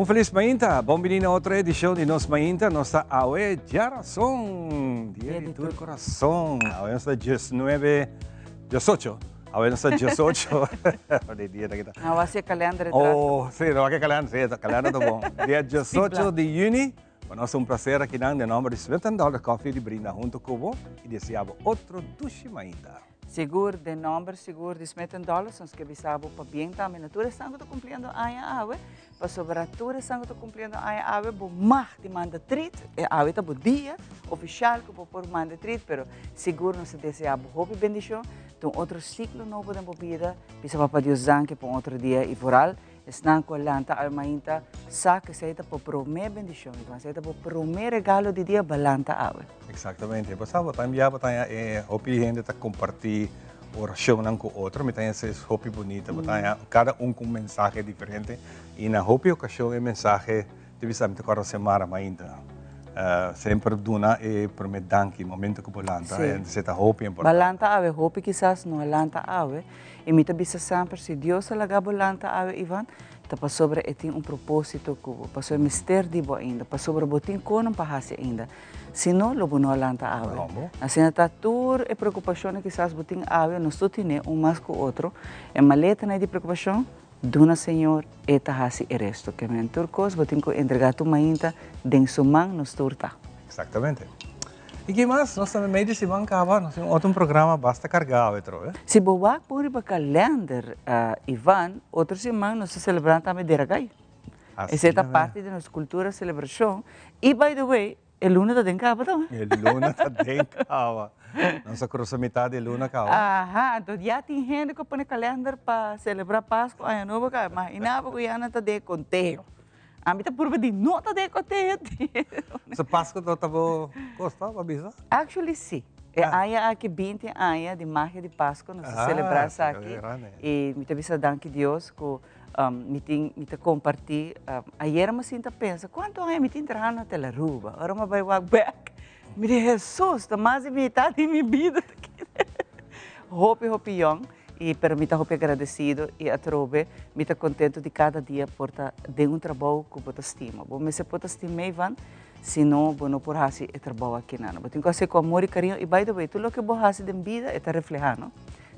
Un felis mainta, bon bini na otro edicion di Nos Mainta. Nos ta awe djarason, dia di tur corazon. Awe nos ta 19, 18. Awe nos ta 18. Di dia ta kita. Awa si kalender atrás. Oh, si, no ke kalender, si, kalender ta bon. Dia 18 di juni, pa nos un placer aki nan den nomber di Smith and Dollar Coffee di brinda hunto cu bo y desea bo otro dushi mainta. Sigur, den nomber sigur di Smith and Dollars, nos ke bisa bo pabien tambe na tur esnan ku ta kumpliendo aña awe, pasobra tur esnan ku ta kumpliendo aña awe bo mag di manda treat, e awe ta bo dia ofishal ku bo por manda treat, pero sigur nos ta desea bo hopi bendishon, ta un otro siklo nobo den bo bida, bisa Papa Dios danki pa un otro dia i vooral Esnan ku a lanta awe mainta sa ku esei ta bo promé bendishon, i esei ta bo promé regalo di dia, bo a lanta awe. Eksaktamente. Bo sa, bo ta bia bo ta haña e hopi hende ta kompartí orashonnan ku otro. Mi ta haña esei hopi bunita. Bo ta haña kada un ku un mensahe diferente i na hopi okashon e mensahe ta bisa mi ta kòrda semana mainta. Semper duna e promé danki momento ku bo lanta. Esei ta hopi importante. Bo a lanta awe, hopi kisas no a lanta awe. I mi ta bisa semper, si Dios a laga bo lanta awe, Ivan, ta pasobra e tin un propósito ku bo, pasobra e mester di bo ainda, pasobra bo tin konan pa hasi ainda. Si no, lo bo no a lanta awe. Asina ta tur e preokupashonnan kisas bo tin awe, nos tur tine un mas ku otro, e maletanan di preokupashon, Duna Señor, E ta hasi e resto. Ke men tur kos bo tin ku entregá tur mainta den Su man, nos tur ta. Exactamente. I ki mas? Nos ta meimei di siman kaba, nos tin otro un programa basta kargá awe trobe. Si bo wak bon riba kalender, Ivan, otro siman nos ta selebrá tambe Deragai. Esei ta parti di nos kultura selebrashon. I by the way, E luna ta den kaba tambe. E luna ta den kaba. Nos a krusa mitad di e luna kaba. Aha, anto ya tin hende ku a pone kalender pa selebrá Pasku, Año Nobo kaba. Imaginá bo ku ya nan ta den e konteo. Ami ta purba di no ta den e konteo. So Pasku no ta bo kos to, bo bisa? Actually si. E aña aki 20 aña di magia di Pasku nos ta selebrá esaki. I mi ta bisa danki Dios ku Mi tin, mi ta comparti, ayera mi a sinta pensa, cuanto aña mi tin trahando na Telaruba? Ora mi a bai wak bek, mi di, Hesus, ta mas di mitad di mi bida ta keda. Hopi, hopi yong, y pero mi ta hopi agradecido y atrobe mi ta contento di cada dia por ta den un trabou cu bo ta stima. Bo mester por ta stima Ivan, si no bo no por haci e trabou akinan. Bo tin cu haci cu amor y cariño y by the way, tur loke bo haci den bida e ta refleha, no?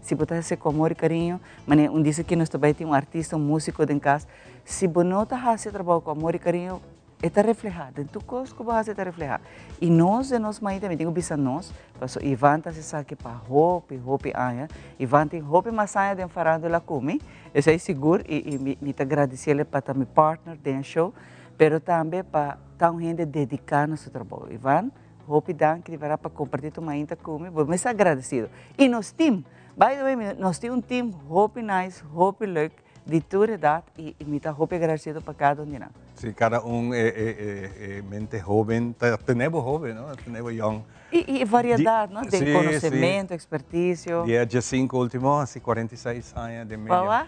Si bo ta hasi ku amor i kariño, manera un disa ki nos ta bai tin un artista, un músiko den kas, si bo no ta hasi e trabou ku amor i kariño, e ta reflehá. Den tur kos ku bo hasi e ta reflehá. I nos den nos mainta, mi tin ku bisa nos, pasobra Ivan ta hasi esaki pa hopi, hopi aña. Ivan tin hopi mas aña den farándula ku mi, esei sigur, i i mi ta gradisiel pa ta mi partner den e show, pero tambe pa ta un hende dediká na su trabou. Ivan. Hopi danki di berdad pa comparti tu mainta cu mi, bo mester agradecido. Y nos team, by the way nos tin un team hopi nice, hopi leuk, di tur edad y mi ta hopi agradecido pa cada un di nan. Si, cada un e mente hoben ta tene bo hoben, no? Ta tene bo yong. Y e variedad, no? Den conocemento, experticio. Dia diescinco ultimo, haci 46 aña den media. Wawa.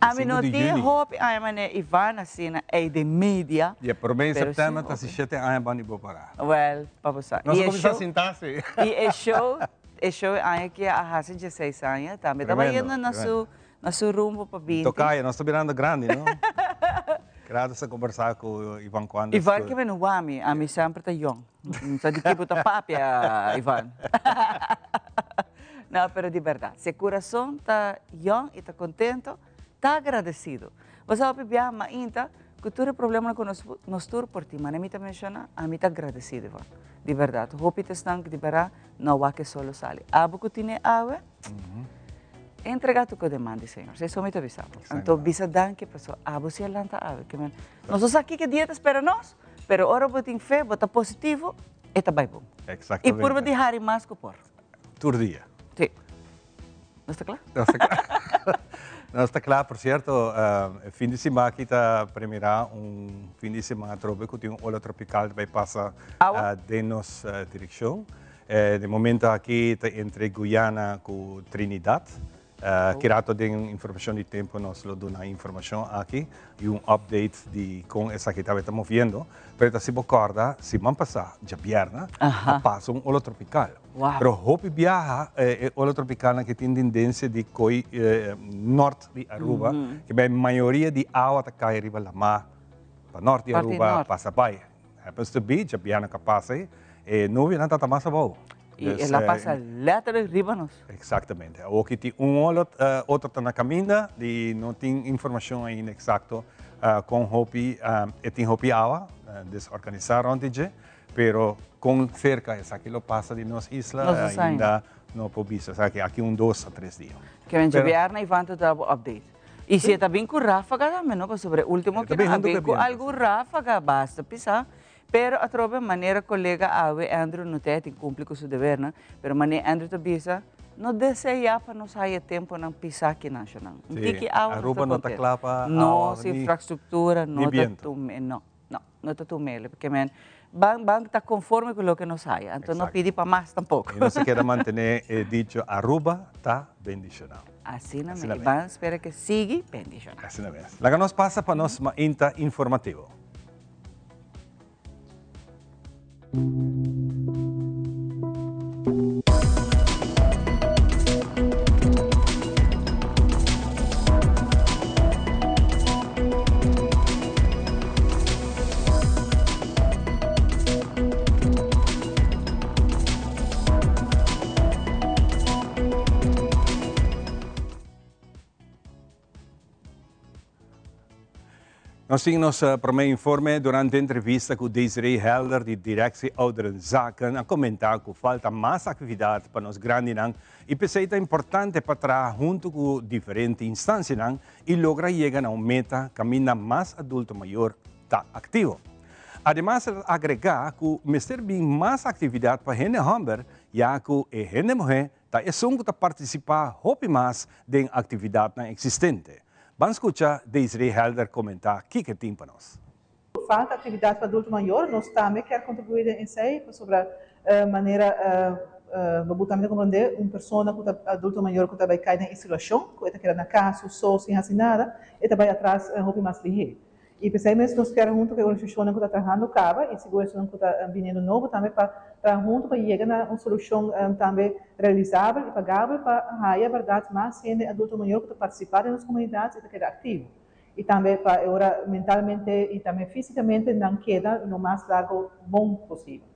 Ami no tin hopi aña manera Ivan asina ey den media. Di e prome september ta si shete aña ban di bo para. Well, pa bo sa. Nos a cuminsa sinta si. Y e show, e show e aña aki a haci dieseis aña tambe. Taba yendo na su, na su rumbo pa binti. Tocayo, nos ta birando grandi, no? Grato sa combersa cu Ivan Cuanders. Ivan ke menu wami, ami semper ta yong. Sa di ki bo ta papia, Ivan. No, pero di berdad, si e curason ta yong y ta contento, ta agradecido. Bo sa hopi biaha mainta cu tur e problemanan cu nos nos tur por tin, mane mi ta menciona, ami ta agradecido, Ivan. Di berdad, hopi ta esnan cu di berdad no a wak e sol lo sali. Abo cu tine awe, entrega tur cu deman di Señor. Esei mi ta bisa bo. Anto bisa danki pasobra abo si a lanta awe. Nos no sa kiko dia ta spera nos, pero ora bo tin fe, bo ta positivo, e ta bai bon. Exactamente. Y purba di hari mas cu por. Tur dia. Sí. Nos ta kla? Nos ta kla. Nos ta kla. Por cierto, e fin di siman aki ta premira un fin di siman atrobe cu tin un ola tropical ta bay pasa den nos direccion. Den momento aki ta entre Guyana cu Trinidad. Ki rato den informacion di tempo nos lo duna informacion aki y un update di con esaki tabata moviendo. Pero ta si bo corda, siman pasa, djabierna, a pasa un ola tropical. Pero hopi biaha e ola tropicalnan ki tin tendencia di coi nort di Aruba, ke bay mayoria di awa ta cay riba lama pa nort di Aruba pasa bay. Happens to be, djabièrnè ka pasa ei, e nubianan ta ta mas abou. I el a pasa letterlijk riba nos. Exactamente. Awoki tin un olo, otro ta na caminda y no tin informacion ainda exacto con hopi, e tin hopi awa desorganisa rond di dje, pero con cerca esaki lo pasa di nos isla ainda no por bisa. Esaki aki un dos a tres dia. Ke men djabièrnè Ivan ta daba update. Y si e ta bin cu rafaga tambe no, pasobra e ultimo ki nan a bin cu algun rafaga, basta pisa. Pero atrobe manera colega awe Andrew no ta tin cumpli cu su debernan, pero manera Andrew ta bisa, no desea pa nos haya temponan pisa ki nacionnan. Un tiki awa nos ta contento. Aruba no ta cla pa awa Nos infrastructura no ta tume, no, no, no ta tumele. Porque men ban ban ta conforme cu loke nos haya, anto no pidi pa mas tampoco. Y nos a keda mantene e dicho Aruba ta bendiciona. Asina mes, y ban spera ke sigui bendiciona. Asina mes. Laga nos pasa pa nos mainta informativo. Nos tin nos prome informe durante entrevista cu Desiree Helder di Directie Ouderenzaken a comenta cu falta mas actividad pa nos grandinan y p'esey ta importante pa traha hunto cu diferente instancianan y logra yega na un meta caminda mas adulto mayor ta activo. Ademas el a agrega cu mester bin mas actividad pa hende homber ya cu e hende muhe ta esun cu ta participa hopi mas den actividadnan existente. Ban scucha Desiree Helder comenta kico e tin pa nos. Falta actividad pa adulto mayor, nos tambe kier contribui den esey pasobra manera bo bo tambe ta comprende un persona cu ta adulto mayor cu ta bay cay den isolacion, cu e ta keda na cas su so sin haci nada, e ta bay atras hopi mas lihe. I p'esei mes nos kier huntu ku e organisashonnan ku ta trahando kaba i sigur esunnan ku ta biniendo nobo tambe pa traha huntu pa yega na un solushon tambe realisabel i pagabel pa haya bèrdat mas hende adulto mayor ku ta partisipá den nos komunidat i ta keda aktivo i tambe pa e ora mentalmente i tambe físikamente nan keda lo mas largo bon posibel.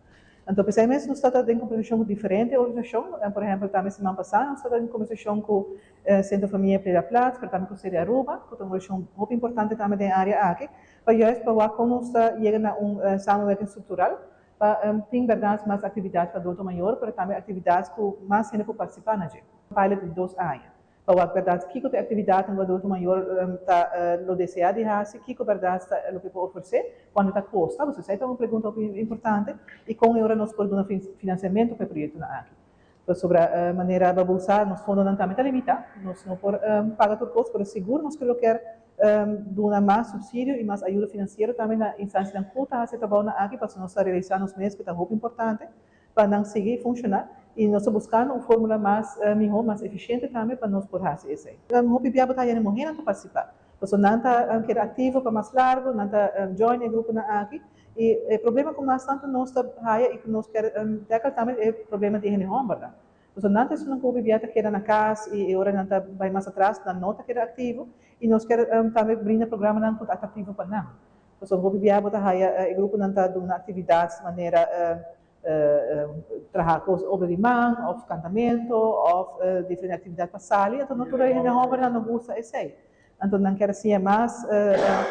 Anto p'esei mes nos ta ta den kombersashon ku diferente organisashon, por ehèmpel tambe siman pasá nos ta ta den kombersashon ku Centro Familia Pleda Plaats, pero tambe ku Sede Aruba, ku ta un organisashon hopi importante tambe den e área aki, pa juist pa wak kon nos ta yega na un samenwerking struktural pa tin bèrdat mas aktividat pa adulto mayor, pero tambe aktividat ku mas hende por partisipá na dje. Pilot di dos aña. Pa wak bèrdat kiko ta e aktividatnan ku adulto mayor ta lo deseá di hasi, kiko bèrdat ta loke por ofresé, kuantu ta kosta, pasobra esei ta un pregunta hopi importante, i kon e ora nos por duna finansiamentu pa e proyektonan aki. Pasobra manera bo sa nos fondonan tambe ta limitá, nos no por paga tur kos, pero sigur nos ke lo kier duna mas supsidio i mas ayuda finansiero tambe na instansianan ku ta hasi e trabounan aki, pasobra nos ta realisá nos mes ku ta hopi importante pa nan sigui funshoná i nos ta buskando un fórmula mas mihó, mas efisiente tambe pa nos por hasi esei. Hopi bia bo ta haña muhénan ta partisipá, pasobra nan ta keda aktivo pa mas largu, nan ta join e gruponan aki i e problema ku mas tantu nos ta haya i ku nos kier tackle tambe e problema di hende hòmbernan. Pasobra nan ta esunnan ku hopi bia ta keda na kas i e ora nan ta bai mas atras nan no ta keda aktivo i nos kier tambe brinda programanan ku ta atraktivo pa nan. Pasobra hopi biaha bo ta haya e gruponan ta duna aktividat manera traha kos obra di man òf kantamentu òf diferente aktividat pa sali, anto no tur e hende hòmbernan no gusta esei. Anto nan kier siña mas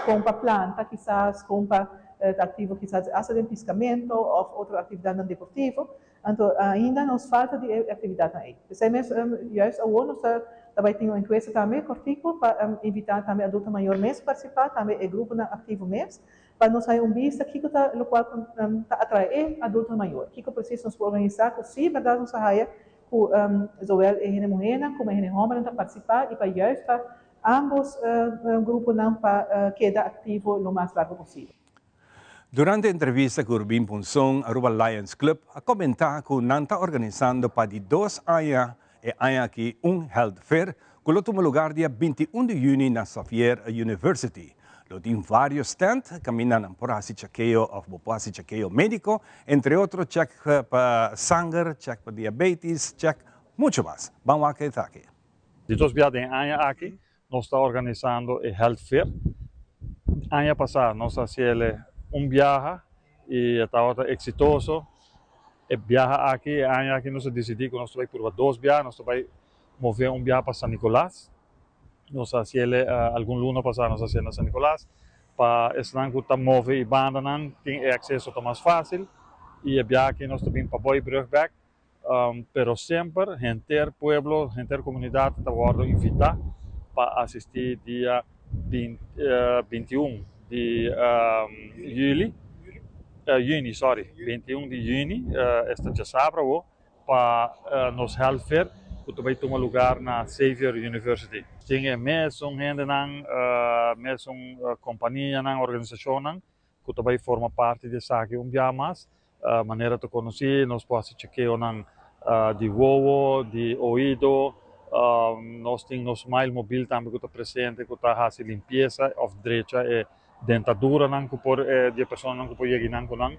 kon pa planta kisas, kon pa ta aktivo kisas asta den piskamentu òf otro aktividatnan deportivo. Anto ainda nos falta di e aktividatnan ei. P'esei mes juist awor nos ta ta bai tin un enkuesta tambe kòrtiku pa invitá tambe adulto mayor mes partisipá, tambe e gruponan aktivo mes, pa nos haña un bista kiko ta lokual ku ta atrae e adulto mayor, kiko presis nos por organisá ku si bèrdat nos a haya ku zowel e hende muhénan komo e hende hòmbernan ta partisipá i pa juist pa ámbos gruponan pa keda aktivo lo mas largu posibel. Durante entrevista cu Rubin Ponson, Aruba Lions Club a comenta cu nan ta organisando pa di dos aña e aña aki un Health Fair. cu lo tuma lugar dia 21 di juni na Xavier University. Lo tin varios stand, caminda nan por haci chequeo of bo por haci chequeo medico, entre otro check pa sanger, check pa diabetes, check mucho mas. Ban wak esaki. Di dos biaha den aña aki nos ta organisando e Health Fair. Aña pasa nos a haciele un biaha y e tabata exitoso. E biaha aki, e aña aki nos a dicidi cu nos ta bay purba dos biaha, nos ta bay move un biaha pa San Nicolas. Nos a haciele algun luna pasa nos a haciel na San Nicolas pa esnan cu ta move y bandanan tin e acceso ta mas facil y e biaha aki nos ta bin pa Boybrug bek. Pero semper henter pueblo, henter comunidad ta wordo invita pa asisti dia 21 di juli, juni sorry, 21 di juni, esta djasabra awo, pa nos Health Fair cu ta bay tuma lugar na Xavier University. Tin e mesun hendenan, mesun companianan, organisacionnan cu ta bay forma parti di esaki un bia mas. Manera ta conoci, nos por haci chekeonan di wowo, di oido, nos tin nos Smile Mobil tambe cu ta presente cu ta haci limpieza of drecha e dentaduranan cu por di e personanan cu por yega nan cu nan.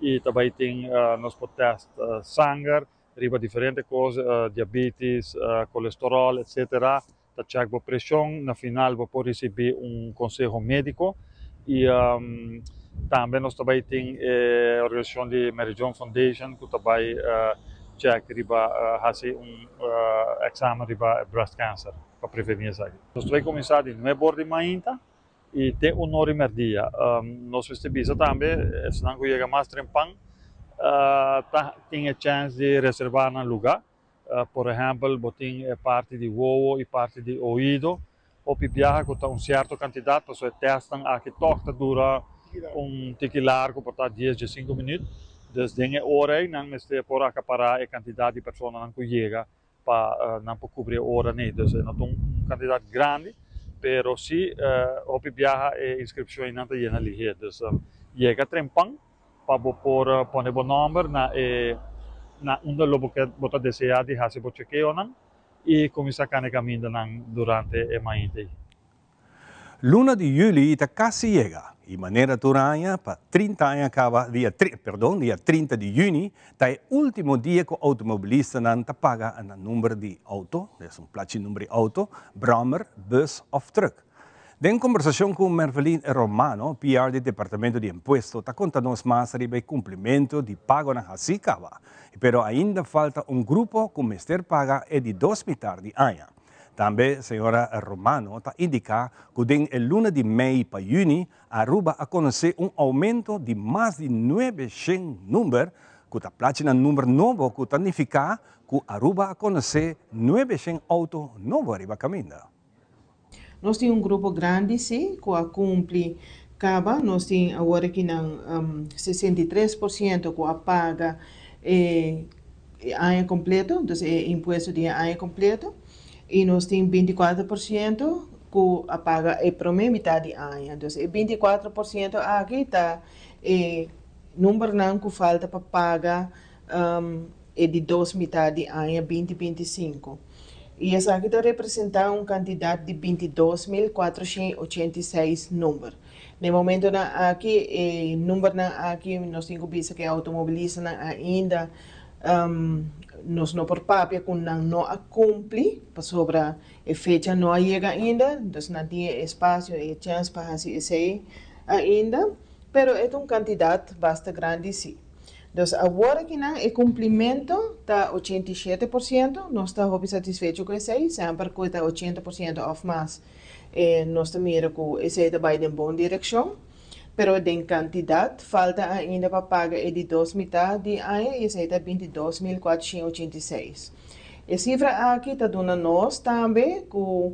Y ta bay tin nos por test sanger riba diferente cos, diabetes, colesterol, etcetera. Ta check bo presion, na final bo por ricibi un conseho medico y tambe nos ta bay tin e organisacion di Mary Joan Foundation cu ta bay check riba haci un examen riba breast cancer pa preveni esaki. Nos ta bay cuminsa di nuebe or di mainta y te un or y merdia. Nos mester bisa tambe esnan cu yega mas trempan ta tin e chance di reserva nan luga. Por ehèmpel, bo tin e parti di wowo i parti di oido. Hopi biaha ku ta un sierto kantidat, pasobra e tèstnan aki tòg ta dura un tiki largu, por ta dies, diesinku minüt. Dus den e ora ei nan mester por akapará e kantidat di personanan ku yega pa nan por kubri e ora nei. Dus e no ta un kantidat grandi, pero sí hopi biaha e inskripshon einan ta yena lihé. Dus yega trempan. Pa bo por pone bo nòmber na e na unda lo bo ke bo ta deseá di hasi bo chekeonan i kuminsá kana e kamindanan durante e mainta ei. Luna di yüli ta kasi yega i manera tur aña pa 30 aña kaba dia tri perdon dia 30 di yüni ta e último dia ku outomobilistanan ta paga nan number di outo, des un plachi number di outo, bròmer, bus òf trùk. Den kombersashon ku Mervelin Romano, PR di Departamento di Impuesto, ta konta nos mas riba e kumplimentu di pagonan hasí kaba, pero ainda falta un grupo ku mester paga e di dos mitar di aña. Tambe señora Romano ta indiká ku den e luna di mei pa yüni Aruba a konosé un oumento di mas di 900 number ku ta plachi na number nobo ku ta nifiká ku Aruba a konosé 900 outo nobo riba kaminda. Nos tin un grupo grandi si ku a kumpli kaba. Nos tin awor aki nan 63% ku a paga e aña kompleto, dus e impuesto di e aña kompleto. I nos tin 24% ku a paga e promé mitad di aña. Dus e 24% aki ta e numbernan ku falta pa paga e di dos mitad di aña 2025. I esaki ta representá un kantidat di 22,486 number. Na e momentonan aki, e numbernan aki nos tin ku bisa ku e outomobilistanan ainda nos no por papia ku nan no a kumpli pasobra e fecha no a yega ainda, dus nan tin e espasio, e chèns pa hasi esei ainda, pero e ta un kantidat basta grandi si. Dus awor akinan e kumplimentu ta 87%, nos ta hopi satisfecho ku esei, semper ku e ta 80% òf mas nos ta mira ku esei ta bai den bon direkshon, pero den kantidat falta ainda pa paga e di dos mitá di aña i esei ta 22,486. E sifra aki ta duna nos tambe ku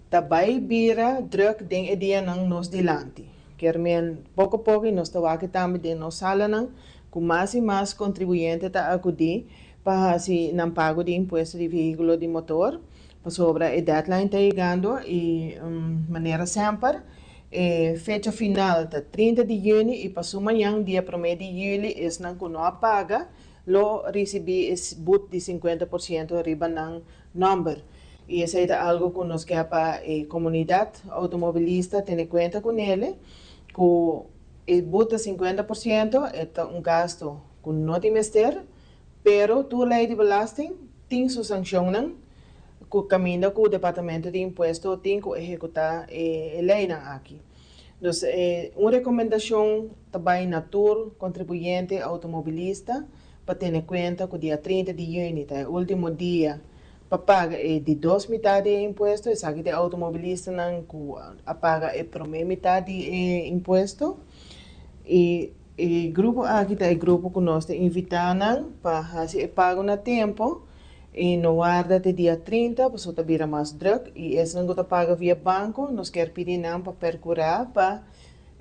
ta bai bira drùk den e dianan nos dilanti. Kier men poko poko i nos ta wak tambe den nos salanan ku mas i mas kontribuyente ta akudí pa hasi nan pago di impuesto di vehíkulo di motor, pasobra e deadline ta yegando i manera semper e fecha final ta 30 di yüni i pasu mañan dia promé di yüli esnan ku no a paga. lo risibí e but di 50% riba nan nòmber. I esei ta algu ku nos ke pa e komunidat outomobilista tene kuenta kuné, ku e but ta 50%, e ta un gastu ku no tin mester, pero tur lei di belasting tin su sanshonnan ku kaminda ku departamento di impuesto tin ku ehekutá e leinan aki. Dus un rekomendashon ta bai na tur kontribuyente outomobilista pa tene kuenta ku dia 30 di yüni ta e último dia pa paga e di dos mitar di e impuesto. Esaki ta e outomobilistanan ku a paga e promé mitar di e impuesto. I e grupo aki ta e grupo ku nos ta invitá nan pa hasi e pago na tempu i no warda te dia 30, pasobra ta bira mas drùk. I esnan ku ta paga via banko, nos kier pidi nan pa perkurá pa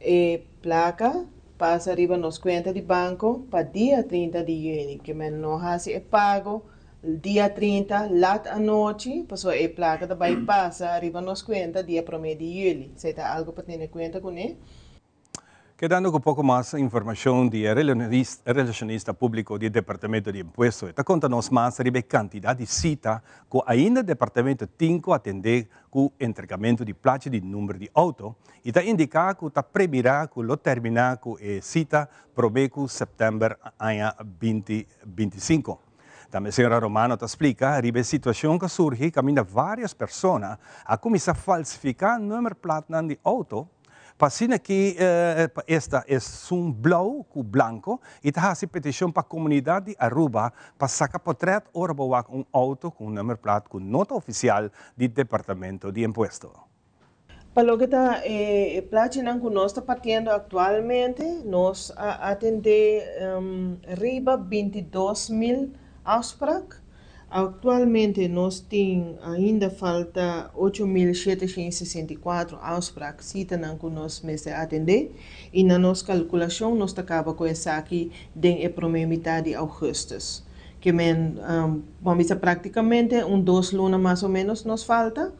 e plaka pasa riba nos kuenta di banko pa dia 30 di yüni. Ke men no hasi e pago dia 30 lat anochi, pasobra e plaka ta bai pasa riba nos kuenta dia 1 di yüli. Esei ta algu pa tene kuenta kuné. Kedando ku poko mas informashon di e relashonista públiko di Departamento di Impuesto, e ta konta nos mas riba e kantidat di sita ku ainda departamento tin ku atendé ku entregamentu di plachi di number di outo i ta indiká ku ta premirá ku lo terminá ku e sita promé ku sèptèmber aña 2025. Tambe señora Romano ta splika riba e situashon ku a surgi kaminda vários persona a kuminsá falsifiká nummerplaatnan di outo pa asina ki pa esta esun blou ku blanko i ta hasi petishon pa komunidat di Aruba pa saka potrèt ora bo wak un outo ku un nummerplaat ku no ta ofisial di Departamento di Impuesto. Pa loke ta e plachinan ku nos ta partiendo aktualmente, nos a atendé riba 22.000 afsprak. Aktualmente nos tin ainda falta 8764 afsprak, sitanan ku nos mester atendé, i na nos kalkulashon nos ta kaba ku esaki den e promé mitar di ougùstùs. Ke men, bo a bisa práktikamente un 2 luna mas o ménos nos falta.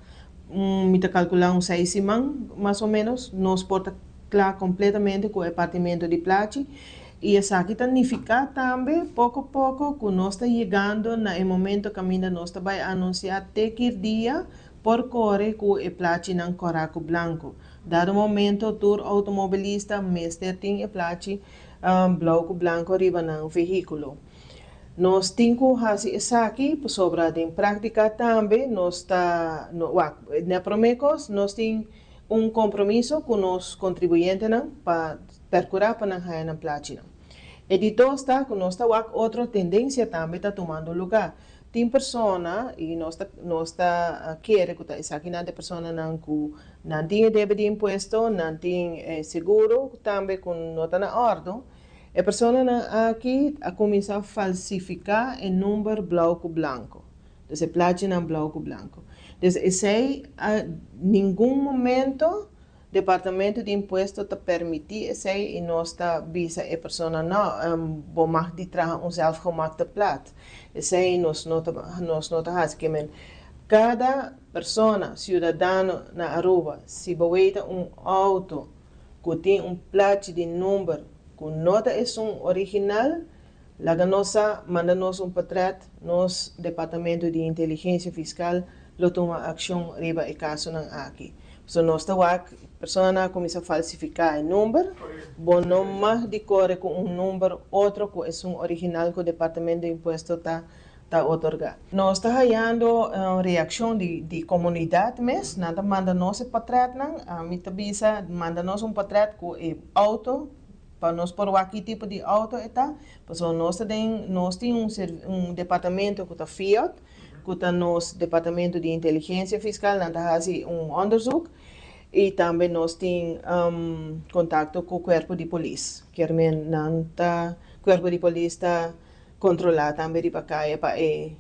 Mi ta kalkulá un 6 siman mas o ménos nos por ta kla kompletamente ku e partimentu di plachi. I esaki ta nifiká tambe poko poko ku nos ta yegando na e momento kaminda nos ta bai anunsiá te ki dia por kore ku e plachinan kòrá ku blanku. Dado momento tur outomobilista mester tin e plachi blou ku blanku riba nan vehíkulo. Nos tin ku hasi esaki pasobra den práktika tambe nos ta no, wak, na promé kos nos tin un kompromiso ku nos kontribuyentenan pa perkurá pa nan haña nan plachinan. E di dos ta ku nos ta wak otro tendensia tambe ta tumando lugá. Tin persona, i nos ta kere ku ta esakinan ta personanan ku nan tin e debe di impuesto, nan tin seguro tambe ku no ta na òrdu. E personanan aki a kuminsá falsifiká e number blou ku blanku. Dus e plachinan blou ku blanku. Dus esei a ningun momento Departamento di Impuesto ta permití esei i nos ta bisa e persona no, bo mag di traha un zelfgemaakte plaat. Esei nos no ta hasi. Ke men kada persona, siudadano na Aruba, si bo weta un outo ku tin un plachi di number ku no ta esun original, laga nos sa, manda nos un portrèt, nos Departamento di Inteligensia Fiskal lo tuma akshon riba e kasonan aki. So nos ta wak persona a kuminsá falsifiká e number, bo no mag di kore ku un number otro ku esun original ku Departamento di Impuesto ta otorgá. Nos ta hayando reakshon di komunidat mes, nan ta manda nos e portrètnan, ami ta bisa manda nos un portrèt ku e outo pa nos por wak ki tipo di outo e ta, pasobra nos tin un departamento ku ta FIOD, ku ta nos Departamento di Inteligensia Fiskal, nan ta hasi un onderzoek i tambe nos tin kontakto ku kuerpo di polis. Kier men nan ta kuerpo di polis ta kontrolá tambe riba kaya pa e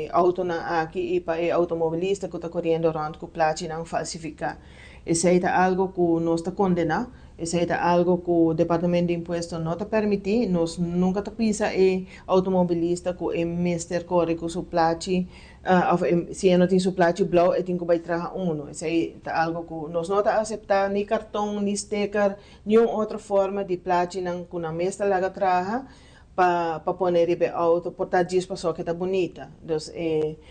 outonan aki i pa e outomobilista ku ta koriendo rònt ku plachinan falsifiká. Esei ta algu ku nos ta kondená, esei ta algu ku Departamento di Impuesto no ta permití. Nos nunka ta bisa e outomobilista ku e mester kore ku su plachi, òf si e no tin su plachi blou, e tin ku bai traha unu. Esei ta algu ku nos no ta aseptá, ni karton, ni sticker, niun otro forma di plachinan ku nan mes ta laga traha. pa pa pone riba e auto por ta djis pasobra ke ta bunita. Dus e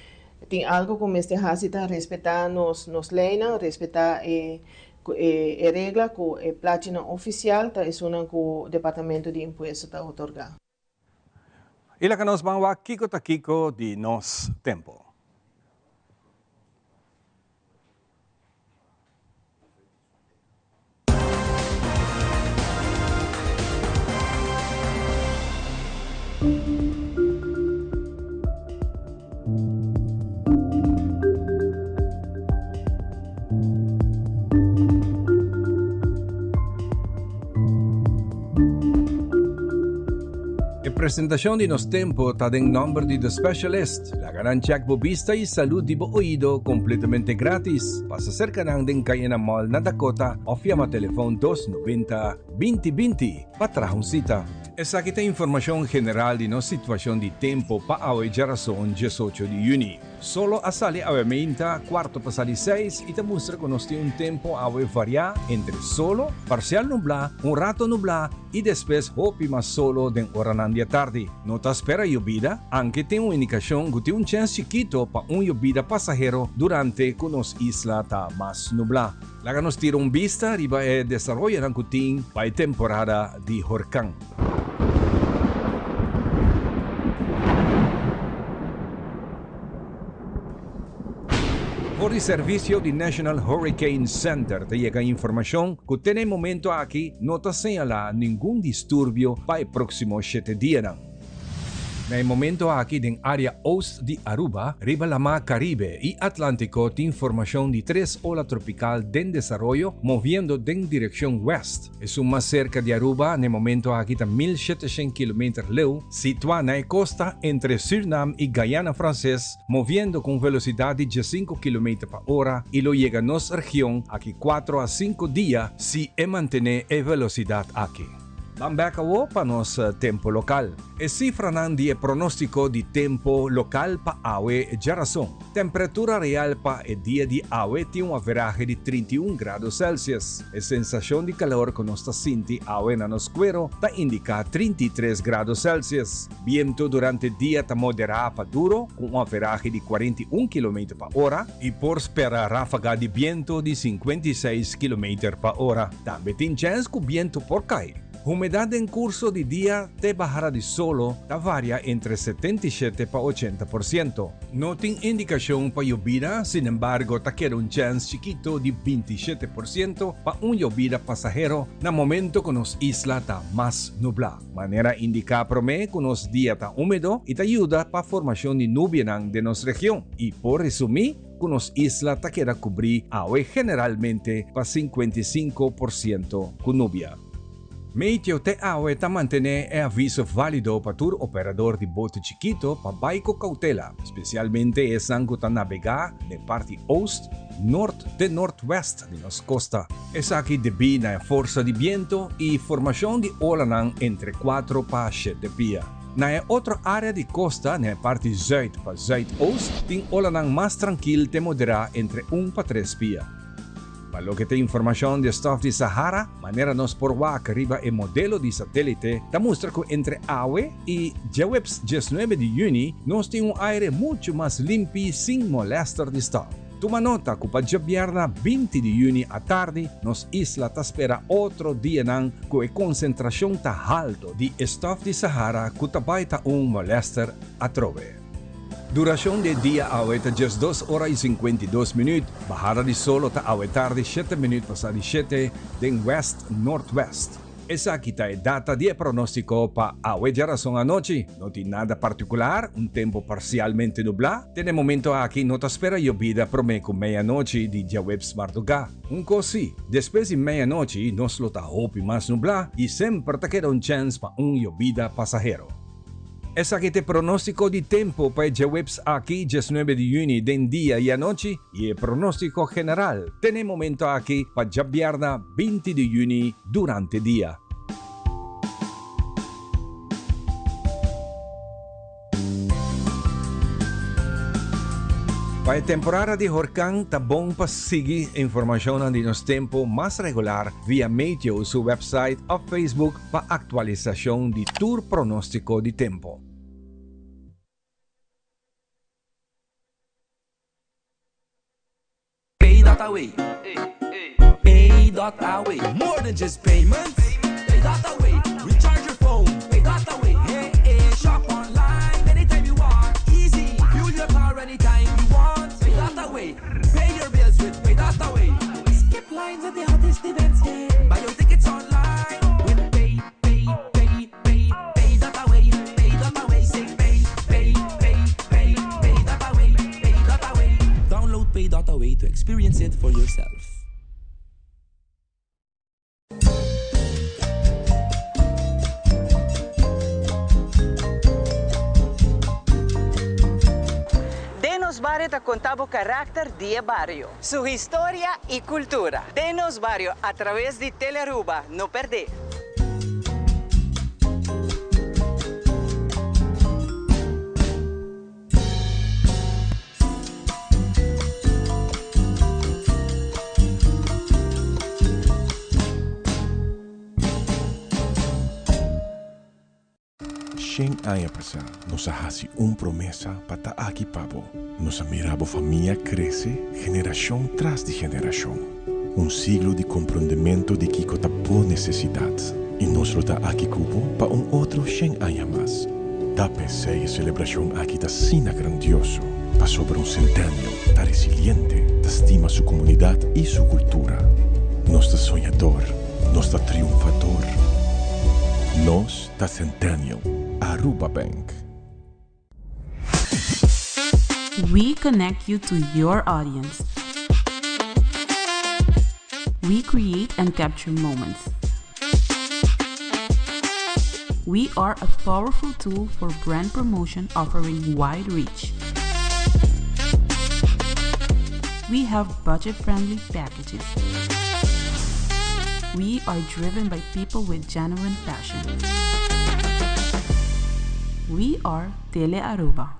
tin algo ku mester hasi ta respetá nos nos leinan, respetá e e regla ku e plachinan ofisial ta esunnan ku Departamento di Impuesto ta otorgá. I laga nos ban wak kiko ta kiko di nos tempo. E presentacion di Nos Tempo ta den nomber di The Specialist. Laga nan check bo bista y salud di bo oido completamente gratis. Pasa cerca nan den Cayena Mall na Dakota of yama telefon 290 20 20 pa traha un cita. Esaki ta informacion general di nos situacion di tempo pa awe djarason 18 di juni. Solo a sali awe meinta cuarto pasa di seis y ta mustra cu nos tin un tempo awe varia entre solo, parcial nubla, un rato nubla y despues hopi mas solo den oranan di atardi. No ta spera yobida, anke tin un indicacion cu tin un chens chikito pa un yobida pasahero durante cu nos isla ta mas nubla. Laga nos tira un bista riba e desaroyonan cu tin pa e temporada di horcan. For di servicio di National Hurricane Center ta yega informacion cu te na e momento aki no ta señala ningun disturbio pa e proximo shete dianan. Na e momento aki den area oost di Aruba, riba Lamá Caribe y Atlantico tin formacion di tres ola tropical den desaroyo moviendo den direccion west. Esun mas serka di Aruba na e momento aki ta 1700 kilometer leu, situá na e kosta entre Sürnam i Guyana Franses, moviendo ku un velosidat di 15 kilometer pa ora i lo yega nos region aki kuatro a sinku dia si e mantené e velosidat aki. Ban bek awo pa nos tempo lokal. E sifranan di e pronóstiko di tempo lokal pa awe djarason. Temperatura real pa e dia di awe tin un averahe di 31 grado Celsius. E sensashon di kalor ku nos ta sinti awe na nos kuero ta indiká 33 grado Celsius. Bientu durante dia ta moderá pa duro ku un averahe di 41 kilometer pa ora i por spera ráfaga di bientu di 56 kilometer pa ora. Tambe tin chèns ku bientu por kai. Humedat den kurso di dia te bahara di solo ta varia entre 77 pa 80%. No tin indikashon pa yobida, sinembargo ta keda un chèns chikito di 27% pa un yobida pasahero na momento ku nos isla ta mas nublá. Manera indiká promé ku nos dia ta húmedo i ta yuda pa formashon di nubianan den nos region i por resumí ku nos isla ta keda kubrí awe generalmente pa 55% ku nubia. Meteo te awe ta mantené e aviso válido pa tur operador di bote chikito pa bai ku koutela, spesialmente esnan ku ta nabegá den parti oost, nort te nortwèst di nos kosta. Esaki debí na e forsa di biento i formashon di olanan entre kuatro pa shete pia. Na e otro área di kosta, na e parti zùit pa zùit-oost, tin olanan mas trankil te moderá entre un pa tres pia. Pa loke ta informashon di e stòf di Sahara, manera nos por wak riba e modelo di satélite, ta mustra ku entre awe i djaweps 19 di yüni nos tin un aire muchu mas limpi sin molèster di stòf. Tuma nota ku pa djabièrna 20 di yüni atardi nos isla ta spera otro dianan ku e konsentrashon ta halto di e stòf di Sahara ku ta bai ta un molèster atrobe. Durashon di e dia awe ta 12 ora i 52 minüt. Bahada di solo ta awe tardi 7 minüt pasá di 7 den west nortwest. Esaki ta e data di e pronóstiko pa awe djarason anochi. No tin nada partikular, un tempu parsialmente nublá. Te na e momento aki no ta spera yobida promé ku meianochi di djaweps mardugá. Un kos sí, despues di meianochi nos lo ta hopi mas nublá i semper ta keda un chèns pa un yobida pasahero. Esaki ta e pronóstiko di tempu pa e djaweps aki, 19 di yüni, den dia i anochi, i e pronóstiko general te na e momento aki pa djabièrna, 20 di yüni, durante dia. Pa e temporada di horkan ta bon pa sigui informashonnan di nos tempu mas regular via Meteo su website òf Facebook pa aktualisashon di tur pronóstiko di tempu. Pay dot away Pay dot away More than just payments Pay dot away Recharge your phone Pay dot away Hey hey Shop online anytime you want Easy Fuel your car anytime you want Pay dot away Pay your bills with Pay dot away Skip lines at the hottest events yeah Buy your tickets online With Pay Pay Pay Pay Pay dot away Pay dot away Say pay Pay Pay Pay Pay dot away Pay dot away Download Pay dot away to experience it for yourself. Den nos bario ta conta bo caracter di e bario, su historia y cultura. Den nos bario a traves di Telearuba, no perde! Shen aña pasá nos a hasi un promesa pa ta aki pa bo. Nos a mira bo famia krese generashon tras di generashon. Un siglo di komprondementu di kiko ta bo nesesidat. I nos lo ta aki ku bo pa un otro shen aña mas. Ta p'esei e selebrashon aki ta asina grandioso, pasobra un Centennial ta resiliente, ta stima su komunidat i su kultura. Nos ta soñador, nos ta triunfador. Nos ta Centennial. Aruba Bank. We connect you to your audience. We create and capture moments. We are a powerful tool for brand promotion offering wide reach. We have budget-friendly packages. We are driven by people with genuine passion. We are Tele Aruba.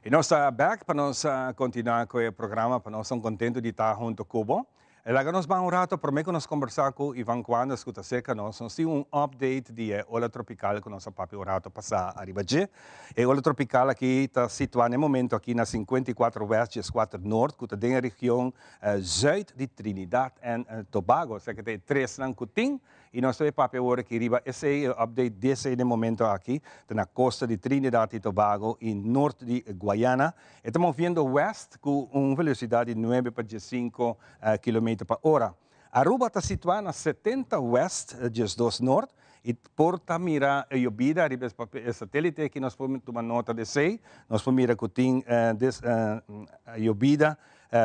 Y nos ta back pa nos continua cu e programa, pa nos ta un contento di ta hunto cu bo. E laga nos ban un rato prome cu nos conversa cu Ivan Quandas cu ta cerca nos, nos tin un update di e ola tropical cu nos a papia un rato pasa ariba dje. E ola tropical aki ta situa na e momento aki na 54 West 14 Noord cu ta den e region zuid di Trinidad en Tobago, osea ke ta e tresnan ku tin, i nos ta bai papia awor aki riba esei, e update di esei den momento aki, ta na kosta di Trinidad i Tobago i nort di Guayana. E ta moviendo west ku un velosidat di nuebe pa diesinko kilometer pa ora. Aruba ta situá na setenta west, diesdos nort, i por ta mira e yobida riba e satelite aki nos por tuma nota di esei, nos por mira ku tin yobida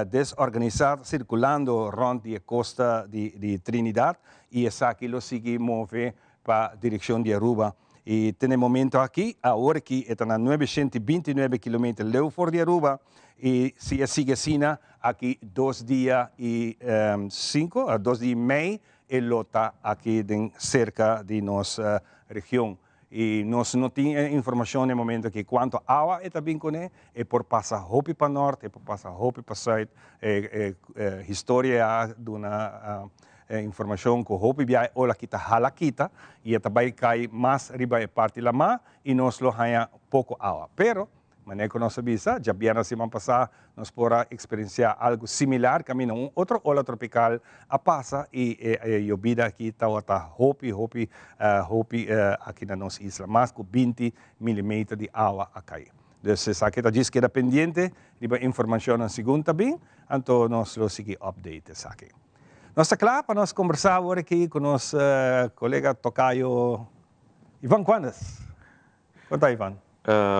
Desorganisá ta sirkulando rònt di e kosta di Trinidad i esaki lo sigui move pa direkshon di Aruba. I te na e momento aki, awor aki e ta na 929 kilometer leu for di Aruba i si e sigui asina aki dos dia i sinku, dos dia i mei e lo ta aki den serka di nos region. I nos no tin e informashon na e momento aki kuantu awa e ta bin kuné, e por pasa hopi pa nort, e por pasa hopi pa sùit. E historia a duna e informashon ku hopi bia e ola kita hala kita i e ta bai kai mas riba e parti lamá i nos lo haña poko awa. Pero Manera ku nos a bisa, djabièrnè siman pasá nos por a eksperensiá algu similar kaminda un otro ola tropikal a pasa i e yobida aki tabata hopi, hopi, hopi aki na nos isla. Mas ku binti milimeter di awa a kai. Dus esaki ta djis keda pendiente riba informashonnan segun ta bin, anto nos lo sigui update esaki. Nos ta kla pa nos kombersá awor aki ku nos kolega tokayo Ivan Quandes. Kon ta Ivan?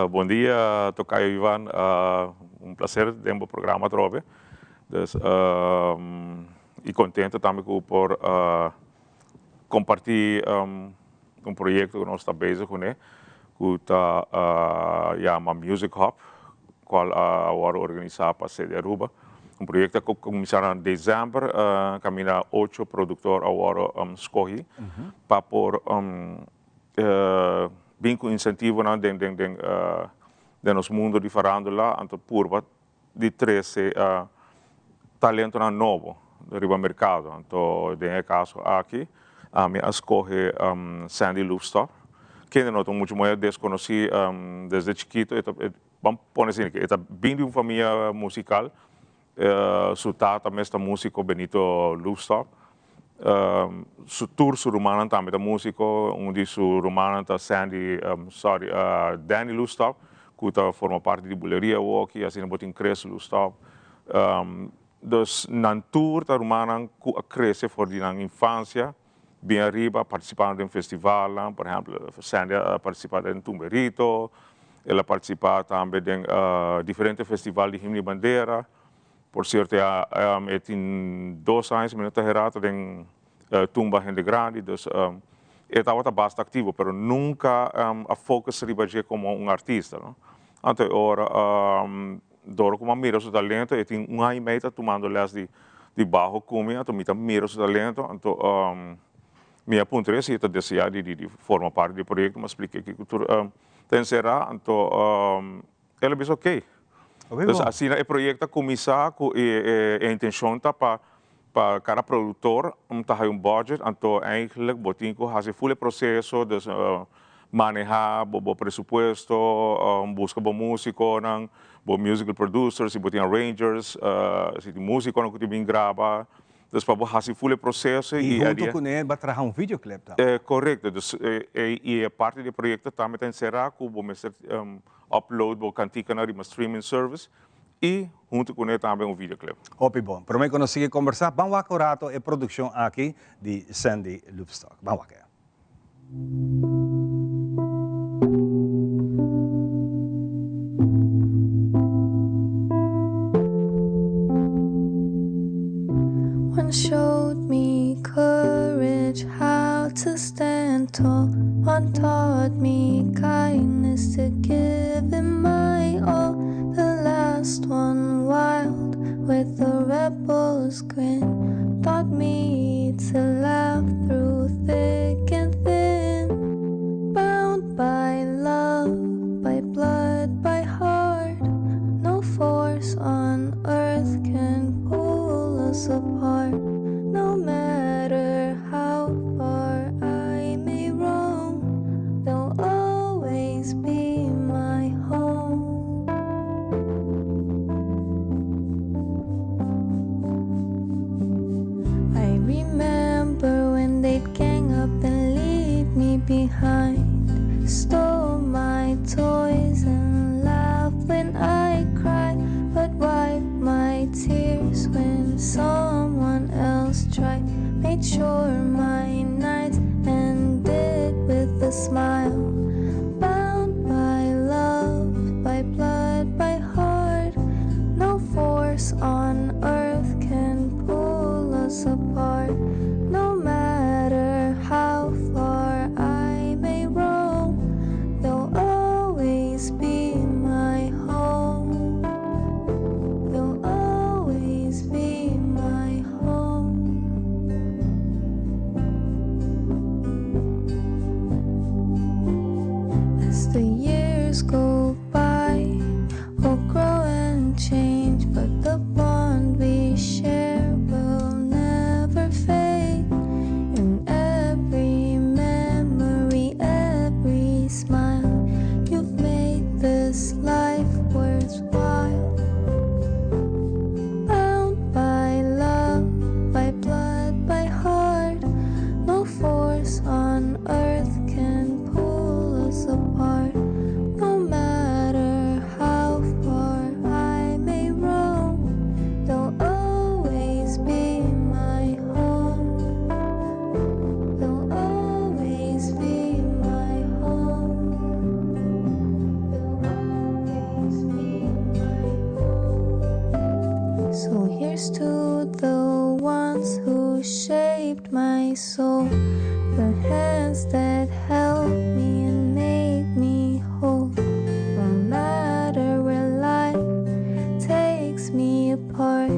Bon dia Tocayo Ivan, un placer den bo programa atrobe. Dus y contento tambe cu por comparti un proyecto cu nos ta bezig cune cu ta yama Music Hub cual a wordo organisa pa Sede Aruba. Un proyecto cu cuminsa na december caminda ocho productor a worde scogi pa por bin cu incentivonan den den den den nos mundo di farandula anto purba di trece talentonan nobo riba mercado. Anto den e caso aki ami a scoge Sandy Loefstok kende no ta mucho moe desconoci desde chikito e ta Ban pone asina ke e ta bin di un famia musical, su tata mes ta musico Benito Loefstok, su tur su rumannan tambe ta musico, un di su rumannan ta Sandy sorry Danny Loefstok ku ta forma parti di Buleria awoki, asina bo tin Chris Loefstok, dus nan tur ta rumannan ku a krese for di nan infansia. Bin ariba partisipando den festivalnan, por ehempel Sandy a partisipa den Tumberito, el a partisipa tambe den diferente festival di Himno y Bandera, por cierto e tin dos aña si mi no ta hera ta den Tumba Hende Grandi, dus e tabata basta activo pero nunca a focus riba dje como un artista no. Anto e ora Dor ku mi a mira su talento, e tin un aña i mei ta tumando les di baho ku mi, anto mi ta mira su talento, anto mi a puntra e si e ta desea di forma parti di e proyekto, mi a splika kiko tur ta enserá, anto el a bisa ok. Dus asina e proyekto a kuminsá ku e intenshon ta pa kada produktor ta haya un budget, anto eigenlijk bo tin ku hasi ful e proseso, dus maneha bo presupuesto, buska bo musikonan, bo musical producers, si bo tin arrangers, si tin musikonan ku tin bin graba, dus pa bo hasi ful e proseso I hunto kuné bo a traha un videoclip tambe. Korekto, dus i e parti di e proyekto tambe ta enserá ku bo mester upload bo kantikanan riba streaming service i hunto kuné tambe un videoclip. Hopi bon. Promé ku nos sigui kombersá, ban wak un rato e produkshon aki di Sandy Loopstok. Ban wak e. One showed me courage, how to stand tall. One taught me kindness to give him my all. The last one wild with a rebel's grin taught me to laugh through thick and thin. Bound by love, by blood, by heart, no force on earth can pull us apart. No matter how far I may roam, they'll always be my home. I remember when they'd gang up and leave me behind, stole my toys and laugh when I cried, but wipe my tears when someone else tried. Made sure my nights ended with a smile. Bound by love, by blood, by heart, no force on earth can pull us apart. No matter how far I may roam, they'll always be my home. They'll always be my home. As the years go by, we'll grow and change, but the bond we share will never fade. In every memory, every smile, you've made this life worthwhile. Bound by love, by blood, by heart, no force on earth can pull us apart. No matter how far I may roam, they'll always be my home. They'll always be my home. They'll always be my home. So here's to the ones who shaped my soul, the hands that held me and made me whole. No matter where life takes me apart,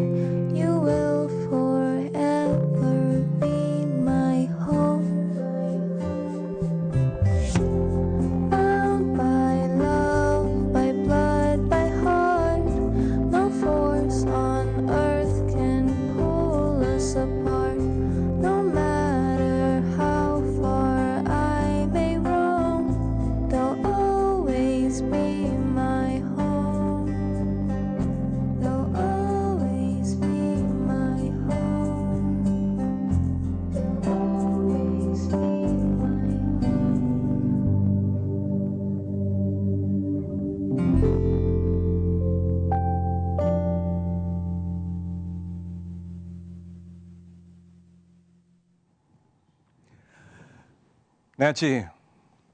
Nechi,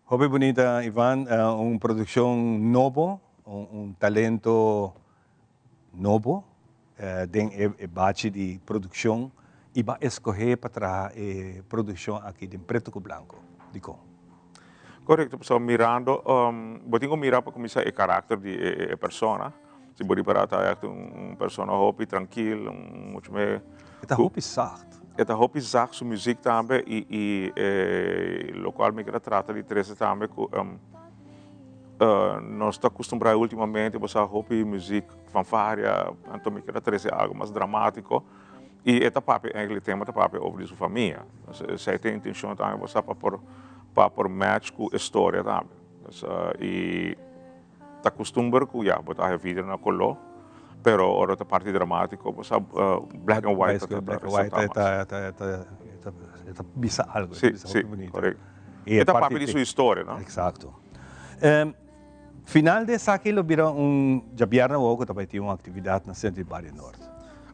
hopi bunita Ivan, un produccion nobo, un talento nobo den e bachi di produccion y bo a escoge pa traha e produccion aki den preto cu blanco. Dicon? Correcto, pasobra mirando, bo tin cu mira pa cuminsa e caracter di e persona. Si bo ripara ta echt un persona hopi trankil, un mucho me. E ta hopi zacht. E ta hopi zacht su muziek tambe y y e locual mi keda trata di trece tambe cu nos ta acostumbra ultimamente bo sa hopi muziek fanfaria anto mi keda trece algo mas dramatico y e ta papia eigenlijk e tema ta papia over di su famia. Esey ta e intencion tambe bo sa pa por pa por match cu e storia tambe. Y. Ta kustumber ku ya bo ta haña video na koló, pero ora ta parti dramátiko bo sa black and white ta Black and white ta bisa algu, ta bisa hopi bunito. Korekto. E ta papia di su historia, no? Eksakto. Final di esaki lo bira un djabièrnè awor ku ta bai tin un aktividat na Sentro di Bario Nort.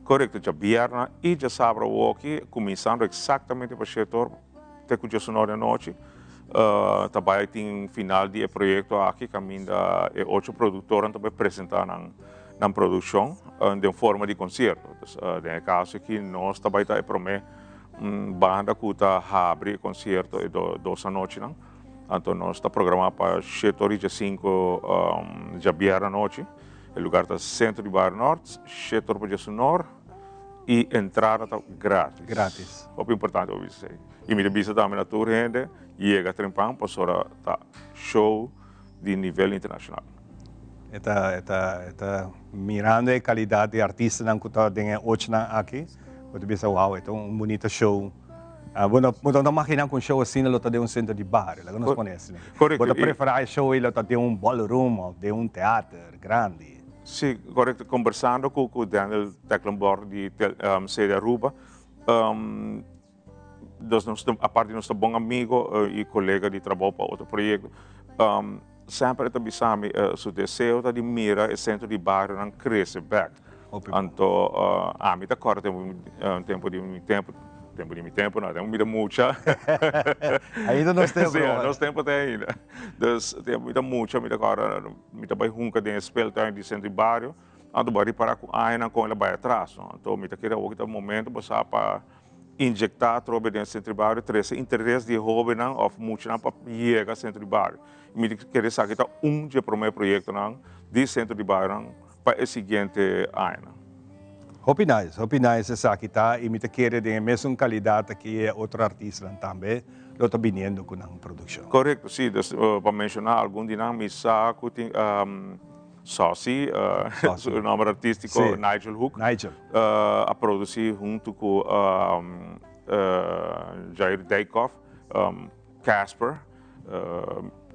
Korekto, djabièrnè i djasabra awoki, kuminsando eksaktamente pa shete or Te ku djesunor di anochi ta bai tin final di e proyekto aki kaminda e ocho produktornan ta bai presentá nan nan produkshon den forma di konsierto. Dus den e kaso aki nos ta bai ta e promé banda ku ta habri e konsierto e dos anochinan. Anto nos ta programá pa shete ora i djesinku djabièrnè anochi. E lugar ta Sentro di Bario Nort, shete ora pa djesunor. Y entrada ta gratis. Gratis. Hopi importante pa bisa esey. Y mi ta bisa tambe na tur hende, yega trempan pasobra ta show di nivel internacional. E ta, e ta, e ta mirando e calidad di artistanan cu ta den e ochonan aki, bo ta bisa wow, e ta un bunita show. Bo no, bo no ta magina cu un show asina lo ta den un centro di bario, laga nos pone asina. Correcto. Bo ta prefera e show ey lo ta den un ballroom of den un theater grandi. Sí, correcto. Conversando cu cu Daniel Tecklenborg di CD Aruba, dus nos ta, aparte nos ta bon amigo y colega di trabou pa otro proyecto, semper e ta bisa mi su deseo ta di mira e centro di barionan crece bek. Anto ami ta corda tempo di mi tempo, tempo di mi tempo no, tempo mi ta mucha. Ainda nos tempo. Sí, nos tempo ta ainda. Dus tempo mi ta mucha mi ta corda. Mi ta bai hunka den e speeltuin di Centro di Bario, anto bo a ripara ku añanan kon el a bai atras, no? Anto mi ta kere awor ki ta momento bo sa pa inyekta atrobe den Centro di Bario, trese interes di e hobennan òf muchanan pa yega Centro di Bario. I mi ta kere esaki ta un dje promé proyektonan di Centro di Barionan pa e siguiente añanan. Hopi nice, hopi nice esaki ta y mi ta kere den e mesun calidad aki e otro artistanan tambe lo ta biniendo cu nan produccion. Correcto, si, dus pa menciona algun di nan mi sa cu tin Saucy, su nomber artistico Nigel Hoek, Nigel. A produci hunto cu Jair Dijkhoff, Casper,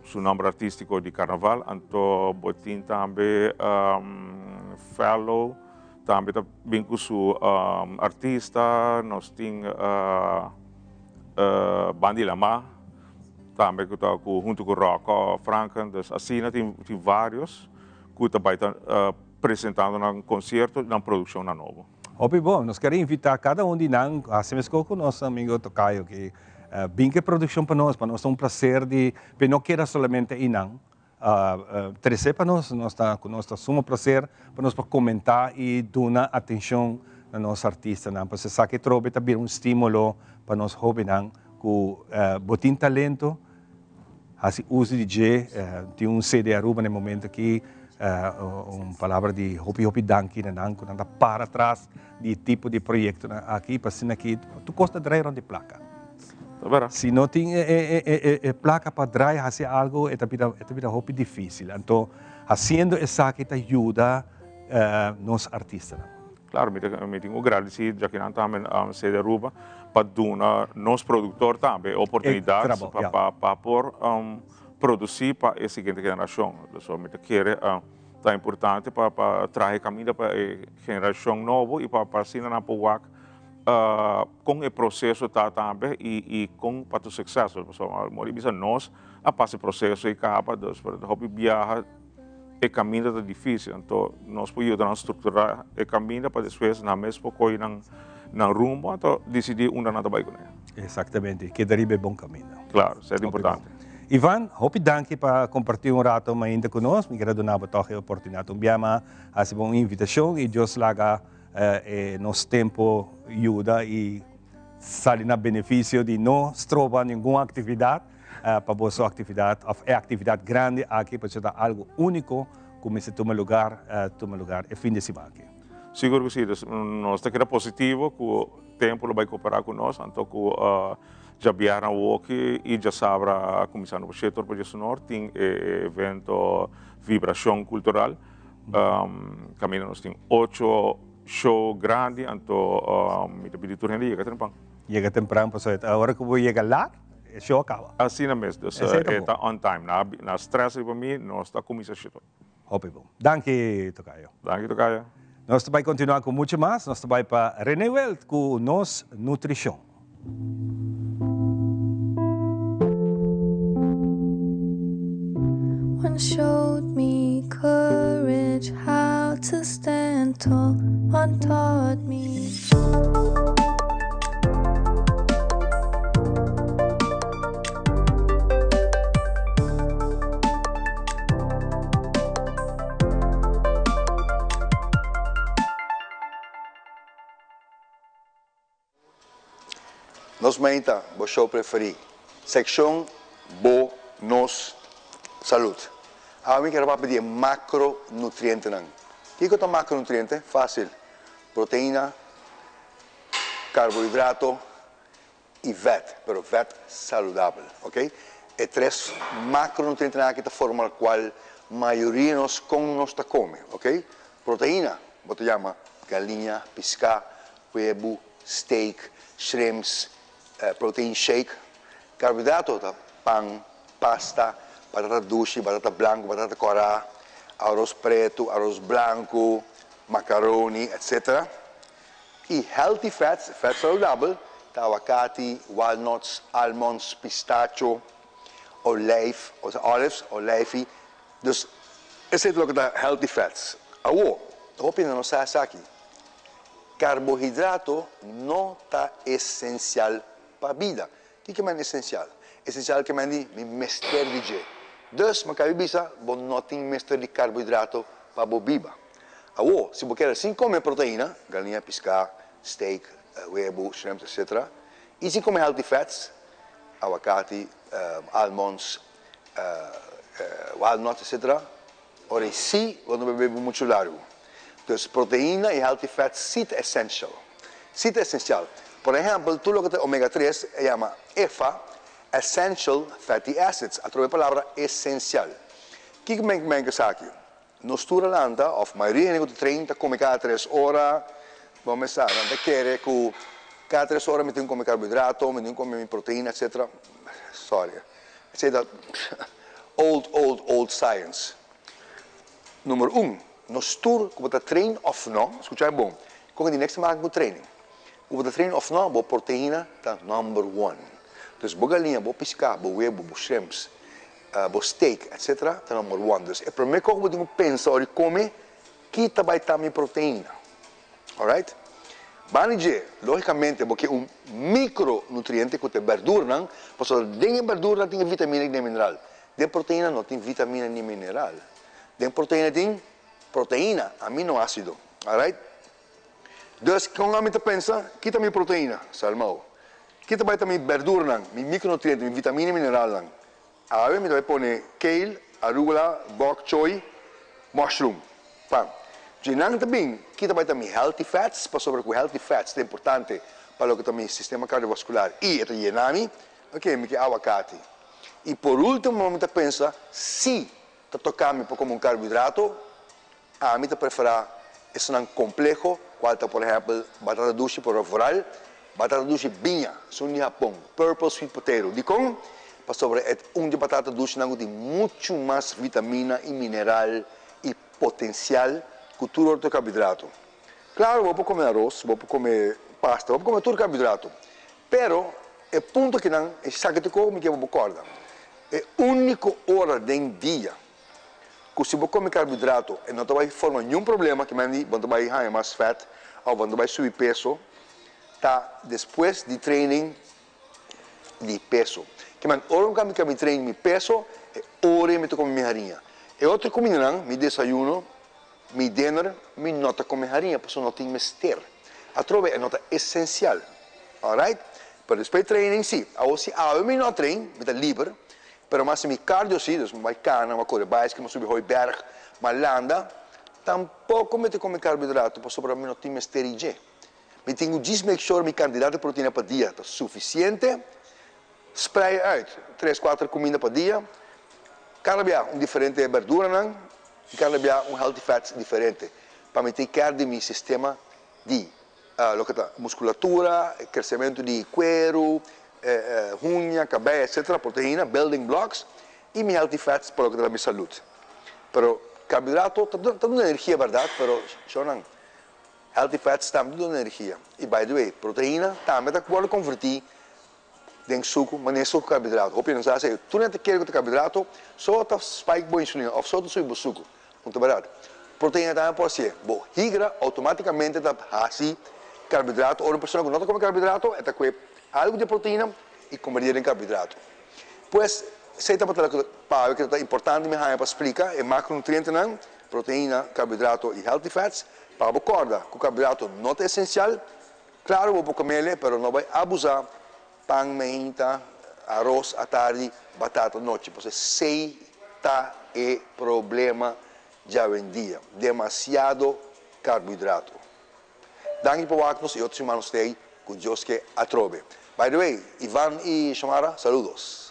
su nomber artistico di carnaval, anto bo tin tambe Fellow, tambe ta bin cu su artista, nos tin Bandi Lama, tambe cu ta cu hunto cu Rocco Franken, dus asina tin varios cu ta bay ta presentando nan concierto, nan produccionnan nobo. Hopi bon, nos ker invita cada un di nan, haci mesco cu nos amigo Tocayo aki, bin cu e produccion pa nos, pa nos ta un placer di, pe no keda solamente einan, trece pa nos, nos ta, cu nos ta sumo placer pa nos por comenta y duna atencion na nos artistanan, pasobra esaki trobe ta bira un stimulo pa nos hobennan cu bo tin talento, Hasi uso di dje. Tin un CD Aruba na e momento aki. Un palabra di hopi hopi danki na nan ku nan ta para tras di e tipo di proyektonan aki pa asina ki tur kos ta drai rond di plaka. Si no tin e plaka pa drai hasi algu e ta bira e ta bira hopi difisil. Anto hasiendo esaki ta yuda nos artistanan. Claro, mi ta mi tin cu gradici djakinan tambe CD Aruba pa duna nos productor tambe e oportunidad pa pa pa por produci pa e siguiente generacion. So mi ta kere ta importante pa pa traha e caminda pa e generacion nobo y pa pa asina nan por wak con e proceso ta tambe y y con pa ta successful. Pasobra mor di bisa nos a pasa e proceso y caba dus hopi biaha. E kaminda ta difísil, anto nos por yuda nan strukturá e kaminda pa despues nan mes por kohe nan rumbo anto disidí unda nan ta bai kuné. Exactamente, keda riba e bon caminda. Claro, esey ta importante. Ivan, hopi danki pa comparti un rato mainta cu nos. Mi kier a duna bo toch e oportunidad un bia mas haci bo un invitacion y Dios laga e nos tempo yuda y sali na beneficio di no stroba ningun actividad pa boso actividad of e actividad grandi aki pasobra ta algo unico cu mester tuma lugar tuma lugar e fin di siman aki. Sigur cu si, nos ta keda positivo cu tempo lo bay coopera cu nos, anto cu djabièrnè awoki y djasabra cuminsando pa shete or pa djesunor tin e evento Vibracion Cultural caminda nos tin ocho show grandi anto mi ta pidi tur hende yega tempran. Yega tempran pasobra ora cu bo yega laat e show a caba. Asina mes, dus e ta on time, na stress riba mi nos ta cuminsa shete. Hopi bon. Danki Tocayo. Danki Tocayo. Nos ta bai continua cu mucho mas. Nos ta bai pa Rene Welt cu nos nutricion. One showed me courage how to stand tall One taught me. Nos Meinta, bo show preferí. Seccion Bo Nos Salud. Awe mi kier papia di e macronutrientenan. Kiko ta macronutriente? Fácil. Proteína, carbohidrato, y vet, pero vet saludabel, ok. E tres macronutrientenan aki ta forma cual mayoria nos con nos ta come, ok. Proteina, bo ta yama galiña, pisca, webu, steak, shrimps, protein shake. Carbohidrato ta pan, pasta, batata dushi, batata blanco, batata cora, aros preto, aros blanco, macaroni, etc. Y healthy fats, vet saludabel, ta awakati, walnuts, almonds, pistacho, olijf, osea olives, olijfi. Dus esei ta loke ta healthy fats. Awo, hopi hende no sa esaki. Carbohidrato no ta esencial pa bida. Kiko men esencial? Esencial ke men di mi mester di dje. Dus, mi kabi bisa, bo no tin mester di carbohidrato pa bo biba. Awo, si bo kere sin come proteina, galiña, pisca, steak, webu, shrimps, etc. Y sin come healthy fats, awakati, almonds, walnuts, etc. Ora y si bo no bebe mucho largu. Dus proteina y healthy fats si ta essential. Si ta esencial. Por ehempel, tur loke ta omega tres e yama EFA, essential fatty acids. Atrobe e palabra esencial. Kiko men men ku esaki? Nos tur a lanta, of mayoria hende ku ta train ta kome kada tres ora. Bo mester sa, nan ta kere ku kada tres ora mi tin ku kome karbohidrato, mi tin ku kome mi proteina, etcetera. Sorry. Esei ta old, old, old science. Number un, nos tur ku bo ta train òf no, skucha mi bon, kon di niks te maken ku training, ku bo ta train òf no, bo proteina ta number one. Dus bo galiña, bo piská, bo webu, bo shrimps, bo steak, etcetera, ta number one. Dus e promé kos ku bo tin ku pensa ora di kome, ki ta bai ta mi proteina? Alright? Bani dje, logicamente bo ke un micronutriente cu ta e berdurnan, pasobra den e berdurnan tin e vitamina y den e mineral. Den proteina no tin vitamina ni mineral. Den proteina tin proteina, aminoacido. Alright? Dus con ami ta pensa, ki ta mi proteina? Salmao. Ki ta bai ta mi berdurnan, mi micronutriente, mi vitamina y mineralnan? Awe mi ta bai pone kale, arugula, bok choy, mushroom. Pan. Dje nan ta bin kita bai ta mi healthy fats, pasobra ku healthy fats ta importante pa loke ta mi sistema cardiovascular i e ta yena mi. Ok, mi ke awakati. I por ultimo mi ta pensa si ta toka mi pa kome un carbohidrato, ami ta preferá esunnan kompleho, kual ta por ehèmpel batata dushi por vooral batata dushi biña, esun di Hapon, purple sweet potato. Dikon? Pasobra e un di batata dushinan ku tin muchu mas vitamina i mineral i potensial ku tur otro karbohidrato. Klaro bo por kome aros, bo por kome pasta, bo por kome tur karbohidrato, pero e punto akinan esaki ta ku mi ke bo por kòrda, e úniko ora den dia ku si bo kome karbohidrato e no ta bai forma niun problema, ki mende bo no ta bai haña mas fèt òf bo no ta bai subi peso, ta despues di training. di peso. Ke men ora mi kami kami train mi peso, e ora mi ta kome mi hariña. E otro kumindanan, mi desayuno, mi dinner, mi no ta kome hariña pasobra no tin mester. Atrobe e no ta esensial. Alright? Pero despues di training si. Awor si awe mi no train, mi ta liber, pero mas si mi cardio si, dus mi bai cana, mi bai core bicycle, mi subi hooiberg, mi a landa, tampoco mi ta come carbohidrato pasobra mi no tin mester di dje. Mi tin cu djis make sure mi cantidad di proteina pa dia ta suficiente, sprei uit tres cuater cuminda pa dia, cada bia un diferente berduranan y cada bia un healthy fats diferente pa mi take care di mi sistema di loke ta musculatura, crecemento di cuero, huña, cabey etc. Proteina, building blocks y mi healthy fats pa loke ta mi salud. Pero carbohidrato ta duna energia berdad pero shownan healthy fats tambe ta duna energia y by the way proteina tambe ta wordo converti den suku manera suku carbohidrato. Hopi nos a hasi tur nan ta kere cu ta carbohidrato so ta spike bo insulina of so ta subi bo suku. No ta berdad. Proteina tambe por hasié. Bo higra automáticamente ta hasi carbohidrato. Ora un persona cu no ta come carbohidrato e ta cue algo di e proteina y convertié den carbohidrato. Pues, esey tabata loke pa awe cu ta importante mi haña pa splica e macronutrientenan, proteina, carbohidrato y healthy fats. Pa bo corda cu carbohidrato no ta esencial. Claro bo por comele pero no bay abusa Pan meinta, aros atardi, batata nochi. Pasobra esey ta e problema djawendia, demasiado carbohidrato. Danki pa wak nos y otro siman nos ta ey cu Dios ke atrobe. By the way, Ivan y Shomara, saludos.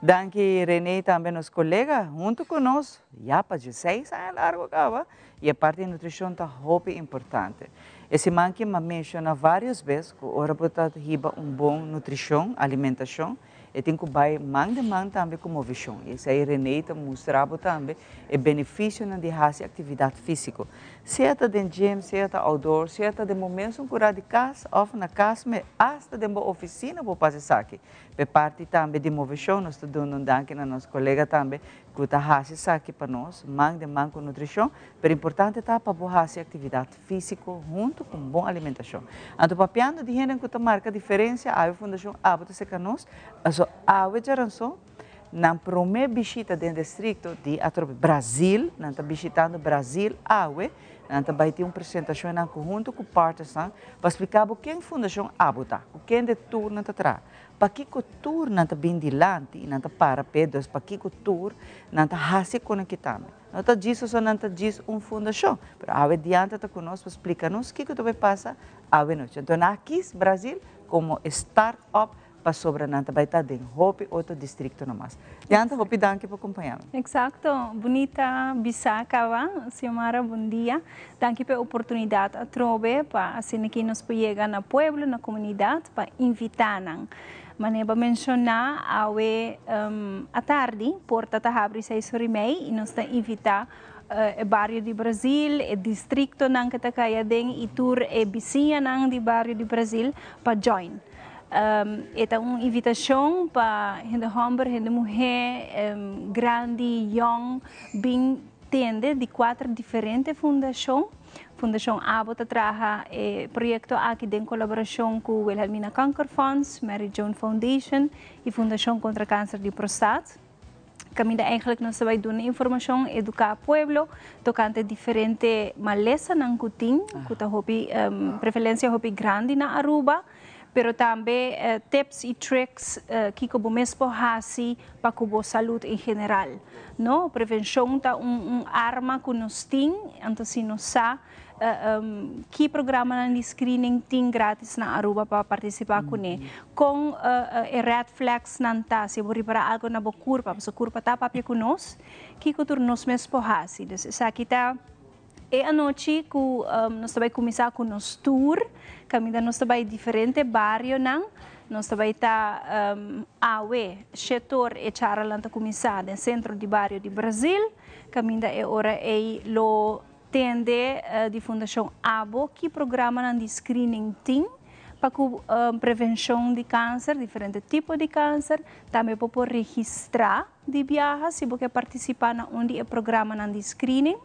Danki Rene tambe nos colega hunto cu nos ya pa dieseis aña largo caba y e parti di nutricion ta hopi importante. E siman ki m'a menciona varios bes cu ora bo ta hiba un bon nutricion, alimentacion, E tin ku bai man den man tambe ku movishon. I esei Renee ta mustra bo tambe e benefisionan di hasi aktividat físiko. Sea ta den gym, sea ta outdoor, sea ta den bo mesun kurá di kas òf na kas me, asta den bo ofisina bo por hasi esaki. P'e parti tambe di movishon nos ta duna un danki na nos kolega tambe ku ta hasi esaki pa nos, man den man ku nutrishon. Pero importante ta pa bo hasi aktividat físiko huntu ku un bon alimentashon. Anto papiando di hende ku ta marka diferensia, awe Fundashon Abo ta seka nos, paso awe djaranson nan promé bishita den distrikto di atrobe Brazil, nan ta bishitando Brazil awe, nan ta bai tin un presentashon nan ku huntu ku partnersnan pa splika bo ken Fundashon Abo ta, ku kende tur nan ta traha, pakiko tur nan ta bin dilanti i nan ta para p'e, dus pakiko tur nan ta hasi e konan ki tambe. No ta djis oso nan ta djis un fundashon, pero awe diante ta ku nos pa splika nos kiko ta bai pasa awe nochi. Anto nan a kis Brazil komo e start up pasobra nan ta bai ta den hopi otro distriktonan mas. Diante hopi danki pa kompaña mi. Eksakto, bunita bisa kaba, Xiomara bon dia. Danki pa e oportunidat atrobe pa asina ki nos por yega na pueblo, na komunidat pa invitá nan. Manera bo a menshoná, awe atardi porta ta habri seis ora i mei i nos ta invitá e bario di Brazil, e distriktonan ku ta kai aden i tur e bisiñanan di bario di Brazil pa join. E ta un invitashon pa hende hòmber, hende muhé, grandi, yòn, bin tende di kuater diferente fundashon. Fundashon Abo ta traha e proyekto aki den kolaborashon ku Wilhelmina Kankerfonds, Mary Joan Foundation i Fundashon Kontra Kanser di Prostat. Kaminda eigentlik nos ta bai duna informashon, eduká pueblo tokante diferente malesanan ku tin, ku ta hopi prevalensia hopi grandi na Aruba. Pero tambe tips y tricks kico bo mes por haci pa cu bo salud en general. No, prevencion ta un arma cu nos tin, anto si nos sa ki programanan di screening tin gratis na Aruba pa participa cune. Con e red flags nan ta, si bo ripara algo na bo curpa, pasobra curpa ta papia cu nos, kico tur nos mes por haci. Dus esaki ta. E anochi ku nos ta bai kuminsá ku nos tour, kaminda nos ta bai diferente barionan. Nos ta bai ta awe shetor e charlanan ta kuminsá den sentro di bario di Brazil, kaminda e ora ei lo tende di Fundashon Abo ki programanan di screening tin. pa ku prevenshon di kanser, diferente tipo di kanser. Tambe bo por registrá di biaha si bo ke partisipá na un di e programanan di screening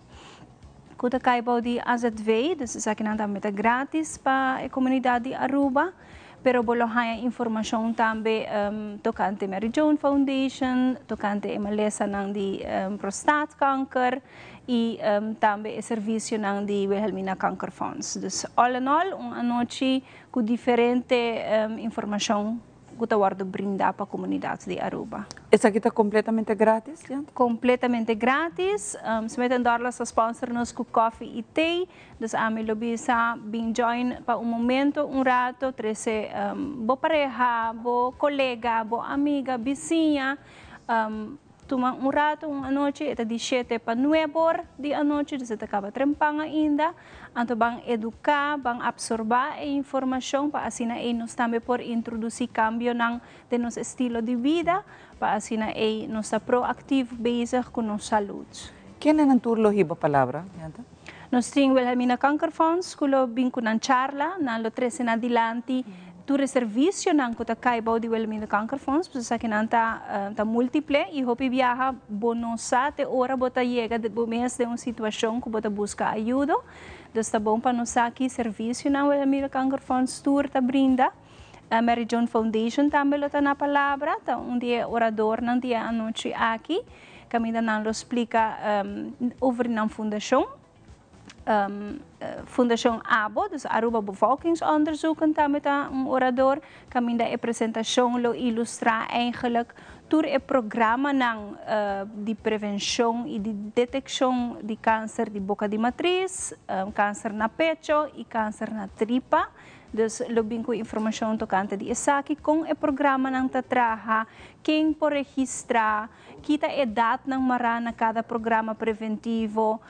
ku ta kai bou di AZV, dus esakinan tambe ta gratis pa e komunidat di Aruba. Pero bo lo haña informashon tambe tokante Mary Joan Foundation, tokante e malesanan di prostaatkanker i tambe e servisionan di Wilhelmina Kankerfonds. Dus all in all un anochi ku diferente informashon ku ta wòrdu brindá pa komunidat di Aruba. Esaki ta kompletamente gratis, Diantha? Kompletamente gratis. Smith and Dorlas ta sponsor nos ku kòfi i tei. Dus ami lo bisa bin join pa un momento, un rato, trese bo pareha, bo kolega, bo amiga, bisiña. Tuma un rato, un anochi, e ta di shete pa nuebe or di anochi, dus e ta kaba trempan ainda. Anto ban eduká, ban apsorbá e informashon pa asina ei nos tambe por introdusí kambionan den nos estilo di bida, pa asina ei nos ta proaktief bezig ku nos salud. Kendenan tur lo hiba palabra, Diantha? Nos tin Wilhelmina Kankerfonds ku lo bin ku nan charla, nan lo trese nan dilanti tur e servisionan ku ta kai bou di Wilhelmina Kankerfonds, pasobra esakinan ta ta multiple i hopi biaha bo no sa te ora bo ta yega bo mes den un situashon ku bo ta buska ayudo. Dus ta bon pa nos sa ki servisionan Wilhelmina Kankerfonds tur ta brinda. Mary Joan Foundation tambe lo ta na palabra, ta un di e oradornan di e anochi aki. Kaminda nan lo splika over di nan fundashon, Fundashon abo, dus Aruba Bevolkingsonderzoeken tambe ta un orador, kaminda e presentashon lo ilustrá eigenlijk tur e programanan di prevenshon i di detekshon di kanser di boka di matris, kanser na pecho i kanser na tripa. Dus lo bin ku informashon tokante di esaki, kon e programanan ta traha, ken por registrá, Ki ta edatnan mará na kada programa preventivo?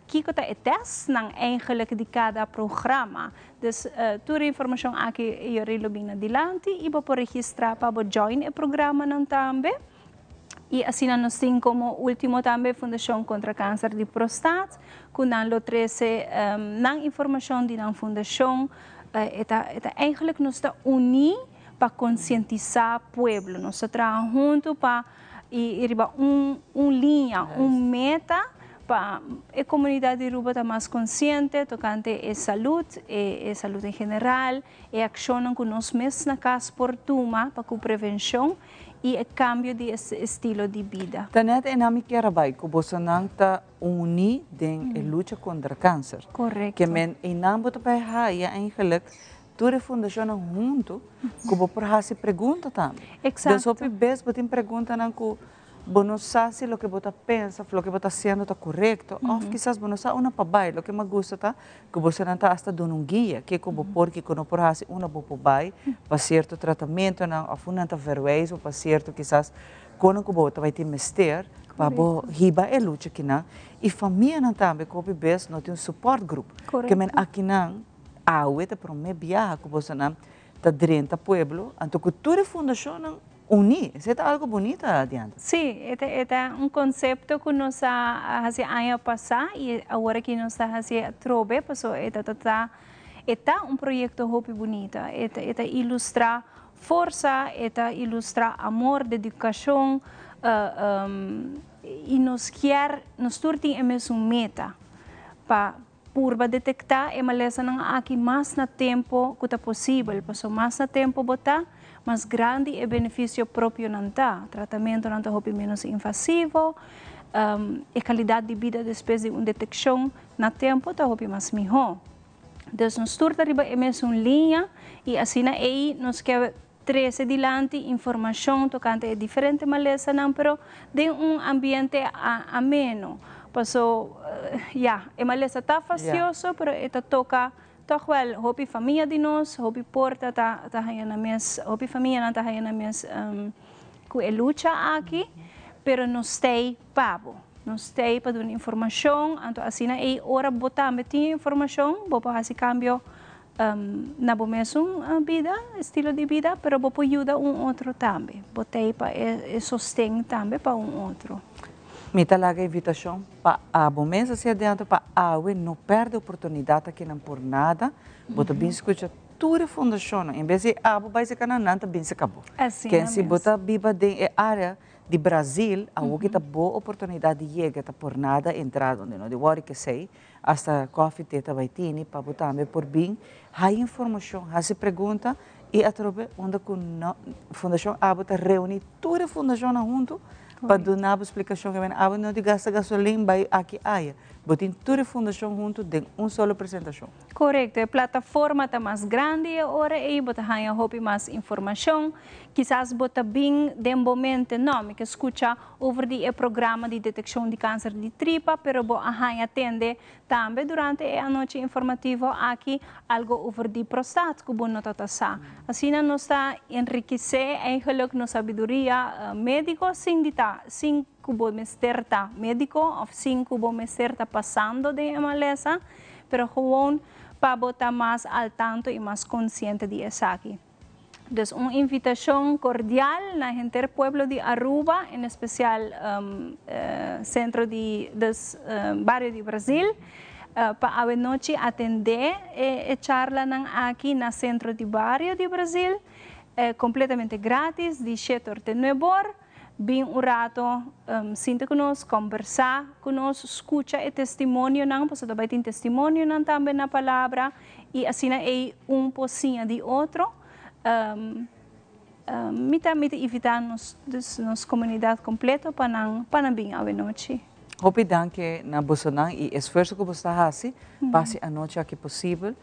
Kiko ta e tèstnan eigenlijk di kada programa? Dus tur e informashon aki Yori lo bin na dilanti i bo por registrá pa bo join e programanan tambe. I asina nos tin komo último tambe Fundashon Kontra Kanser di Prostat ku nan lo trese nan informashon di nan fundashon. E ta e ta eigenlijk nos ta uní. pa konsientisá pueblo. Nos ta traha huntu pa i riba un un liña, un meta pa e komunidat di Aruba ta mas konsiente tokante e salud, e salud en general, e akshonnan ku nos mes na kas por tuma pa ku prevenshon i e kambio di e estilo di bida. Ta net e nan mi kier a bai ku bosonan ta uni den e lucha kontra kanser. Korekto. Ke men einan bo ta bai haya eigenlijk Tur e fundashonnan huntu ku bo por hasi pregunta tambe. Exacto. Dus hopi bes bo tin preguntanan ku bo no sa si loke bo ta pensa of loke bo ta hasiendo ta korekto of kisas bo no sa unda pa bai. Loke mi a gusta ta ku bosonan ta asta duna un guia kiko bo por kiko no por hasi, unda bo por bai pa sierto tratamentonan of unda nan ta verwijs bo pa sierto kisas kono ku bo ta bai tin mester pa bo hiba e lucha kinan. I famianan tambe ku hopi bes no tin un support group. Ke men akinan. Awe ta prome biaha ku bosonan ta drenta pueblo, anto ku tur e fundashonnan uní. Esei ta algu bunita, Diantha. Sí, e ta e ta un konsepto ku nos a hasi aña pasá i awor aki nos ta hasi atrobe, pasobra e ta ta e ta un proyekto hopi bunita. E ta e ta ilustrá forsa, e ta ilustrá amor, dedikashon i nos kier, nos tur tin e mesun meta pa Purba detektá e malesanan aki mas na tempo ku ta posibel, pasobra mas na tempo bo ta, mas grandi e benefisio propionan ta. Tratamentonan ta hopi ménos invasivo, e kalidat di bida despues di un detekshon na tempo ta hopi mas mihó. Dus nos tur ta riba e mesun liña i asina ei nos ke trese dilanti informashon tokante e diferente malesanan pero den un ambiente ameno paso ya e malesa ta fastioso pero e ta toka tòg wèl hopi famia di nos hopi porta ta ta haña nan mes hopi famianan ta haña nan mes ku e lucha aki pero nos stei pa bo nos stei pa duna informashon anto asina ei ora bo tambe tin e informashon bo por hasi kambio Na bo mesun bida, estilo di bida, pero bo por yuda un otro tambe. Bo t'ei pa e sosten tambe pa un otro. Mi ta laga invitashon pa abo mes hacia adianto pa awe no perde oportunidat akinan por nada. Bo ta bin skucha. tur e fundashonnan, en bes di abo bai serka nan, nan ta bin serka bo. Asina Ken si bo mes. ta biba den e área di Brazil, awor ki ta bo oportunidat di yega, ta por nada entrada donde no di wòri kesei, hasta kòfi te ta bai tini pa bo tambe por bin haya informashon, hasi pregunta i atrobe unda ku no Fundashon Abo ta reuní tur e fundashonnan huntu pa duna bo splikashon ke menen abo no di gasta gasolin bai aki aya. Bo tin tur e fundashon huntu den un solo presentashon. Korekto, e plataforma ta mas grandi e ora ei, bo ta haña hopi mas informashon. Kisas bo ta bin den bo mente, no, mi ke skucha over di e programa di detekshon di kanser di tripa, pero bo a haña tende tambe durante e anochi informativo aki algo over di prostat ku bo no ta ta sa. Asina nos ta enrikisé eigenlijk nos sabiduria médiko sin di ta, sin ku bo mester ta médiko òf sin ku bo mester ta pasando den e malesa, pero gewoon pa bo ta mas al tanto i mas konsiente di esaki. Dus un invitashon kordial na henter pueblo di Aruba, en espesial sentro di, dus bario di Brazil, pa awe nochi atendé e charlanan aki na sentro di bario di Brazil, kompletamente gratis, di shete or te nuebe or. Bin un rato sinta ku nos, kombersá ku nos, skucha e testimonionan, pasobra ta bai tin testimonionan tambe na palabra, i asina ei un por siña di otro. Mi ta mi ta invitá nos dus nos komunidat kompleto pa nan pa nan bin awenochi. Hopi danki na bosonan i esfuerso ku boso ta hasi pa hasi anochi aki posibel.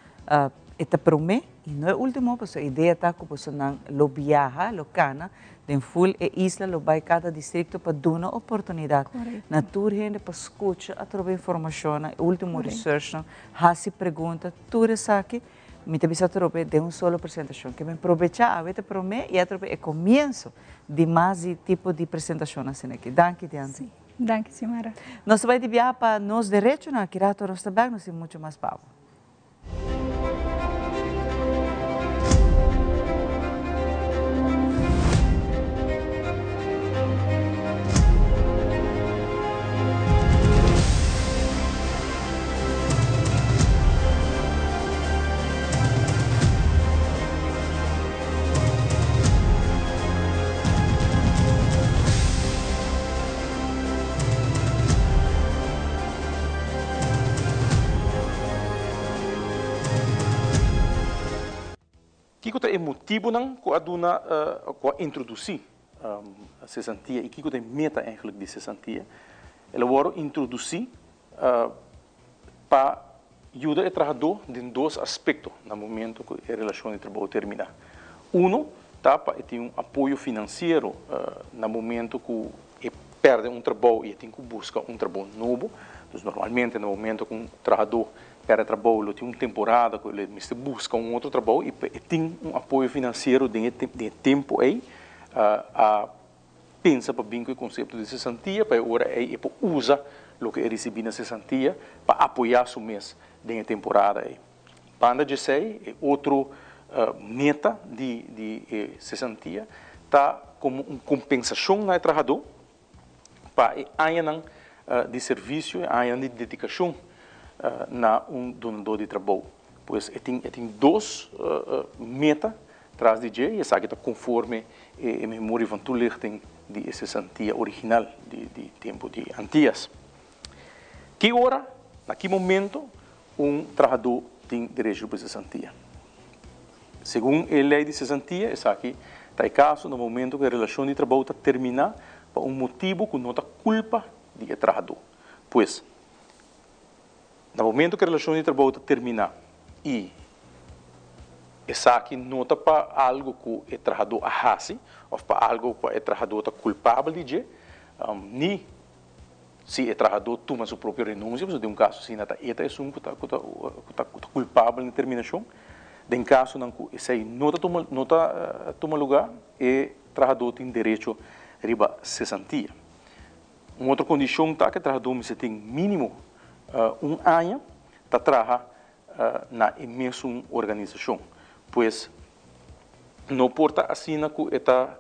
E ta promé i no e último, pasobra e idea ta ku bosonan lo biaha, lo kana den ful e isla, lo bai kada distrikto pa duna oportunidat na tur hende pa skucha atrobe informashonnan, e último researchnan, hasi pregunta, tur esaki mi ta bisa atrobe den un solo presentashon. Ke men probechá awe ta promé i atrobe e komienso di mas di tipo di presentashonnan asina aki. Danki Dianty. Danki Xiomara. Nos ta bai di biaha pa nos derechonan, aki rato nos ta bèk, nos tin muchu mas pa bo. Kiko ta e motibunan ku a duna ku a introdusí sesantia i kiko ta e meta eigenlijk di sesantia? El a wòrdu introdusí pa yuda e trahadó den dos aspekto na momento ku e relashon di trabou terminá. Uno ta pa e tin un apoyo finansiero na momento ku e pèrdè un trabou i e tin ku buska un trabou nobo. Dus normalmente na momento ku un trahadó pèrdè trabou lo tin un temporada ku e mester buska un otro trabou i pa e tin un apoyo finansiero den e tempu ei a pensa pa bin ku e konsepto di sesantia pa e ora ei e por usa loke e risibí na sesantia pa apoyá su mes den e temporada ei. Banda dje esei, e otro meta di di e sesantia ta komo un kompensashon na e trahadó pa e añanan di servisio, e añanan di dedikashon na un dunadó di trabou. Pues e tin e tin dos meta tras di dje i esaki ta konforme e memorie van toelichting di e sesantia original di di tempu di Antias. Ki ora, na ki momento Un trahadó tin derecho riba sesantia. Segun e lei di sesantia, esaki ta e kaso na momento ku e relashon di trabou ta terminá pa un motibu ku no ta kulpa di e trahadó. Pues, na momento ku e relashon di trabou ta terminá i esaki no ta pa algu ku e trahadó a hasi òf pa algu ku e trahadó ta kulpabel di dje, ni Si e trahadó tuma su propio renunsia, pasobra den un kaso asina ta e ta esun ku ta ku ta ku ta ku ta kulpabel na e terminashon. Den kasonan ku esei no ta tuma no ta tuma lugá, e trahadó tin derecho riba sesantia. Un otro kondishon ta ku e trahadó mester tin mínimo un aña ta traha na e mesun organisashon. Pues no por ta asina ku e ta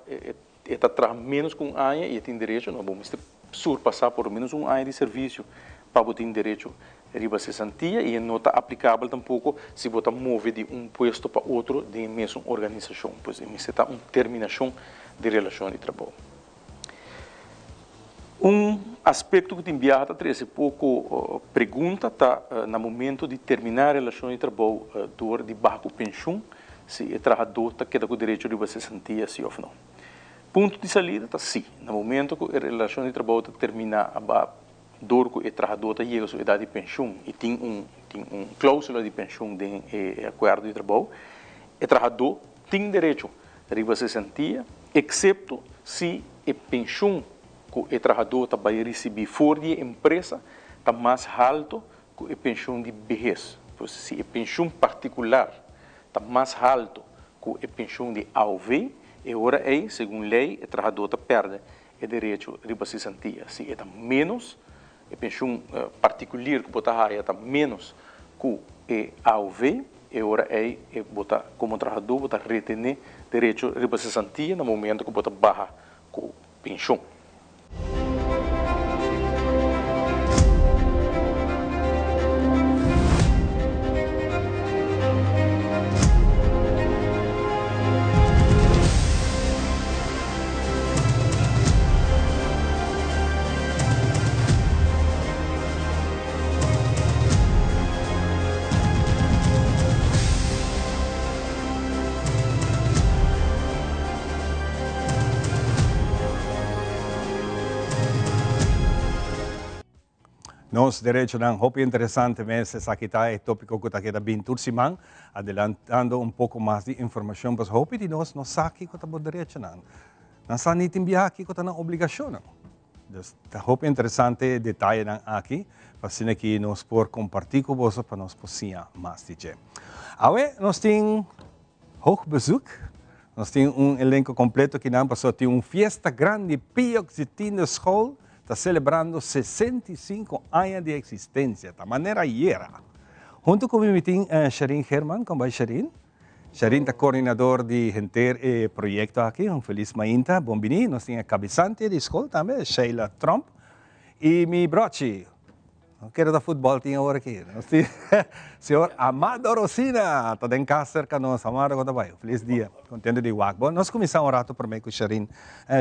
E ta traha ménos ku un aña i e tin derecho? No, bo mester surpasá por lo ménos un aña di servisio pa bo tin derecho riba sesantia i e no ta aplikabel tampoko si bo ta move di un puesto pa otro den e mesun organisashon. Pues e mester ta un terminashon di relashon di trabou. Un aspekto ku tin biaha ta trese poko pregunta ta na momento di terminá relashon di trabou dor di baha ku penshun si e trahadó ta keda ku derecho riba sesantia si òf no. Punto di salida ta si. Na momento ku e relashon di trabou ta terminá aba dor ku e trahadó ta yega su edat di penshun i tin un tin un klóusula di penshun den e akuerdo di trabou, e trahadó tin derecho riba sesantia eksepto si e penshun ku e trahadó ta bai risibí for di e empresa ta mas halto ku e penshun di behes. Pues si e penshun partikular ta mas halto ku e penshun di AOV, e ora ei, segun lei, e trahadó ta pèrdè e derecho riba sesantia. Si e ta ménos, e penshun partikulier ku bo ta haya ta ménos ku e AOV, e ora ei e bo ta komo trahadó bo ta retené derecho riba sesantia na momento ku bo ta baha ku penshun. Nos derechonan, hopi interesante mes, esaki ta e topico cu ta keda bin tur siman, adelantando un poco mas di informacion, pasobra hopi di nos no sa kico ta bo derechonan, nan sa ni tin biaha kico ta nan obligacionnan. Dus ta hopi interesante e detayenan aki, pa asina ki nos por comparti cu boso pa nos por siña mas di dje. Awe nos tin Hoog bezoek. Nos tin un elenco completo akinan pasobra tin un fiesta grandi Pio Xitindo School ta celebrando 65 aña di existencia. Ta manera ayera. Hunto cu mi mi tin Sharin Geerman. Con bai Sharin? Sharin ta coordinador di henter e proyecto aki. Un feliz mainta. Bon bini. Nos tin e cabezante di school tambe, Sheila Tromp. Y mi brochi. No kere ta futbol tin awor aki. Nos tin señor Amado Rosina ta den kas serka nos. Amado, kon ta bai? Felis dia. Kontento di wak bo. Nos kuminsá un rato promé ku Sharin.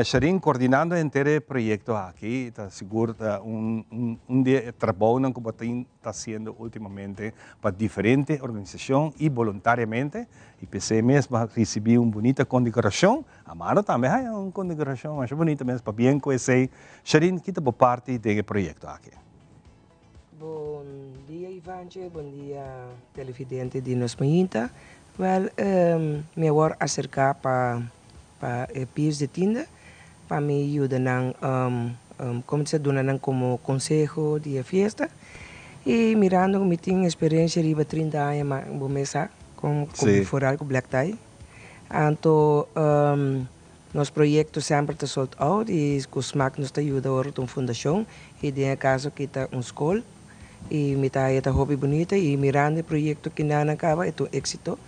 Sharin, kordinando henter e proyekto aki, ta sigur ta un un di e trabounan ku bo tin ta hasiendo ultimamente pa diferente organisashon i boluntariamente. I p'esei mes bo a risibí un bunita kondekorashon. Amado tambe haña un kondekorashon masha bunita mes. Pabien ku esei. Sharin, kita bo parti den e proyekto aki? Bon dia Ivantje, bon dia televidente di Nos Mainta. Wel, mi a wòrdu aserká pa pa e Pius de Tiende pa mi yuda nan, komo ta duna nan komo konseho di e fiesta. I mirando ku mi tin eksperensia riba 30 aña, ma bo mes sa kon foral ku Black Tie. Anto Nos proyecto semper ta sold out y cu smaak nos ta yuda ora ta un fundacion y den e caso aki ta un scol y mi ta haya ta hopi bunita y mirando e proyecto kinan a caba e ta un exito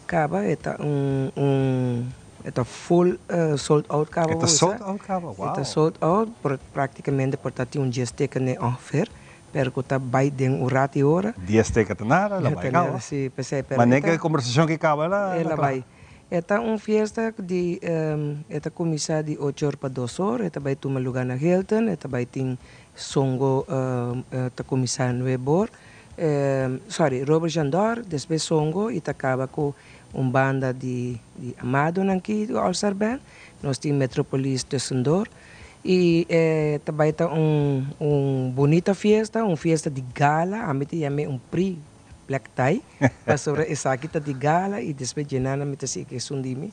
caba e ta un un e ta full sold out caba E ta sold out caba? Wow! E ta sold out por practicamente por ta tin un dies teken den ongeveer pero cu ta bay den un rato y ora. Dies teken ta nada, la bay caba. Si, pesey pero e ta. Manera cu e conversacion ki caba la cla. E la bay. E ta un fiesta di e ta kuminsá di ocho or pa dos or, e ta bai tuma lugá na Hilton, e ta bai tin songo ta kuminsá nuebe or, sorry, Robert Jandor, despues songo i ta kaba ku un banda di di Amadonan aki, di All Star Band, nos tin Metropolis tussendoor i e ta bai ta un un bunita fiesta, un fiesta di gala, ami ta yam'é un pre. Black tie, pasobra esaki ta di gala y despues djenana mi ta sigui esun di mi.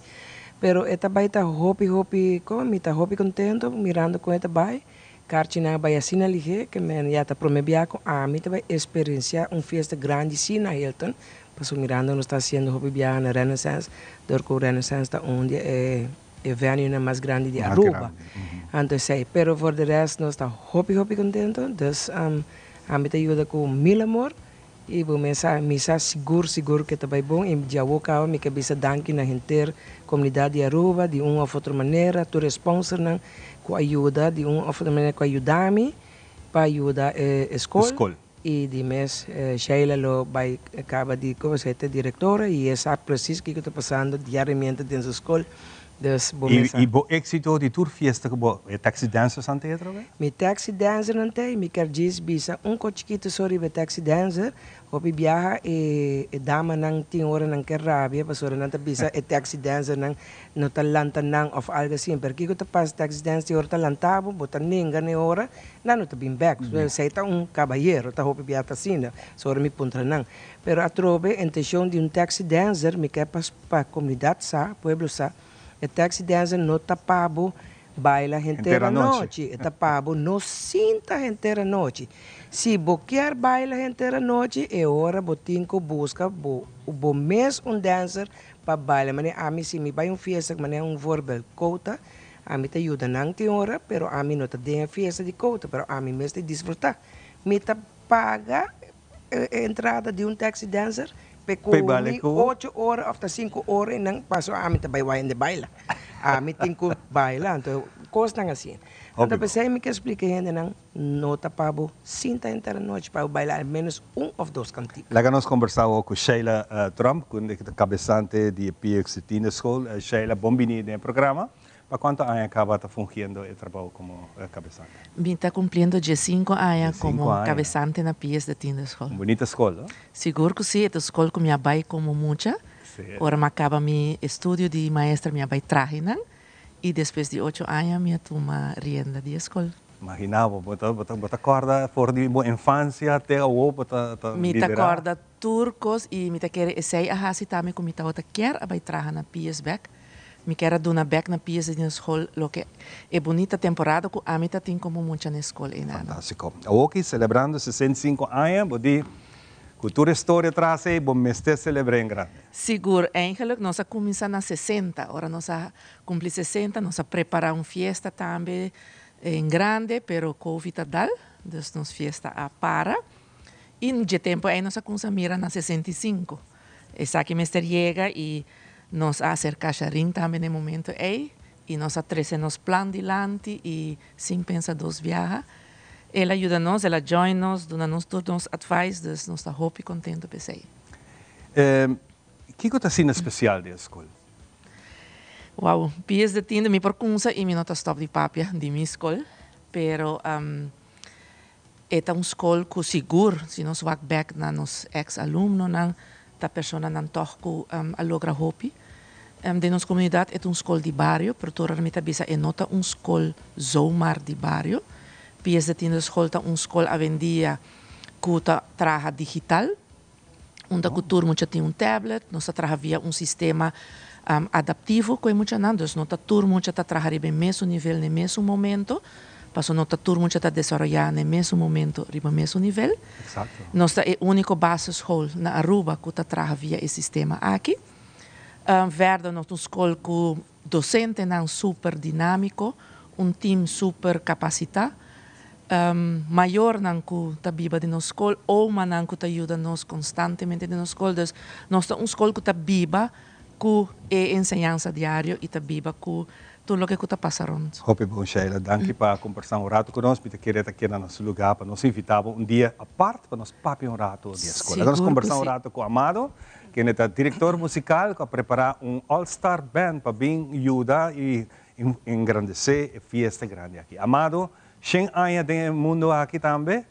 Pero e ta bay ta hopi hopi con mi ta hopi contento mirando con e ta bay. Carchinan a bay asina lihe ke men ya ta prome bia cu ami ta bay experiencia un fiesta grandi si na Hilton, pasobra mirando nos ta haciendo hopi biaha na Renaissance, dor cu Renaissance ta un di e e venuenan mas grandi di Aruba. Anto esey, pero voor de rest nos ta hopi hopi contento, dus ami ta yuda cu mil amor y bo mes sa, mi sa sigur sigur cu e ta bay bon y djawo caba mi ke bisa danki na henter comunidad di Aruba di un of otro manera, tur e sponsornan cu a yuda di un of otro manera cu a yuda mi pa yuda e school. Y di mes Sheila lo bay caba di como se ta directora y e sa precies kico ta pasando diariamente den su scol. Dus bo mes sa. Y bo exito di tur fiesta cu bo e taxi dancers nan ta atrobe? Mi taxi dancer nan ta y mi kier djis bisa un co chikito so riba e taxi dancer. Hopi biaha e damanan tin ora nan ke rabia pasobra nan ta bisa e taxi dancer nan no ta lanta nan of algo asina. Pero kico ta pasa taxi dancer tin ora ta lanta bo, bo ta nenga na e ora, nan no ta bin bek. Esey ta un cabayero ta hopi biaha ta asina, so ora mi puntra nan. Pero atrobe intencion di un taxi dancer mi ke pa pa comunidad sa, pueblo sa, e taxi dancer no ta pa bo Baila henter anochi, e ta pa bo no sinta henter anochi. Si bo kier baila henter anochi, e ora bo tin ku buska bo bo mes un dancer pa baila. Manera ami si mi bai un fiesta manera un voorbeeld kouta, ami ta yuda nan tin ora, pero ami no ta den e fiesta di kouta, pero ami mes ta disfruta. Mi ta paga e entrada di un taxi dancer p'e ku mi ocho ora of ta sinku ora i nan paso ami ta bai wai hende baila. Ami tin ku baila anto kosnan asina. Anto p'esei mi ke splika e hendenan no ta pa bo sinta henter anochi pa bo baila al menos un of dos kantika. Laga nos kombersá awor ku Sheila Tromp ku ta kabesante di e PX Tienerschool. Sheila bon bini den e programa. Pa cuanto aña caba ta fungiendo e trabou como cabesante? Mi ta cumpliendo diescinco aña como cabesante na Pies de Tienderschool. Un bunita scol, no? Sigur cu si, e ta scol cu mi a bay como mucha. Ora mi a caba mi estudio di maestra mi a bay traha nan y despues di ocho aña mi a tuma rienda di e scol. Imagina bo, bo ta bo ta corda for di bo infancia te awo bo ta ta Mi ta lidera? corda tur cos y mi ta kere esey a haci tambe cu mi tabata kier a bay traha na Pies bek. Mi kier a duna bek na Pies di na school loke e bunita temporada cu ami ta tin como mucha na e school eynan. Fantastico. Awoki celebrando 65 aña bo di cu tur e storia tras ey bo mester celebra en grande. Sigur, eigenlijk nos a cuminsa na 60, ora nos a cumpli 60 nos a prepara un fiesta tambe en grande pero covid a dal dus nos fiesta a para y dje tempo ey nos a cuminsa mira na 65 esaki mester yega y Nos a aserká Sharin tambe na e momento ei i nos a trese nos plan dilanti i sin pensa dos biaha el a yuda nos, el a join nos, duna nos tur nos advice, dus nos ta hopi kontento p'esei. Kiko ta asina spesial di e skol? Wou, pies de tiende mi por kumsa i mi no ta stòp di papia di mi skol, pero E ta un skol ku sigur si nos wak bek na nos eks alumnonan ta personanan tòg ku a logra hopi den nos komunidat. E ta un skol di bario pero tur ora mi ta bisa e no ta un skol zomaar di bario. Pies de Tiende School ta un skol awendia ku ta traha digital. Unda ku tur mucha tin un tablet, nos ta traha via un sistema adaptivo ku e muchanan, dus no ta tur mucha ta traha riba e mesun nivel na e mesun momento, pasobra no ta tur mucha ta desaroyá na e mesun momento riba e mesun nivel. Nos ta e úniko basisschool na Aruba ku ta traha via e sistema aki. Verder nos ta un skol ku Dosentenan super dinámiko, un tim super kapasitá, mayornan ku ta biba den nos skol, omanan ku ta yuda nos konstantemente den nos skol. Dus nos ta un skol ku ta biba ku e enseñansa diario i ta biba ku tur loke ku ta pasa rònt. Hopi bon Sheila, danki pa kombersá un ratu ku nos. Mi ta kere ta keda na su lugá pa nos invitá bo un dia apart pa nos papia un ratu di e skol. Laga nos kombersá un ratu ku Amado. Kende ta director musical cu a prepara un All Star Band pa bin yuda y engrandece e fiesta grandi aki. Amado, shen aña den e mundo aki tambe,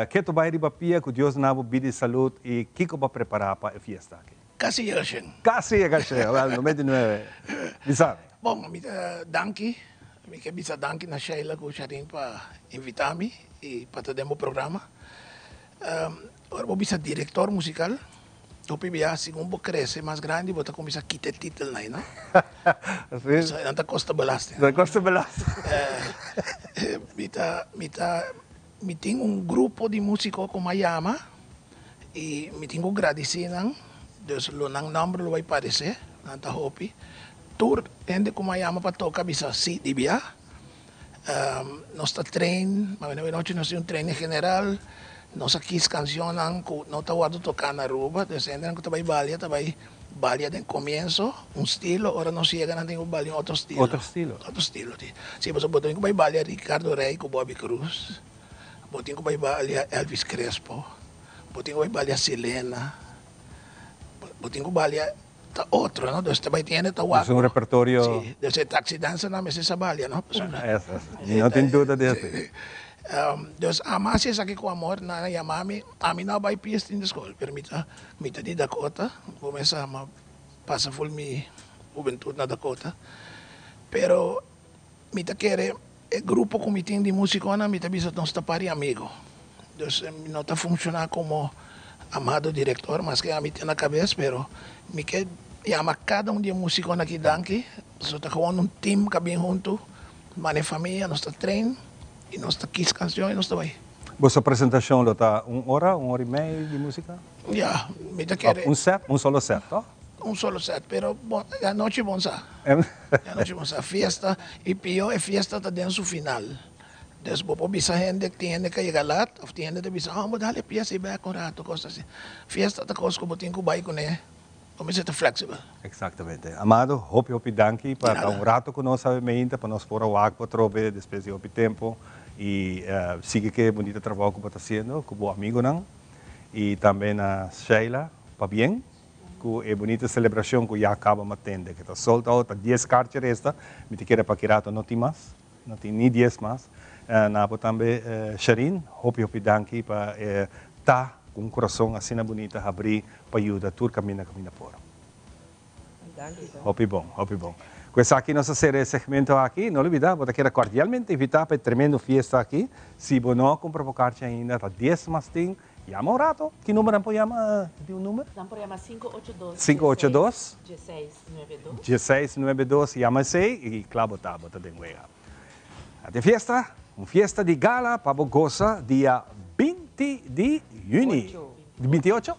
ke to bay riba pia cu Dios duna bo bida y salud y kico bo a prepara pa e fiesta aki? Casi yega shen. Casi yega shen, well, 99. Bisa mi. Bon, mi ta danki, mi ke bisa danki na Sheila cu Sharin pa invita mi y pa ta den bo programa. Ora bo bisa director musical, hopi bia segun bo crece mas grandi bo ta cuminsa kita e titelnan ei, no? Así. Nan ta costa belasting. Nan ta costa belasting. Mi ta, mi ta, mi tin un grupo di musico cu mi a yama y mi tin cu gradici nan, dus lo nan nomber lo bay parece, nan ta hopi. Tur hende cu mi a yama pa toca a bisa si di bia. Nos ta train, ma wena nochi nos tin un training general, nos a kis cancionnan cu no ta wordo toca na Aruba, dus hendenan cu ta bay balia ta bay balia den comienzo un stilo, ora nos yega nan tin cu balia un otro stilo. Otro stilo? Otro stilo, si. Si, pasobra bo tin cu bay balia Ricardo Rey cu Bobby Cruz. Bo tin ku bai balia Elvis Crespo, bo tin ku bai balia Selena, bo tin ku balia ta otro, no? Dus ta bai tin hende ta wak. Dus un repertorio. Si, dus e taxi dancernan mester sa balia, no? Pasobra. Eso, eso. Mi no tin duda di esei. Dus ama hasi esaki ku amor, nan a yama mi, ami no a bai pies tin di skol, pero mi ta, mi ta di Dakota, kuminsá ama pasa ful mi hubentut na Dakota, pero Mi ta kere e grupo ku mi tin di musikonan mi ta bisa nos ta par di amigo. Dus mi no ta funshoná komo amado direktor maske ami tin na kabes pero mi ke yama kada un di e musikonan aki danki pasobra ta gewoon un team ku a bin huntu mane famia nos ta train i nos ta kis kanshon i nos ta bai. Boso presentashon lo ta un ora, un ora i mei di musika? Ya, mi ta kere. Òf un sèt, un solo sèt, tòg? Un solo sèt, pero bon, e anochi bon sa. E anochi bon sa. Fiesta, i pió e fiesta ta den su final. Dus bo por bisa hende, tin hende ka yega lat, òf tin hende ta bisa, oh, bo dal e pies ei bèk un rato, kos asina. Fiesta ta kos ku bo tin ku bai kuné, bo mester ta fleksibel. Eksaktamente. Amado, hopi hopi danki pa ta un rato ku nos awe meinta, pa nos por a wak bo atrobe despues di hopi tempu i sigui ku e bunita trabou ku bo ta hasiendo ku bo amigonan i tambe na Sheila, pabien. Ku e bunita selebrashon ku ya kaba ma tende ke ta sold out, ta dies karchi resta, mi ta kere pa ki rato no tin mas, no tin ni dies mas. Na bo tambe Sharine, hopi hopi danki pa e ta ku un kurason asina bunita habrí pa yuda tur kaminda kaminda por. Hopi bon, hopi bon. Ku esaki nos a sera e segmento aki. No lubida, bo ta keda kordialmente invitá pa e tremendo fiesta aki. Si bo no a kumpra bo karchi ainda, ta dies mas tin. Yama un rato. Ki number nan por yama? Tin un number? Nan por yama 582 582 1692. 1692. Yama esei i kla bo ta, bo ta den wega. Ate fiesta, un fiesta di gala pa bo gosa dia 20 di juni. 28?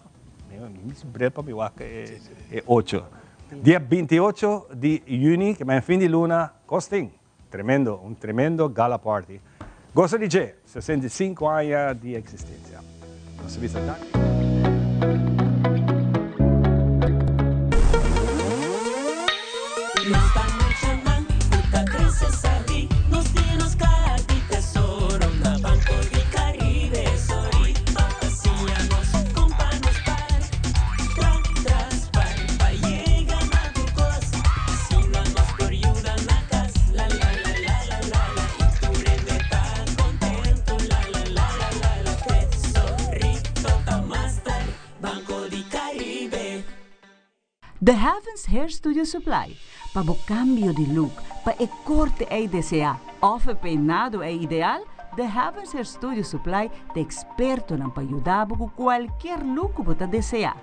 Mi mis bril pa mi wak e ocho. Dia 28 di juni, ke men fin di luna, kos tin. Tremendo, un tremendo gala party. Gosa di dje, 65 aña di existencia. Nos ta bisa danki. Nos ta muchanan ku ta krese sabí, nos tin nos kaha di tesoro na Banco di Caribe. Sorry pa siña nos kon pa nos par, tra tras par pa yega na tur kos. Asina nos por yuda na kas, la la la la la la la i tur hende ta kontentu, la la la la la la tesorito ta master, Banco di Caribe. The Heavens Hair Studio Supply, pa bo cambio di look, pa e corte ey desea of e peinado ey ideal, The Heavens Hair Studio Supply ta expertonan pa yuda bo cu cualkier look cu bo ta desea.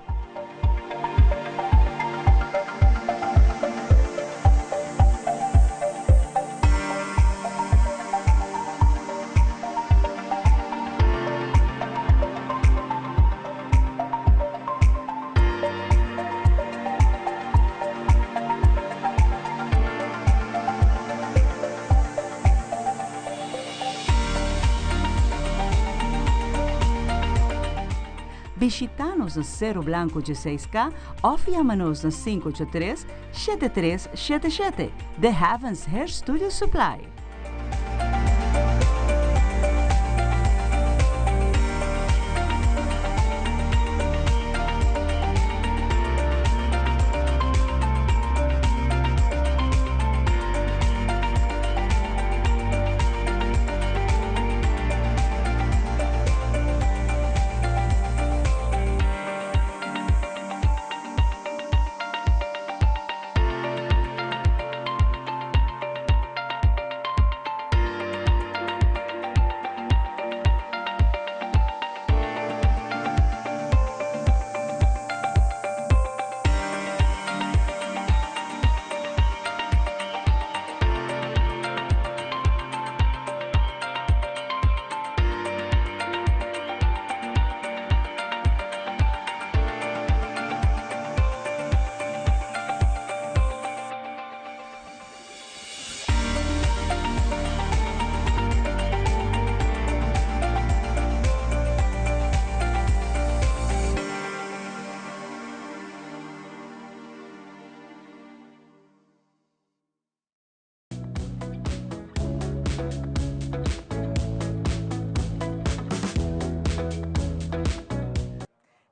Bishita nos na Cerro Blanco 16K of yama nos na 583 7377. The Heavens Hair Studio Supply.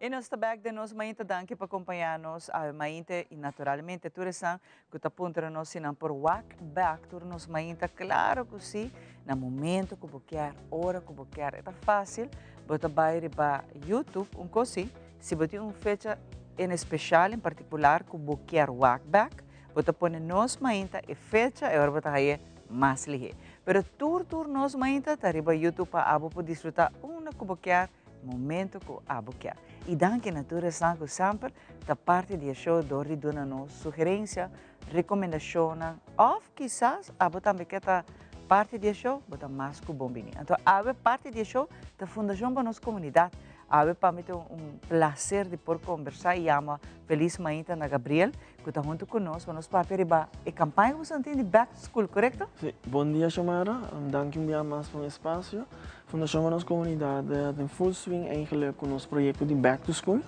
I nos ta bek den Nos Mainta. Danki pa kompañá nos awe mainta i naturalmente tur esnan ku ta puntra nos si nan por wak bek tur Nos Mainta. Klaro ku si, na momento ku bo kier, ora ku bo kier. E ta fásil, bo ta bai riba YouTube un kos si, si bo tin un fecha en espeshal, en partikular ku bo kier wak bek, bo ta pone Nos Mainta e fecha e ora bo ta hañ'é mas lihé. Pero tur tur Nos Mainta ta riba YouTube pa abo por disfrutá unda ku bo kier. Momento ku abo kier. I danki na tur esnan ku semper ta parti di e show dor di duna nos sugerensia, rekomendashonnan òf kisas abo tambe ke ta parti di e show, bo ta mas ku bon bini. Anto awe parti di e show ta Fundashon pa Nos Komunidat. Awe pa mi ta un plaser di por kombersá i yama Feliz Mainta na Gabriel ku ta huntu ku nos pa nos papia riba e kampaña ku boso a tin di Back to School, korekto? Sí. Bon dia Xiomara, danki un bia mas pa un espasio. Fundashon pa Nos Komunidat ta den full swing eigenlijk ku nos proyekto di Back to School.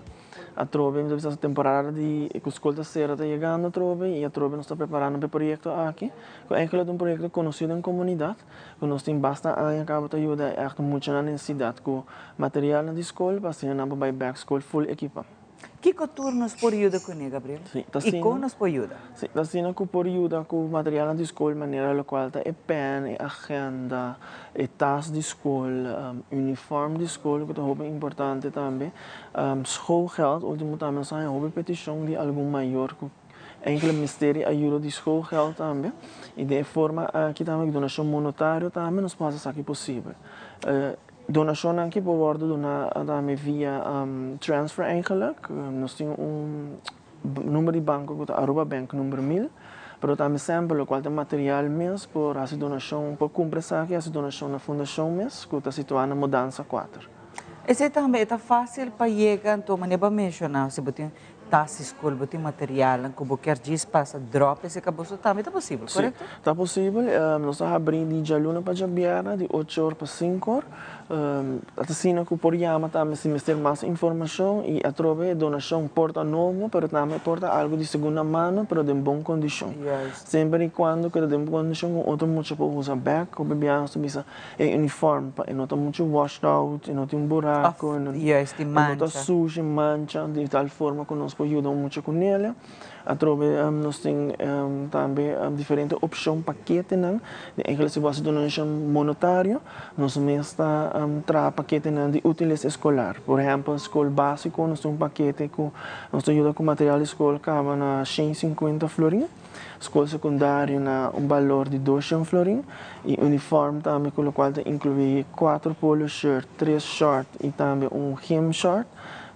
Atrobe mi ta bisa temporada di ku skol ta sera ta yegando atrobe i atrobe nos ta preparando pa e proyekto aki ku eigenlijk ta un proyekto konosí den komunidat ku nos tin basta aña kaba ta yuda ègt muchanan den sidat ku materialnan di skol pa asina nan por bai bèk skol full ekipá. Kiko tur nos por yuda kuné, Gabriel? Sí, ta I kon nos por yuda? Sí, ta asina ku por yuda ku materialnan di skol manera lokual ta e pèn, e agenda, e tas di skol, uniform di skol ku ta hopi importante tambe, schoolgeld, ultimo tambe nos a haña hopi petishon di algun mayor ku enkele mester di ayuda di schoolgeld tambe i den e forma aki tambe ku donashon monotario tambe nos por hasi esaki posibel. Donashonnan aki por wòrdu duná tambe via transfer eigenlijk. Nos tin un number di banko ku ta Aruba Bank number mil, pero tambe semper lokual ta material mes por hasi donashon, por kumpra esaki i hasi donashon na fundashon mes ku ta situá na Modanza kuater. Esei tambe e ta fásil pa yega, anto manera bo a menshoná si bo tin tas di skol, bo tin materialnan ku bo kier djis pasa dròp esei ka boso tambe ta posibel, korekto? Sí, ta posibel. Nos ta habrí di djaluna pa djabièrnè di ocho or pa sinku or. Ta asina ku por yama tambe si mester mas informashon i atrobe e donashon por ta nobo pero tambe por ta algu di segunda mano pero den bon kondishon. Semper i kuando ku e ta den bon kondishon ku otro mucha por usa bèk. Hopi biaha nos ta bisa E uniform pa e no ta muchu washed out, e no tin buraco, e no ta sushi, mancha, di tal forma cu nos por yuda un mucha cu nele. Atrobe nos tin tambe diferente opcion paketenan, di enkele si bo haci donacion monetario, nos mes ta traha paketenan di utiles escolar. Por ehempel, scol basico nos tin un pakete cu nos ta yuda cu material di scol caba na shen cincuenta florin. Skol sekundario na un balor di doshen florin i uniform tambe ku lokual ta inkluí kuater polo shirt, tres short i tambe un gym short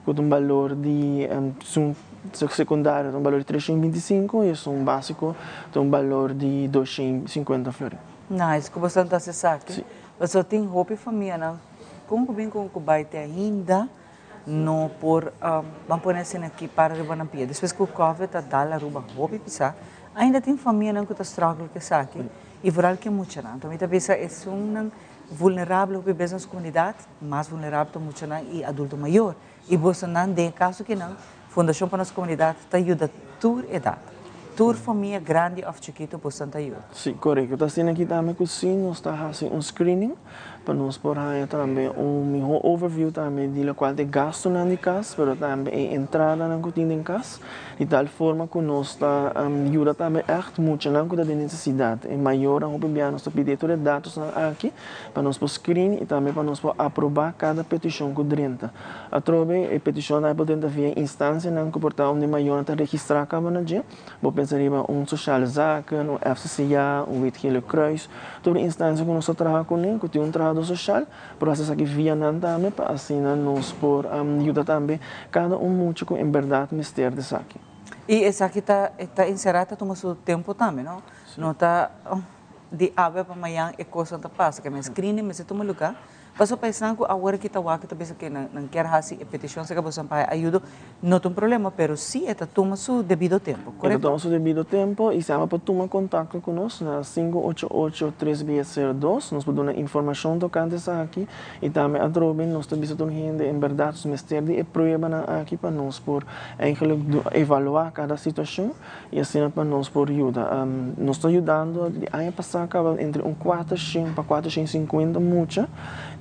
ku ta un balor di esun sekundario ta un balor di treshen binti sinku i esun básiko ta un balor di doshen sinkuenta florin. Nice ku boso ta hasi esaki. Pasobra tin hopi famianan kon ku bin kon ku bai te ainda No por ban pone asina aki para riba nan pia. Despues ku covid a dal Aruba hopi pisá, ainda tin famianan ku ta struggle ku esaki i vooral ku e muchanan. Anto mi ta bisa esunnan vulnerabel hopi bes nos komunidat, mas vulnerabel ta muchanan i adulto mayor. I bosonan den e kaso kinan Fundashon pa nos komunidat ta yuda tur edat, tur famia grandi òf chikitu bosonan ta yuda. Sí, korekto. Ta asina aki tambe ku sí nos ta hasi un screening. Pa nos por haña tambe un mihó overview tambe di lokual ta e gastunan di kas, pero tambe e entradanan ku tin den kas, di tal forma ku nos ta yuda tambe ègt muchanan ku ta den nesesidat. E mayornan hopi bia nos ta pidi tur e datosnan aki pa nos por screen i tambe pa nos por aprobá kada petishon ku drenta. Atrobe e petishonnan por drenta via instansianan ku por ta unda e mayornan ta registrá kaba na dje. Bo pensa riba un Sociale Zaken, un FCCA, un Wit Gele Kruis, tur instancia ku nos ta traha kuné, ku tin un trahadó sosial, por hasi esaki via nan tambe pa asina nos por yuda tambe kada un mucha ku en bèrdat mester di esaki. I esaki ta ta enserá ta tuma su tempu tambe, no? No ta di awe pa mañan e kosnan ta pasa, ke men screening mester tuma lugá. Pasobra pa esnan ku awor aki ta wak ta bisa ke nan kier hasi e petishon seka boso pa haña ayudo, no ta un problema, pero si e ta tuma su debido tempu, korekto? E ta tuma su debido tempu i sema por tuma kontakto ku nos na 588 302, nos por duna informashon tokante esaki i tambe atrobe nos ta bisa tur hende en bèrdat nos mester di e pruebanan aki pa nos por eigenlijk evaluá kada situashon i asina pa nos por yuda. Nos ta yudando di aña pasá kaba entre un 400 pa 450 mucha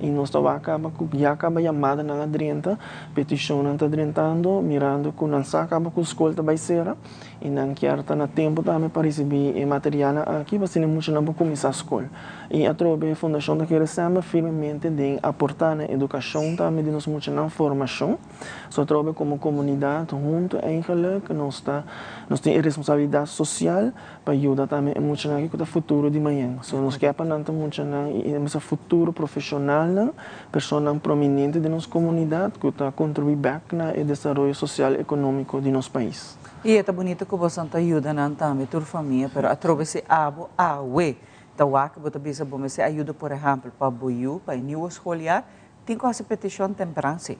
i I nos ta wak kaba ku ya kaba yamadanan a drenta, petishonnan ta drentando, mirando ku nan sa kaba ku skol ta bai sera i nan kier ta na tempu tambe pa risibí e materialnan aki pa asina e muchanan por kuminsá skol. I atrobe Fundashon ta kere semper firmemente den aportá na edukashon tambe di nos muchanan, formashon. So atrobe komo komunidat huntu eigenlik nos ta nos tin e responsabilidat sosial pa yuda tambe e muchanan aki ku ta futuro di mañan. So nos ke pa nan ta muchanan i e mester futuro profeshonalnan, personanan prominente den nos komunidat ku ta kontribuí bèk na e desaroyo sosial ekonómiko di nos pais. I e ta bunito ku boso ta yuda nan tambe tur famia, pero atrobe si abo awe ta wak bo ta bisa bo mester ayuda por ehèmpel pa bo yu pa e nieuwe schooljaar, Tin ku hasi petishon tempran si,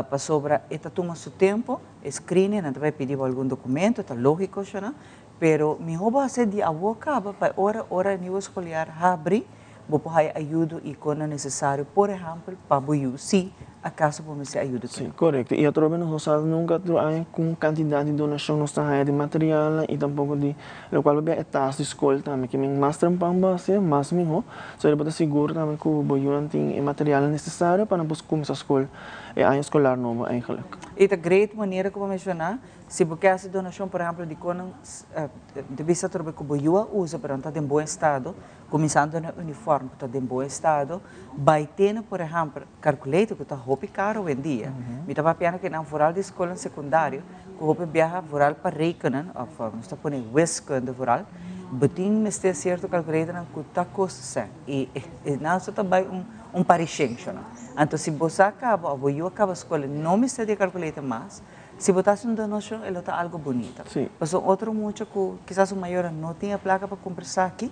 pasobra e ta tuma su tempu, e screening, nan ta bai pidi bo algun dokumento, ta lógiko shona, pero mihó bo hasi di awor kaba pa e ora ora e nieuwe schooljaar habri, bo por haya ayudo i kosnan nesesario, por ehèmpel pa bo yu, si akaso bo mester ayudo Sí, korekto. I atrobe nos no sa nunka tur aña kon kantidat di donashon nos ta haya di materialnan i tampoko di lokual bo bia e tas di skol tambe. Ke men mas trempan bo hasié, mas mihó. So bo ta sigur tambe ku bo yunan tin e materialnan nesesario pa nan por kuminsá skol e aña eskolar nobo eigenlik. I ta great manera ku bo menshoná, si bo ke hasi donashon por ehèmpel di konan di bista atrobe ku bo yu a usa pero nan ta den bon estado, kuminsando na uniform ku ta den bon estado, bai tene por ehèmpel calculator ku ta hopi karo awendia. Mi ta papiando ku nan vooral di skolnan sekundario ku hopi biaha vooral pa rekenen òf nos ta pone wiskunde vooral, bo tin mester sierto calculatornan ku ta kosta sèn i nan so ta bai un un parishenshonan. Anto si bo sa kaba òf bo yu a kaba skol i no mester di e calculator mas, si bo ta hasi un donashon e lo ta algu bunita. Pasobra otro mucha ku kisas su mayornan no tin e plaka pa kumpra esaki,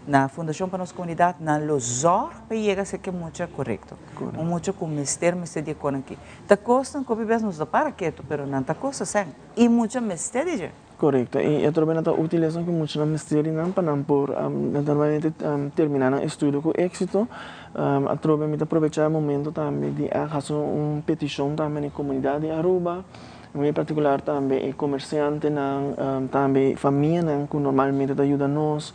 na Fundashon pa Nos Komunidat nan lo zòrg pa yega serka e mucha korekto. Un mucha ku mester mester di e konan aki. Ta kosnan ku hopi bes nos ta para ketu pero nan ta kosta sèn i mucha mester di dje. Korekto. I atrobe nan ta útil esun ku muchanan mester di nan pa nan por naturalmente terminá nan estudio ku éksito. Atrobe mi ta probechá e momento tambe di a hasi un petishon tambe na e komunidat di Aruba, en partikular tambe e komersiantenan, tambe famianan ku normalmente ta yuda nos,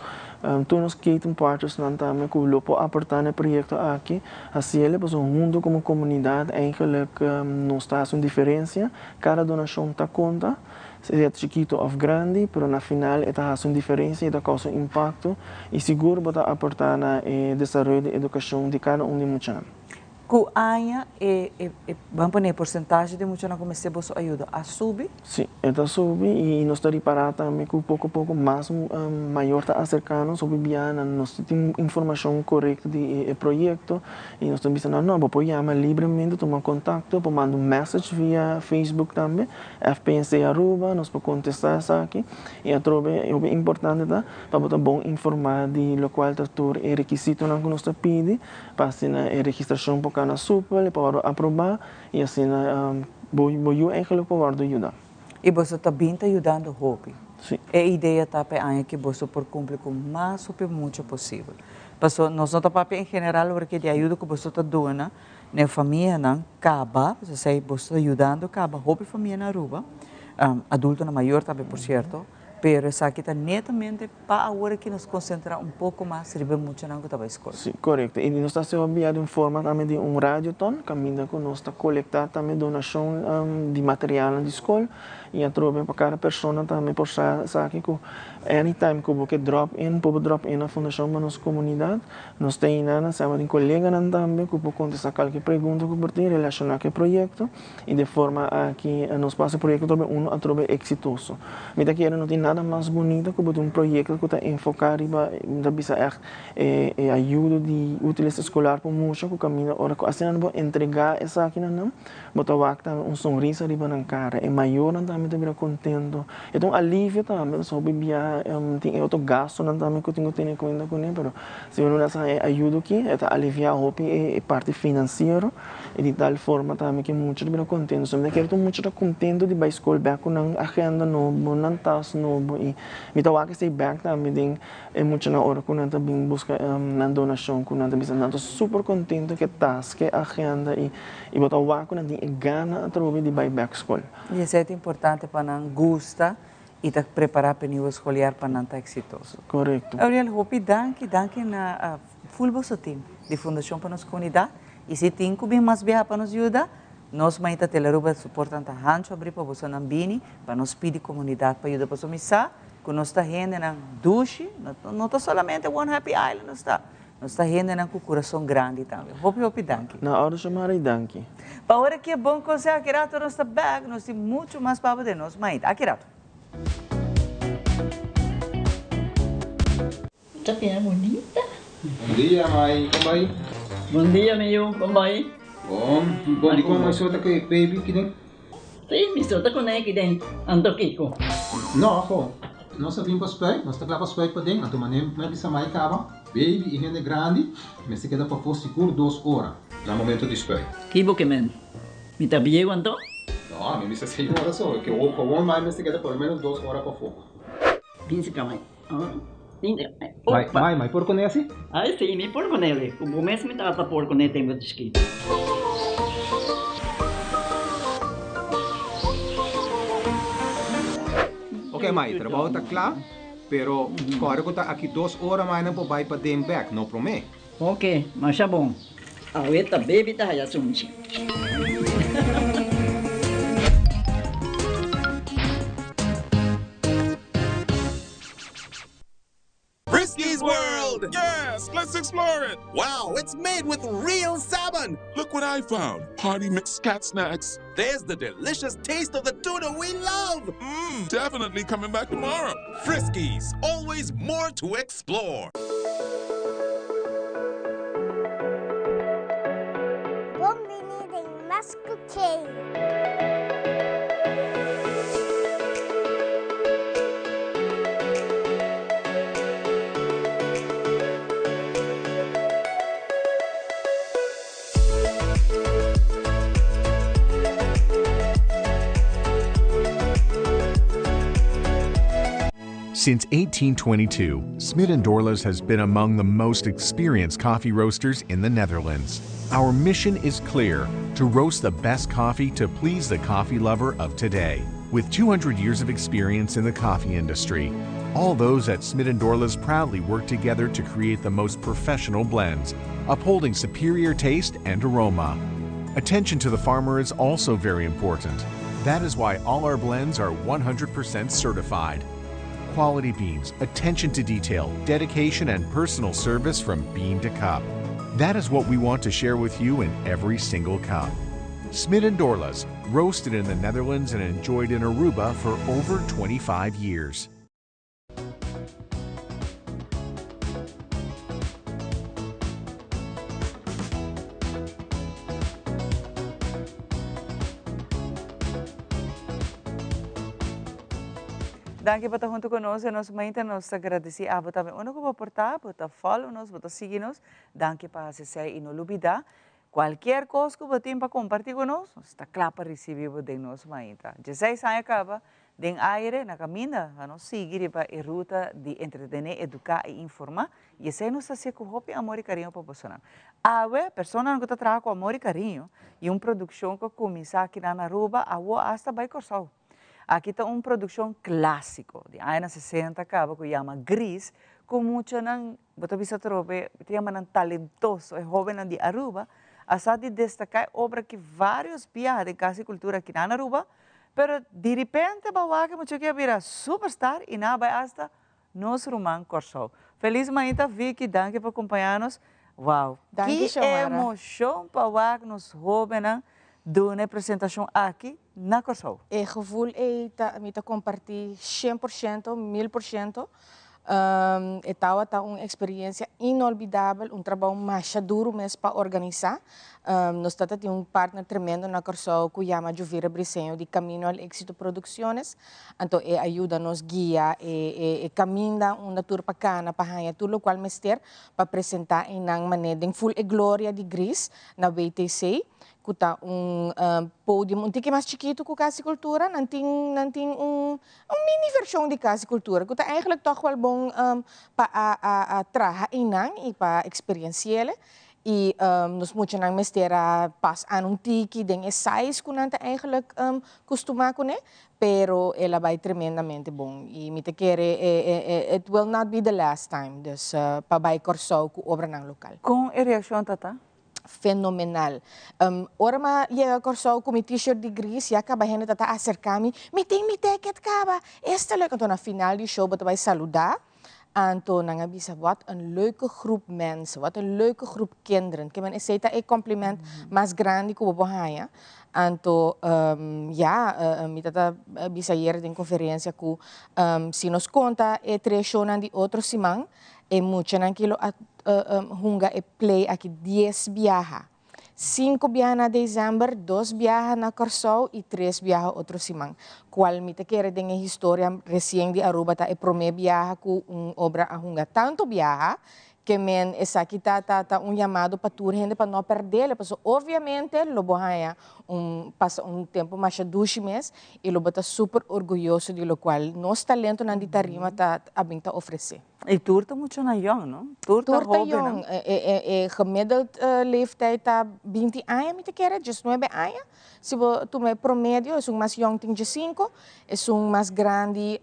tur nos ketenpartnersnan tambe ku lo por aportá na e proyekto aki. Hasiel pasobra huntu komo komunidat eigenlik nos ta hasi un diferensia. Kada donashon ta konta. Sea chikito of grandi, pero na final e ta hasi un diferensia, e ta kousa un impakto i sigur bo ta aportá na e desaroyo di edukashon di kada un di muchanan. Ku aña e e ban pone e porsentahe di muchanan ku mester boso ayuda a subi? Sí, e ta subi i nos ta ripará tambe ku poko poko mas mayor ta aserká nos, hopi biaha nan nos tin informashon korekto di e proyekto i nos ta bisa nan, no, bo por yama libremente, tuma kontakto, por manda un message via Facebook tambe. FPNC Aruba, nos por contesta esaki y atrobe e hopi importante ta pa bo ta bon informa di locual ta tur e requisitonan cu nos ta pidi pa asina e registracion por cana supel y por wordo aproba y asina bo bo yu eigenlijk por wordo yuda. Y boso ta bin ta yudando hopi. Si. E idea ta pa e aña aki boso por cumpli cu mas hopi mucha posibel. Paso nos no ta papia en general ora ki di ayuda cu boso ta duna. Na e famianan kaba, esei boso ta yudando kaba hopi famia na Aruba, adultonan mayor tambe por sierto, pero esaki ta netamente pa awor aki nos konsentrá un poko mas riba e muchanan ku ta bai skol. Sí, korekto. I nos ta hasi hopi di un forma tambe di un radioton, kaminda ku nos ta kolektá tambe donashon di materialnan di skol i atrobe pa kada persona tambe por sa esaki ku anytime ku bo ke dròp in, por bo dròp in na Fundashon pa Nos Komunidat. Nos ta einan na sama tin koleganan tambe ku por kontestá kalke pregunta ku por tin relashoná ku e proyekto i de forma aki nos por hasi e proyekto atrobe unu atrobe eksitoso. Mi ta kere no tin nada mas bunito ku bo tin un proyekto ku ta enfoká riba mi ta bisa ègt e e ayudo di útiles eskolar pa mucha ku kaminda ora ku asina nan por entregá esaki na nan bo ta wak tambe un sonrisa riba nan kara. E mayornan tambe ta bira kontento. E ta un alivio tambe pasobra hopi biaha tin e otro gastunan tambe ku tin ku tene kuenta kuné pero Si uno na sa e ayudo aki, e ta aliviá hopi e parti finansiero i di tal forma tambe ku e mucha ta bira kontento. So mi ta kere tur mucha ta kontento di bai skol bèk ku nan agenda nobo, nan tas nobo i mi ta wak esei bèk tambe den e muchanan ora ku nan ta bin buska nan donashon ku nan ta bisa nan ta super kontento ku e tas, ku e agenda i bo ta wak ku nan tin e gana atrobe di bai bèk skol. I esei ta importante pa nan gusta y ta prepara pa e nieuwe schooljaar pa nan ta exitoso. Correcto. Auriel, hopi danki, danki na full boso team di Fundacion pa nos Comunidad I si tin ku bin mas biaha pa nos yuda, nos Mainta Tele-Aruba su portanan ta hanchu abrí pa bosonan bini pa nos pidi komunidat pa yuda pasobra mi sa ku nos ta hendenan dushi, no ta solamente One Happy Island nos ta, nos ta hendenan ku kurason grandi tambe. Hopi hopi danki. Na orde Xiomara i danki. Pa ora ki e bon konseho aki rato nos ta bek, nos tin muchu mas pa den nos Mainta. Aki rato. Ta bira bunita. Bon dia mai, kon bai? Bon dia mi yu, kon bai? Bon, bon dikon mai so ta ku e baby kiden? Si, mi so ta ku ne kiden, anto kiko? No, ho, nos a bin pa spuit, nos ta kla pa spuit paden, anto manera mi a bisa mai kaba, baby i hende grandi mester keda pafó sigur dos ora na momento di spuit. Ki bo ke men? Mi ta bieu anto? No, ami bisa seis ora so, ke gewoon mai mester keda por lo menos dos ora pafó. Bin si ka mai. Mai, mai, mai por kuné asi? Ai si, mi por kuné li. Ku bo mes mi tata por kuné tempu di chikitu. Ok mai, trabou ta kla, pero kòrda ku ta aki dos ora mai nan por bai paden bèk, no promé. Ok, masha bon. Awe ta baby ta haya sunchi. Friskies World! Yes, let's explore it! Wow, it's made with real salmon! Look what I found! Party mix cat snacks. There's the delicious taste of the tuna we love! Mmm, definitely coming back tomorrow. Friskies, always more to explore. Bon bini den Mas Ku Kei! Since 1822, Smit & Dorlas has been among the most experienced coffee roasters in the Netherlands. Our mission is clear, to roast the best coffee to please the coffee lover of today. With 200 years of experience in the coffee industry, all those at Smit & Dorlas proudly work together to create the most professional blends, upholding superior taste and aroma. Attention to the farmer is also very important. That is why all our blends are 100% certified. Quality beans, attention to detail, dedication, and personal service from bean to cup. That is what we want to share with you in every single cup. Smit & Dorlas, roasted in the Netherlands and enjoyed in Aruba for over 25 years. Danki pa ta hunto cu nos en nos mainta. Nos ta agradeci abo tambe. Unda cu bo por ta, bo ta follow nos, bo ta sigui nos. Danki pa haci esey y no lubida, cualkier cos cu bo tin pa comparti cu nos, nos ta cla pa ricibi bo den nos mainta. Dieseis aña caba den aire na caminda pa nos sigui riba e ruta di entretene, educa y informa y esey nos ta haci cu hopi amor y cariño pa bosonan. Awe, personanan cu ta traha cu amor y cariño y un produccion cu a cuminsa aki na Aruba awo hasta bay Corsou. Aki ta un produccion clasico di añanan sesenta caba cu yama Gris cu muchanan, bo ta bisa atrobe, ta yama nan talentoso, e hobennan di Aruba a sa di destaca e obra aki varios biaha den Casa di Cultura aki na Aruba, Pero diripente bo a wak e mucha ki a bira superstar y nan a bay hasta nos ruman Corsou. Feliz mainta Vicky, danki pa acompaña nos. Wow, Danki, ki Xiomara. emocion pa wak nos hobennan duna e presentacion aki na Corsou. E gevoel ey ta mi ta comparti 100%, 1000%. E tawata un experiencia inolvidabel, un trabou masha duro mes pa organisa. Nos tata tin un partner tremendo na Kòrsou ku yama Juvira Briceño di Camino al Éxito Producciones. Anto e a yuda nos guia e e kaminda unda tur pa kana pa haña tur lokual mester pa presentá einan manera den ful e gloria di Gris na WTC. ku ta un podium un tiki mas chikitu ku Kas di Kultura. Nan tin nan tin un Un mini vershon di Kas di Kultura ku ta eigenlijk tòg wèl bon pa a a a traha einan i pa eksperienciele. I nos muchanan mester a pas aan un tiki den e size ku nan ta eigenlijk kustumá kuné, pero el a bai tremendamente bon i mi ta kere e e e it will not be the last time, dus pa bai Kòrsou ku obranan lokal. Kon e reakshon ta ta? Fenomenal. Ora m'a yega Kòrsou ku mi t-shirt di Grease ya kaba hende ta ta aserká mi, Mi tin mi teket kaba! Esta leuk! Anto na final di show bo ta bai saludá, anto nan a bisa wat een leuke groep mensen, wat een leuke groep kinderen. Ke men esei ta e compliment mas grandi ku bo por haña. Anto ya, mi ta ta bisa ayera den konferensia ku si nos konta e tres shownan di otro siman, E muchanan ki lo a hunga e play aki dies biaha. Sinku biaha na december, dos biaha na Kòrsou i tres biaha otro siman. Kual mi ta kere den e historia resien di Aruba ta e promé biaha ku un obra a hunga tantu biaha ke men esaki ta ta ta un yamado pa tur hende pa no pèrdele pasobra obviamente lo bo haña un pasa un tempu masha dushi mes i lo bo ta super orguyoso di lokual nos talentonan di tarima ta a bin ta ofresé. I tur ta muchanan yòn, no? Tur ta Tur ta hóbennan. yòn. E gemiddeld leeftijd ta binti aña mi ta kere, diesnuebe aña. Si bo tuma e promedio, esun mas yòn tin diesinku, esun mas grandi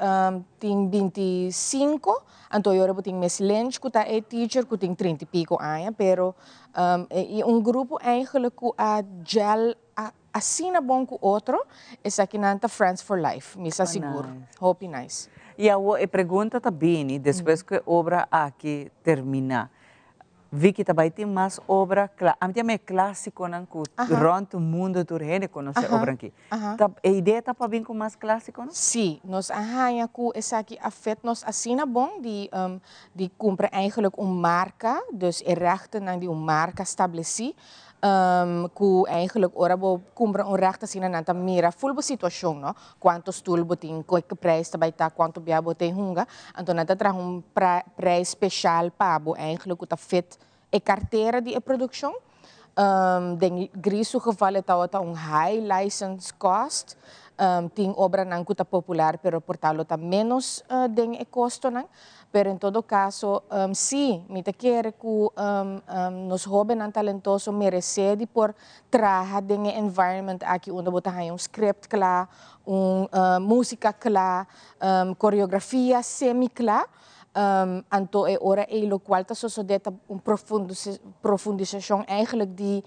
tin bintisinko, anto e ora bo tin Miss Lynch ku ta e teacher ku tin trinta i piko aña, pero i un grupo eigenlijk ku a gel asina bon ku otro, esakinan ta friends for life, mi sa sigur. Hopi nice. I awor e pregunta ta bini, despues ku e obra aki terminá, Vicky ta bai tin mas obra kla, ami ta yama e klásikonan ku rònt mundu tur hende konosé obra aki. Ta e idea ta pa bin ku mas klásikonan? Sí, nos a haña ku esaki a fet nos asina bon di di kumpra eigenlijk un marka, dus e rèchtennan di un marka stablesí, Ku eigenlijk ora bo kumpra un recht asina nan ta mira ful bo situashon no, kuantu stul bo tin, ke prijs ta bai ta, kuantu bia bo ta e hunga, anto nan ta traha un prijs speshal pa bo eigenlijk ku ta fit e kartera di e produkshon. Den Gris su geval e tabata un high license cost, tin obranan ku ta popular pero por ta lo ta ménos den e kostonan. Pero en todo caso, sí, mi ta kere cu nos hobennan talentoso merece di por traha den e environment aki unda bo ta haña un script cla, un musica cla, coreografia semi cla. Anto e ora ey locual ta sosode ta un profundisacion eigenlijk di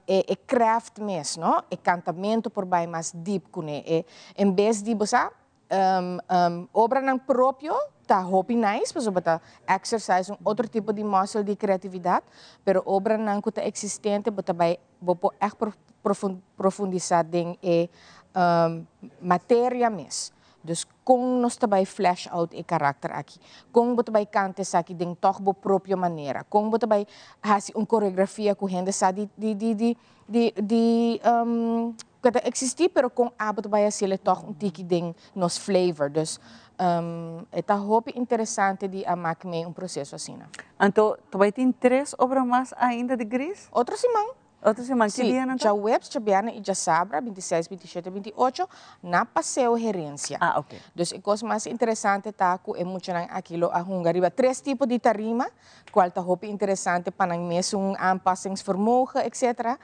e craft mes, no? E cantamento por bay mas diep cune. E en bes di, bo sa, Obranan propio ta hopi nice pasobra bo ta exercise un otro tipo di muscle di creatividad, pero obranan cu ta existente bo ta bay bo por echt profundisa den e materia mes. Dus con nos ta bay flesh out e karakter aki? Con bo ta bay canta esaki den toch bo propio manera? Con bo ta bay haci un coreografia cu hende sa di di di di di di Cu ta existi pero con abo ta bay haciele toch un tiki den nos flavor. Dus e ta hopi interesante di a mak mee un proceso asina. Anto ta bay tin tres obra mas ainda di Gris? Otro siman. Otro siman, ki Si, dianan ta? djaweps, djabièrnè y djasabra, 26, 27, 28, na Paseo Herencia. Ah, ok. Dus e cos mas interesante ta cu e muchanan aki lo a hunga riba tres tipo di tarima, cual ta hopi interesante pa nan mesun aanpassingsvermogen etc.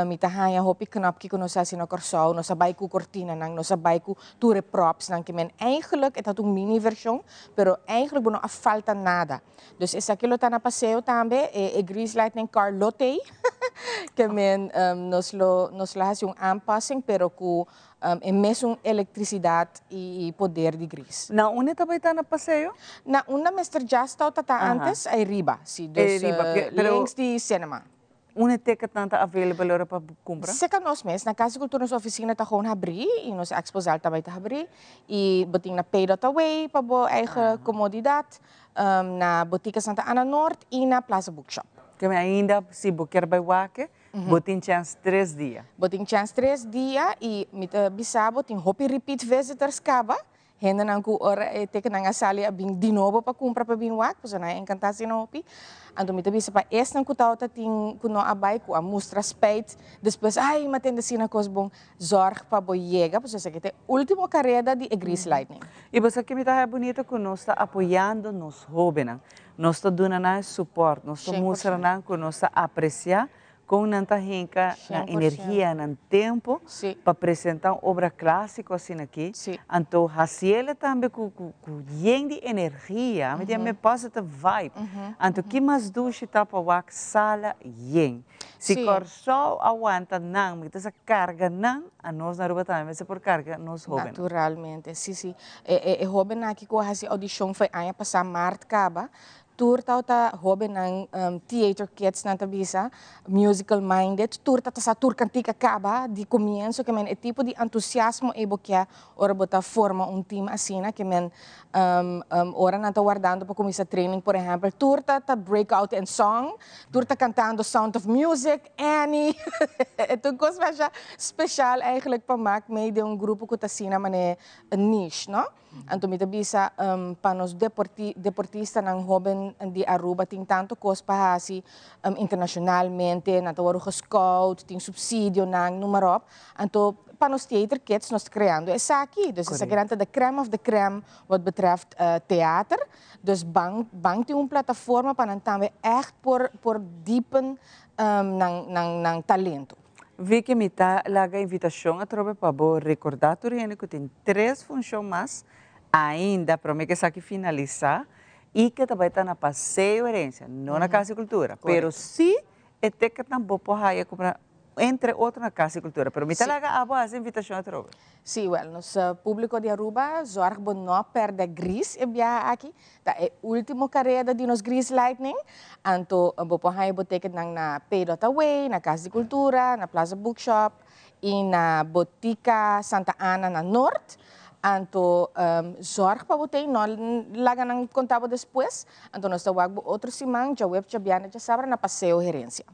Mi ta haña hopi knap kiko nos a hasi na Kòrsou, nos a bai ku kortinanan, nos a bai ku tur e propsnan ke men eigenlijk e ta un mini vershon, pero eigenlijk bo no a falta nada. Dus esaki lo ta na paseo tambe, e Grease Lightning car lo t'ei, ke men nos lo nos lo hasi un aanpassing pero ku E mesun elektrisidat i poder di gris. Na unda ta bai ta na paseo? Na unda Mister Jastow ta ta antes, ei riba, si. Dus links di cinema. Unda e ticketnan ta available ora pa kumpra? Seka nos mes, na Cas di Cultura nos oficina ta gewoon habrí i nos expozaal ta bai ta habrí. I bo tin na Pay dot Away pa bo eigen komodidat, na Botica Santa Ana Noord i na Plaza Bookshop. Keme ainda si bo kier bai wak, Bo tin chèns tres dia. Bo tin chèns tres dia i mi ta bisa bo tin hopi repeat visitors kaba, hendenan ku ora e tekennan a sali a bin di nobo pa kumpra pa bin wak, pasobra nan a enkantá asina hopi. Anto mi ta bisa pa esnan ku tabata tin ku no a bai, ku a mustra spijt despues, ai mi a tende asina kos bon, zòrg pa bo yega pasobra esaki ta e último kareda di e Grease Lightning. I bo sa ke mi ta haya bunita ku nos ta apoyando nos hóbennan, nos ta duna nan e supòrt, nos ta mustra nan ku nos ta apresiá. Kon nan ta hinka nan energia, nan tempo pa presenta un obra clásico asina aki. Anto haciele tambe cu cu yen di energia, mi tin me positive vibe. Anto ki mas dushi ta pa wak sala yen. Si Kòrsou a wanta nan, mi ta sa karga nan, anos na Aruba tambe mester por karga nos hobennan. Naturalmente, si si. E hobennan aki ku a hasi audishon for e aña pasá mart kaba, Tur tabata hobennan theater kids nan ta bisa, musical minded, tur ta sa tur kantika kaba di komienso ke men e tipo di entusiasmo ei bo ke ora bo ta forma un team asina ke men ora nan ta wardando pa kuminsa training por ehempel tur ta ta break out in song, tur ta kantando sound of music, Annie, e ta un kos masha special eigenlijk pa mak mei den un grupo ku ta asina manera niche no. Anto mi ta bisa pa nos deportistanan hoben di Aruba tin tanto kos pa hasi internacionalmente, nan ta wòrdu gescout, tin subsidionan, noem maar op. Anto pa nos theater kids nos ta creando esaki. Dus esaki nan ta de crème of the crème wat betreft theater. Dus ban ban tin un plataforma pa nan tambe ègt por por diepen nan nan nan talento. Vicky, mi ta laga invitacion atrobe pa bo recorda tur hende cu tin tres funcion mas ainda prome cu esaki finalisa y cu ta bay ta na Paseo Herencia, no na Casa di Cultura, pero si e ticketnan bo por haya cumpra entre otro na Casa di Cultura. Pero mi ta laga abo haci invitacion atrobe. Si, wel, nos publico di Aruba, zorg bo no perde gris e biaha aki. Ta e ultimo kareda di nos Grease Lightning, anto bo por haña bo ticketnan na Pay Dot Away, na Kas di Kultura, na Plaza Bookshop i na Botika Santa Ana na Noord. Anto zorg pa bo tei, no laga nan konta bo despues. Anto nos ta wak bo otro siman, djaweps, djabièrnè, djasabra na Paseo Herencia.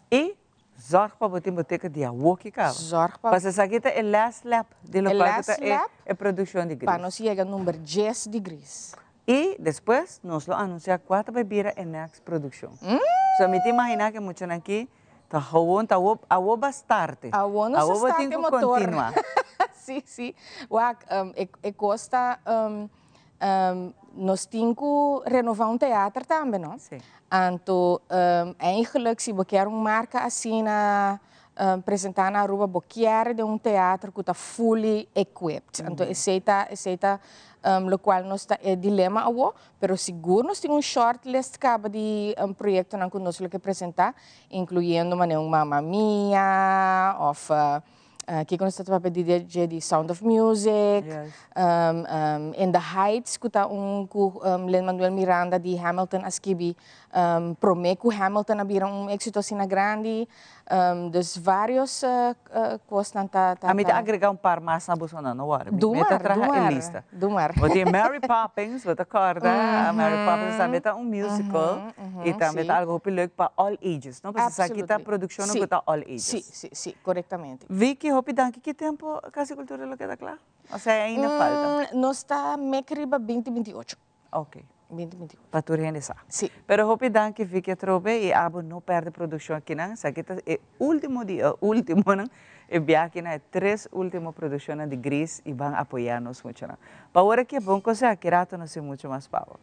I zorg pa bo tin bo ticket di awoki kaba. Zorg pa. Pasobra esaki ta e last lap di E lokual ku last ta e lap e produkshon di pa Grease. nos yega number djes di Grease. I despues nos lo anunsiá kua ta bai bira e next produkshon. So mi ta imaginá ku e muchanan aki ta gewoon ta awo awo ba starte. Awo nos a Awo bo start tin e ku motor. kontinuá. Sí, sí. Wak, e e kos ta Nos tin cu renova un teater tambe, no? Sí. Anto, eigenlijk si bo kier un marca asina presenta na Aruba, bo kier den un teater cu ta fully equipped. Anto esey ta, esey ta locual nos ta e dilema awo, pero sigur nos tin un short list caba di proyectonan cu nos lo ke presenta, incluyendo manera un Mamma Mia of Kiko nos ta papia di dje di Sound of Music, In the Heights ku ta un ku Lin-Manuel Miranda di Hamilton a skibi prome ku Hamilton a bira un éxito asina grandi. Dus varios kosnan ta. Ami ta agrega un par mas na boso nan, no wòri. Mi ta traha e lista. Doe maar. Bo tin Mary Poppins, bo ta kòrda Mary Poppins tambe ta un musical i tambe ta algu hopi leuk pa all ages, no? Pasobra esaki ta produkshonnan ku ta all ages. Sí, sí, sí, korektamente. Vicky, hopi danki. Ki tempu Kas di Kultura lo keda kla? Osea ainda falta? Nos ta mek riba binti binti ocho. Ok. Binti binti ocho. Pa tur hende sa. Sí. Pero hopi danki Vicky atrobe i abo no pèrdè produkshon akinan. Esaki ta e último di e últimonan. E biaha akinan e tres último produkshonnan di Gris i ban apoyá nos muchanan. Pa ora aki e bon kosé aki rato nos tin mucho mas pa bo.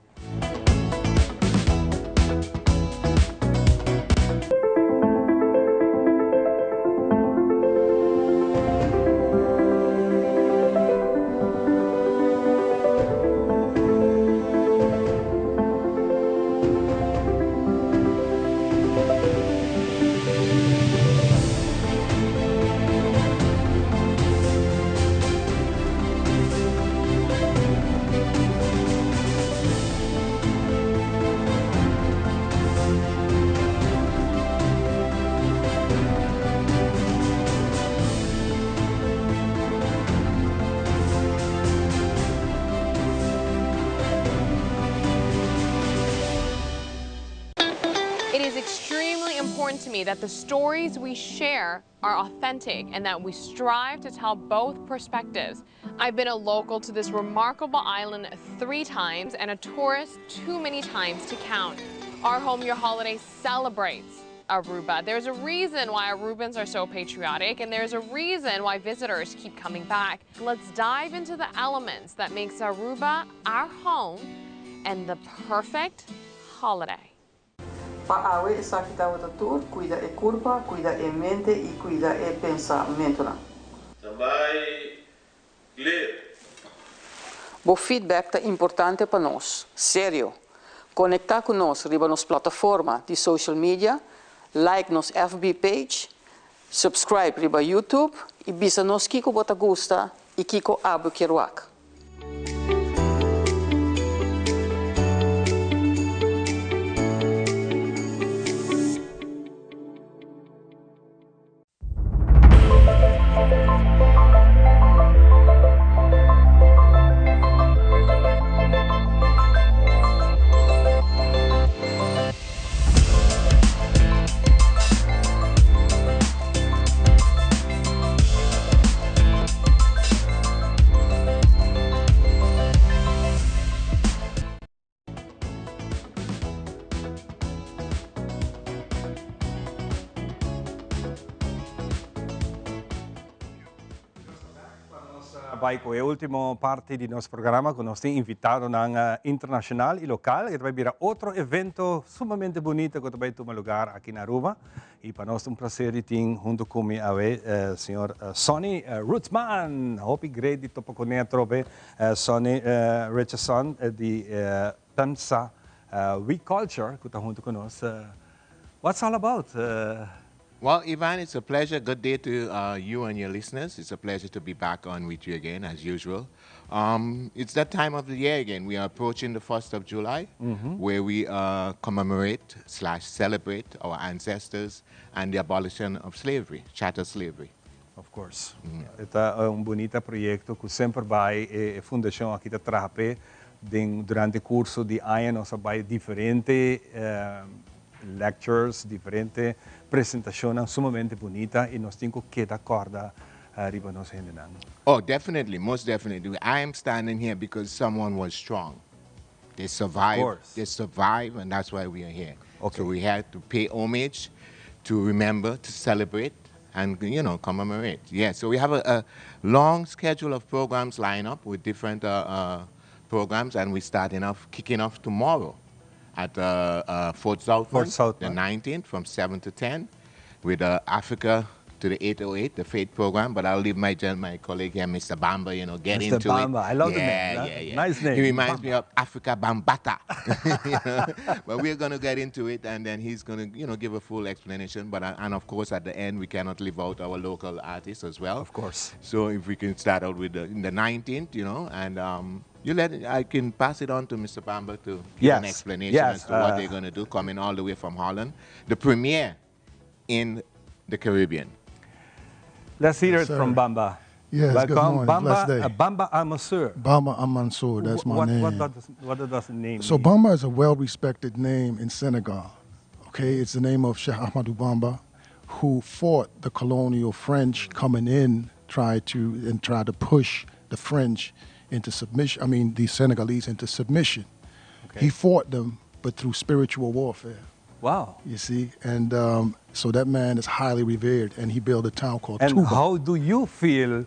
It is extremely important to me that the stories we share are authentic and that we strive to tell both perspectives. I've been a local to this remarkable island three times and a tourist too many times to count. Our Home Your Holiday celebrates Aruba. There's a reason why Arubans are so patriotic and there's a reason why visitors keep coming back. Let's dive into the elements that makes Aruba our home and the perfect holiday. Pa awe esaki tabata tur, kuida e kurpa, kuida e mente i kuida e pensamentunan. Standby, clear. Bo feedback ta importante pa nos. Serio! Konektá ku nos riba nos plataforma di social media, like nos FB page, subscribe riba YouTube i bisa nos kiko bo ta gusta i kiko abo kier wak. Bai ku e último parti di nos programa ku nos tin invitadonan internashonal i lokal. E ta bai bira otro evento sumamente bunita ku ta bai tuma lugar aki na Aruba. I pa nos ta un placer di tin hunto ku mi awe señor Sonny Rootsman. Hopi great di topa kuné atrobe Sonny Richardson di Pemsa We Culture ku ta hunto ku nos. What's all about? Well, Ivan, it's a pleasure. Good day to uh, you and your listeners. It's a pleasure to be back on with you again, as usual. Um, it's that time of the year again. We are approaching the 1st of July, mm-hmm. where we uh, commemorate slash celebrate our ancestors and the abolition of slavery, chattel slavery. Of course. Mm. Ta un bunita proyecto cu semper bay e fundacion aki ta traha p'e den durante curso di aña nos a bay diferente lectures, diferente presentacionnan sumamente bunita y nos tin cu keda corda riba nos hendenan. Oh, definitely, most definitely. I am standing here because someone was strong. They survived, they survived, and that's why we are here. Okay. So we had to pay homage, to remember, to celebrate, and, you know, commemorate. Yeah, so we have a, a long schedule of programs lined up with different uh, uh, programs, and we're starting off, kicking off tomorrow at uh, uh, Fort Southman, Fort Southman, the 19th from 7 to 10, with uh, Africa to the 808, the faith program. But I'll leave my my colleague here, Mr. Bamba, you know, get Mr. into Bamba. it. I love yeah, the name. Yeah, yeah, Nice name. He reminds Bamba. me of Africa Bambata. you know? But we're going to get into it, and then he's going to, you know, give a full explanation. But uh, and of course, at the end, we cannot leave out our local artists as well. Of course. So if we can start out with the, the 19th, you know, and um, you let it, I can pass it on to Mr. Bamba to give yes. an explanation yes. as to what uh, they're going to do, coming all the way from Holland. The premiere in the Caribbean. Let's hear Yes, it sir. from Bamba. Yes, good Welcome, morning. Bamba, Blessed day. uh, Bamba Almasur. Bamba Amansur, that's my what, name. What does, what does the name so mean? Bamba is a well-respected name in Senegal. Okay, it's the name of Sheikh Ahmadou Bamba, who fought the colonial French coming in, tried to and tried to push the French into submission. I mean, the Senegalese into submission. Okay. He fought them, but through spiritual warfare. Wow. You see, and um, so that man is highly revered, and he built a town called And Touba. how do you feel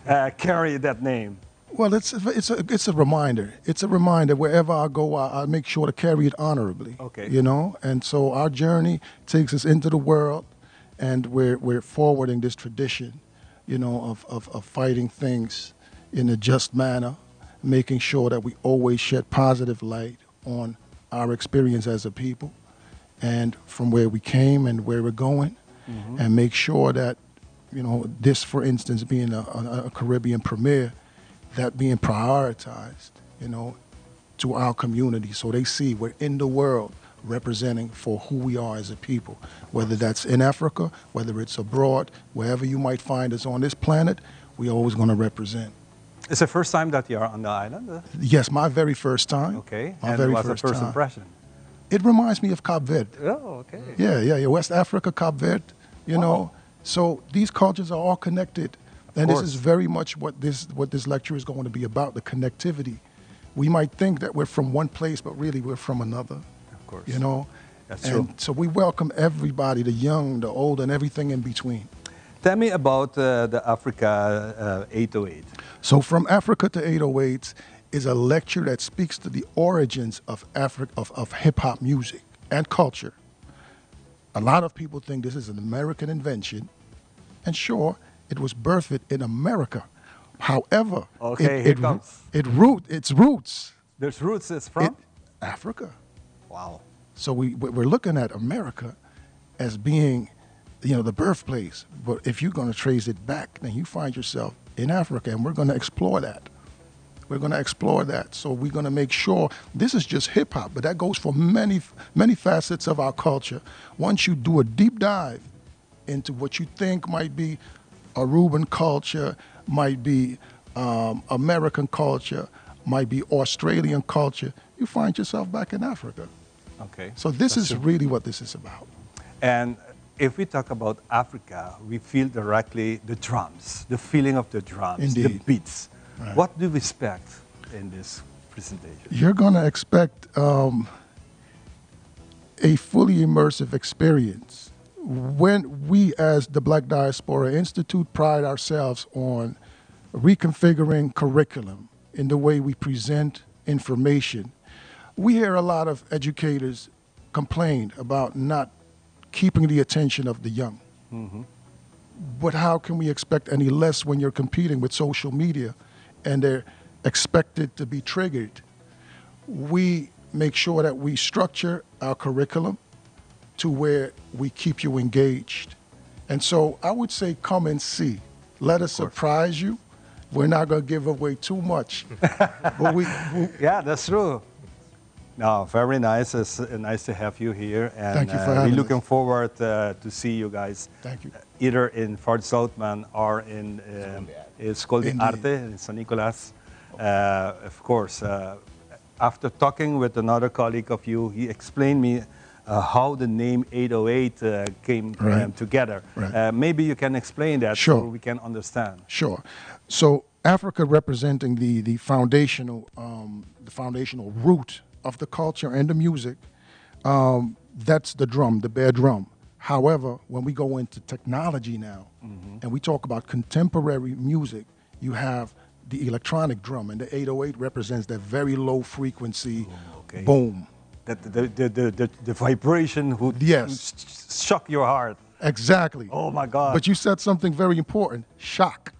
uh, carry that name? Well, it's it's a it's a reminder. It's a reminder. Wherever I go, I, I make sure to carry it honorably. Okay. You know, and so our journey takes us into the world, and we're we're forwarding this tradition, you know, of of, of fighting things in a just manner, making sure that we always shed positive light on our experience as a people, and from where we came and where we're going, Mhm. and make sure that, you know, this, for instance, being a, a, a Caribbean premiere, that being prioritized, you know, to our community so they see we're in the world representing for who we are as a people, whether that's in Africa, whether it's abroad, wherever you might find us on this planet, we always going to represent. It's the first time that you are on the island? uh? Yes, my very first time. Okay. My and very what's first the first time. impression? It reminds me of Cape Verde. Oh, okay. Yeah, yeah, yeah. West Africa, Cape Verde, you know. So these cultures are all connected. and this course. is very much what this what this lecture is going to be about, the connectivity. We might think that we're from one place, but really we're from another. Of course. You know? That's and true. so we welcome everybody, the young, the old, and everything in between. Tell me about uh, the Africa uh, 808. So From Africa to 808s is a lecture that speaks to the origins of Afri- of, of hip hop music and culture. A lot of people think this is an American invention, and sure, it was birthed in America. However, Okay, it, here it, comes. it root its roots. There's roots it's from? It, Africa. Wow. So we're looking at America as being, you know, the birthplace. But if you're going to trace it back, then you find yourself in Africa, and we're going to explore that. We're going to explore that. So we're going to make sure this is just hip hop, but that goes for many, many facets of our culture. Once you do a deep dive into what you think might be Aruban culture, might be American culture, might be Australian culture, you find yourself back in Africa. Okay. So this That's is true. really what this is about. And if we talk about Africa, we feel directly the drums, the feeling of the drums, the Indeed. beats. Right. What do we expect in this presentation? You're going to expect a fully immersive experience. When we, as the Black Diaspora Institute, pride ourselves on reconfiguring curriculum in the way we present information, we hear a lot of educators complain about not keeping the attention of the young. But how can we expect any less when you're competing with social media and they're expected to be triggered? We make sure that we structure our curriculum to where we keep you engaged. And so I would say come and see. Let us surprise you. We're not going to give away too much. But we Yeah, that's true. No, very nice. It's nice to have you here. And, Thank you for we're having us. looking forward to see you guys. Thank you. Either in Fort Zoutman or in School de Indeed. Arte in San Nicolas. Of course, after talking with another colleague of you, he explained me how the name 808 came together. Maybe you can explain that so we can understand. Sure. So Africa representing the foundational root of the culture and the music, that's the drum, the bare drum. However, when we go into technology now, and we talk about contemporary music, you have the electronic drum, and the 808 represents that very low frequency boom. That the vibration would shock your heart. Exactly. Oh my God. But you said something very important, shock.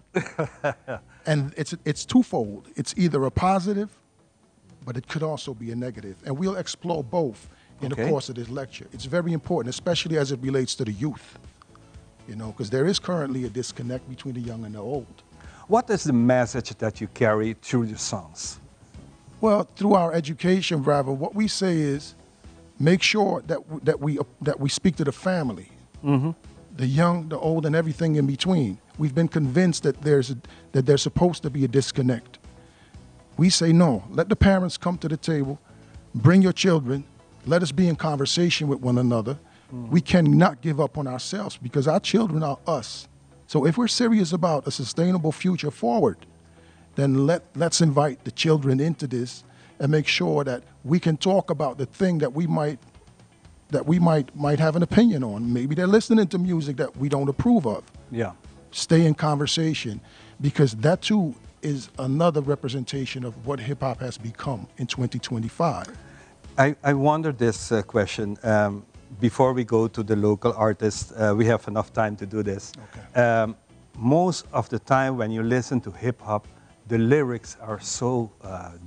And it's twofold. It's either a positive, but it could also be a negative. And we'll explore both in the course of this lecture. It's very important, especially as it relates to the youth, because there is currently a disconnect between the young and the old. What is the message that you carry through your songs? Through our education, rather, what we say is make sure that we speak to the family, the young, the old, and everything in between. We've been convinced that there's supposed to be a disconnect. We say no, let the parents come to the table, bring your children, let us be in conversation with one another. We cannot give up on ourselves because our children are us. So if we're serious about a sustainable future forward, then let's invite the children into this and make sure that we can talk about the thing that we might have an opinion on. Maybe they're listening to music that we don't approve of. Stay in conversation, because that too is another representation of what hip hop has become in 2025. I wonder this question. Before we go to the local artists, we have enough time to do this. Most of the time when you listen to hip hop, the lyrics are so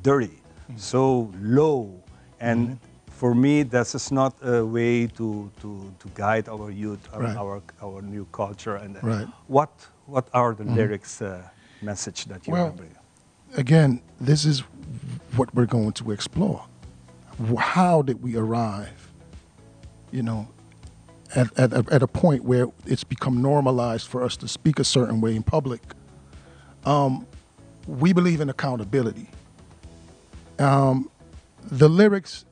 dirty, so low. And for me, this is not a way to guide our youth, our new culture. And what are the lyrics message that you want to bring? Again, this is what we're going to explore. How did we arrive at a point where it's become normalized for us to speak a certain way in public? We believe in accountability. The lyrics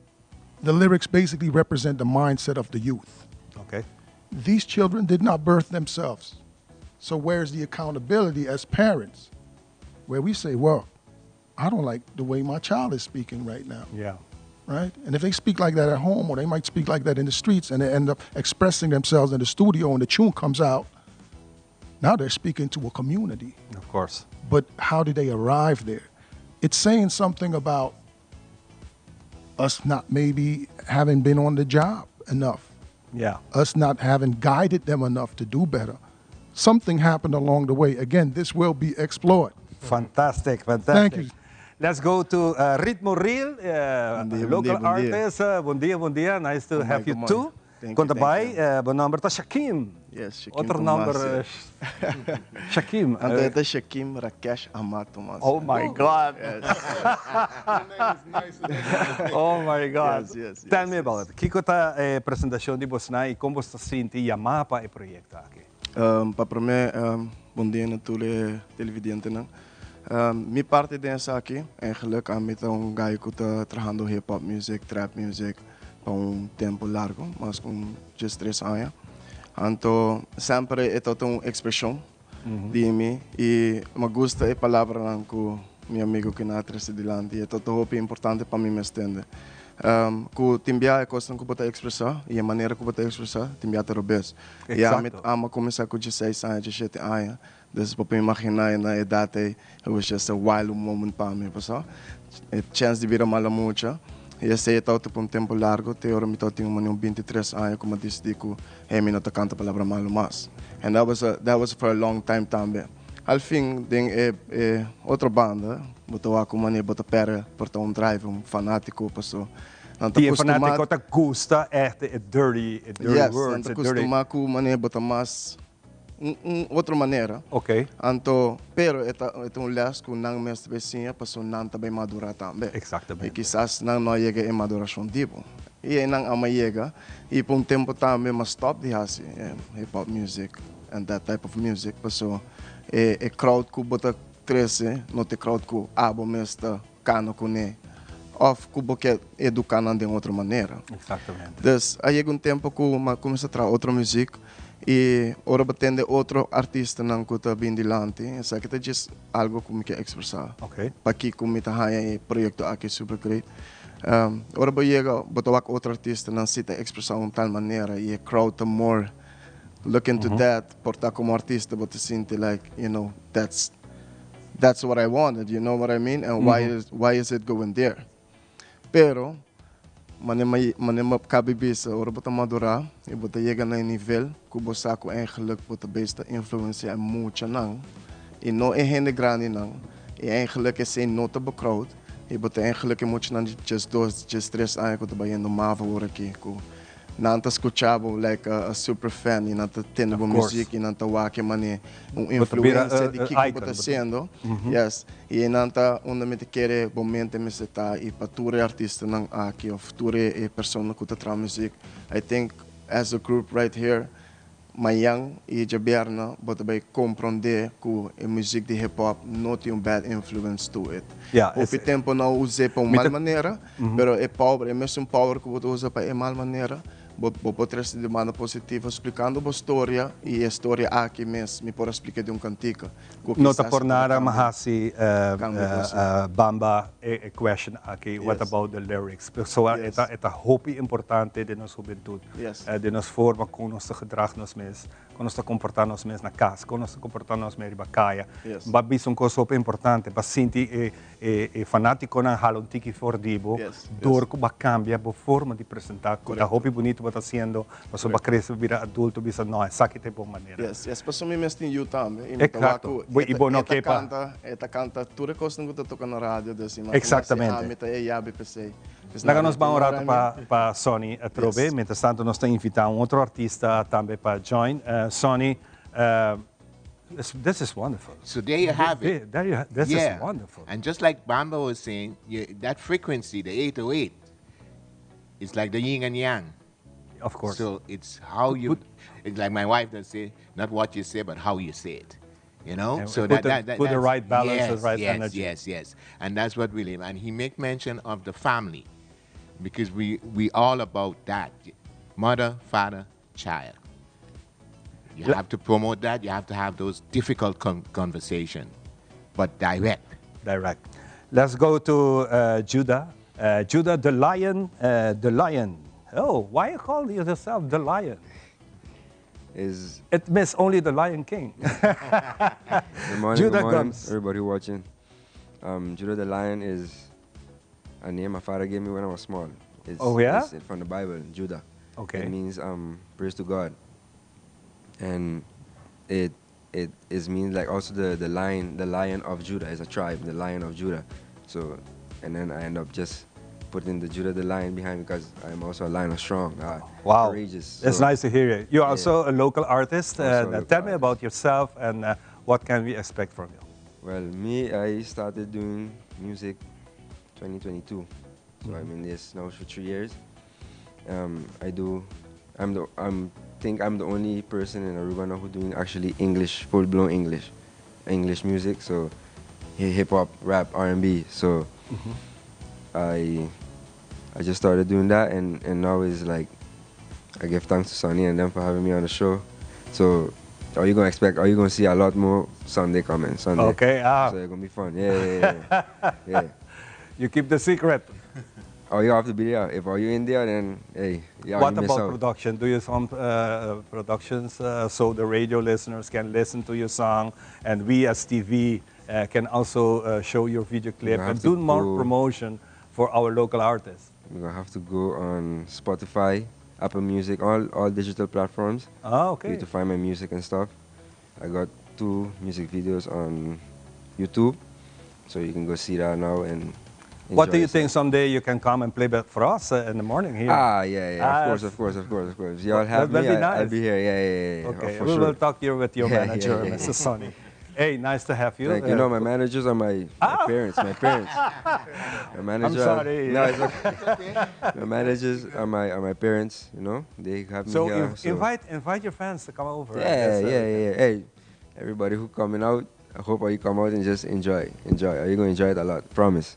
basically represent the mindset of the youth. These children did not birth themselves. So where's the accountability as parents? Where we say, well, I don't like the way my child is speaking right now. Right? And if they speak like that at home, or they might speak like that in the streets, and they end up expressing themselves in the studio and the tune comes out, now they're speaking to a community. Of course. But how did they arrive there? It's saying something about us not maybe having been on the job enough. Us not having guided them enough to do better. Something happened along the way. Again, this will be explored. Fantastic, fantastic. Thank you. Let's go to Ritmo Real, dia, local bon dia, bon dia. artist. Bon dia, bon dia. Nice to Good have you morning, too. good morning. Thank you, Con ta thank bay, you. bo nomber ta Shakim. Yes, Shakim Otro Thomas, nomber, yes. Shakim. Anto e ta Shakim Rakesh Ahmad Thomas. Oh my God. Yes. Oh my God. Yes, yes, yes, Tell me about it. Kiko ta e presentacion di bosnan y con bos ta sinti yama pa e proyecto aki? Pa prome, bon dia na tur e televidentenan. Mi parti den esaki, eigenlijk ami ta un guy cu ta trahando hip hop music, trap music pa un tempo largo, mas cu un diestres aña. Anto semper e tabata un expresion di mi y mi a gusta e palabranan cu mi amigo kina a trece dilanti. E tabata hopi importante pa mi mes tende. Cu tin bia e cosnan cu bo ta expresa y e manera cu bo ta expresa tin bia ta robes. Y ami a cuminsa cu dieseis aña, diesshete aña. Dus bo por imaginá na edat ei, it was just a wild moment pa mi, pasobra e chèns di bira mala mucha. I esei e tabata pa un tempu largu, te ora mi tabatin un un bintitres aña ku mi a disidí ku, hey, mi no ta kanta palabra malu mas. And that was a, that was for a long time tambe. Al fin, den e e otro banda, bo ta wak un manera bo ta pèrdè por ta un driver, un fanátiko, pasobra nan ta I e kustumá. fanátiko ta gusta ègt e dirty, e dirty Yes, words, nan ta e dirty. kustumá ku manera bo ta mas. Un un otro manera. Ok. Anto, pero e ta e ta un les ku nan mes ta bay siña pasobra nan ta bay madurá tambe. Exactamente. I kisas nan no a yega e madurashon di bo. I einan ama yega i pa un tempu tambe m'a stòp di hasi hip hop music and that type of music pasobra e e crowd ku bo ta trese no ta e crowd ku abo mes ta kana kuné òf ku bo ke eduká nan den otro manera. Exactamente. Dus a yega un tempu ku m'a kuminsá traha otro muzik i ora bo tende otro artistanan ku ta bin dilanti, esaki ta djis algu ku mi ke ekspresá. Okay. Pakiko mi ta haña e proyekto aki super great. Ora bo yega bo ta wak otro artistanan si ta ekspresá un tal manera i e crowd ta more look into that, por ta komo artista bo ta sinti like, you know, that's that's what I wanted, you know what I mean? And why is why is it going there? Pero mane mane mi a kabi bisa, ora bo ta madurá i bo ta yega na e nivel ku bo sa ku eigenlijk bo ta bezig ta influensiá e muchanan i no e hende grandinan i eigenlijk esei no ta bo crowd i bo ta eigenlijk e muchanan di diesdos, diestres aña ku ta bayendo mavo ora aki ku Nan ta scucha bo like a super fan y nan ta tende bo music y nan ta wak e mane un influencia di kico bo ta haciendo. Yes. Y nan ta unda mi ta kere bo mente mester ta y pa tur e artistanan aki of tur e persona cu ta traha music. I think as a group right here Mañan y djabièrnè bo ta bay comprende cu e muziek di hip hop no tin un bad influence to it. Hopi tempo nan us'é pa un mal manera, pero e power, e mesun power cu bo ta usa pa e mal manera, bo bo por trece di banda positivo splicando bo storia y e storia aki mes mi por a splica di un cantica cu No ta kisas por por nada cambia. mi hasi Cambia bo si. Bamba e question aki, what about the lyrics? Pasobra e ta hopi importante den nos hubentud. Den nos forma kon nos ta gedrag nos mes, kon nos ta komportá nos mes na kas, kon nos ta komportá nos mes riba kaya. Bo a bisa un kos hopi importante, bo a sinti e e fanátikonan hala un tiki for di bo dor ku bo a kambia bo forma di presentá ku ta hopi bunito bo ta hasiendo pasobra bo a krese bo bira adulto bo bisa no esaki ta e bon manera. Yes, yes, pasobra mi mes tin yu tambe i mi ta wak ku e ta kanta, e ta kanta tur e kosnan ku ta toka na radio, dus imagina si ami ta e yabi p'esei. Laga nos ban un rato pa Sonny atrobe. Mientras tanto nos ta invita un otro artista tambe pa join. Sonny, this is wonderful. So there you have it. There you, this is wonderful. And just like Bamba was saying, you, that frequency, the 808, it's like the yin and yang. Of course. So it's how you, it's like my wife does say, not what you say, but how you say it. You know, And so put that, the, that, that put the that's right balance, yes, the right yes, energy. Yes, yes, and that's what really. And he make mention of the family, because we we all about that, mother, father, child. You have to promote that. You have to have those difficult con conversation, but direct. Direct. Let's go to Judah. Judah the lion. The lion. Oh, why you call yourself the lion? Is it miss only the Lion King? Good morning, Judah good morning, Guns. everybody watching. Judah the Lion is a name my father gave me when I was small. It's, Oh, yeah? It's from the Bible, Judah. Okay. It means um, praise to God. And it it is means like also the the lion the lion of Judah is a tribe, the lion of Judah. So and then I end up just putting the Judah the lion behind because I'm also a lion of strong, uh, wow. courageous. It's So, nice to hear you. You're yeah. also a local artist. Also a And, uh, local tell me about yourself and uh, what can we expect from you? Well, me, I started doing music 2022. So I'm in this now for three years. Um, I do, I'm the, I'm think I'm the only person in Aruba now who doing actually English, full blown English, English music. So hip hop, rap, R&B. So I, I just started doing that, and and now it's like, I give thanks to Sonny and them for having me on the show. So. Are you gonna expect? Are you gonna see a lot more Sunday coming? Sunday. Okay, ah. So it's gonna be fun. Yeah, yeah, yeah. yeah. yeah. You keep the secret. Oh, you have to be there. If are you in there, then hey, yeah, what you miss about out. production? Do you some uh, productions uh, so the radio listeners can listen to your song, and we as TV uh, can also uh, show your video clip have and to do more go- promotion for our local artists? We're gonna have to go on Spotify, Apple Music, all all digital platforms. Ah, okay. You to find my music and stuff. I got two music videos on YouTube, so you can go see that now and. What do enjoy you think someday you can come and play back for us uh, in the morning here? Ah, yeah, yeah, Ah, of course, of course, of course, of course. Y'all have That me, will be I, I'll nice. be here. Yeah, yeah, yeah. yeah. Okay, for we sure. will talk here with your Yeah, yeah, manager, yeah, yeah. Mr. Sonny. Hey, nice to have you. Like, you Uh, know, my managers are my, my parents. My parents. My manager. sorry. No, it's okay. my managers are my are my parents. You know, they have me So, here. inv- invite invite your fans to come over. I Yeah, guess, uh, yeah, yeah. Hey, everybody who coming out, I hope you come out and just enjoy, enjoy. Are you gonna enjoy it a lot? Promise.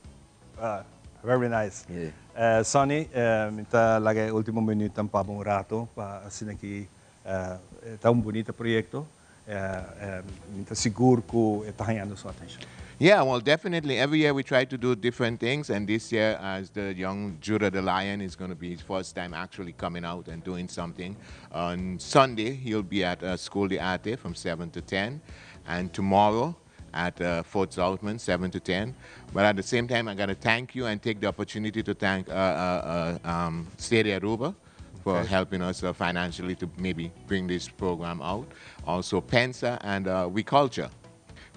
Uh, very nice. Yeah. Uh, Sonny, uh, mi ta laga e ultimo minuut pa un rato pa asina aki uh, ta un bunita proyecto. Uh, uh, mi ta sigur cu ta hayando su atencion. Yeah, well, definitely. Every year we try to do different things, and this year, as the young Judah the Lion is going to be his first time actually coming out and doing something. On Sunday, he'll be at uh, School de Arte from 7 to 10, and tomorrow at uh, Fort Zoutman, 7 to 10. But at the same time, I got to thank you and take the opportunity to thank uh, uh, uh, um, State Aruba for Okay. helping us uh, financially to maybe bring this program out. Also, Pensa and uh, We Culture.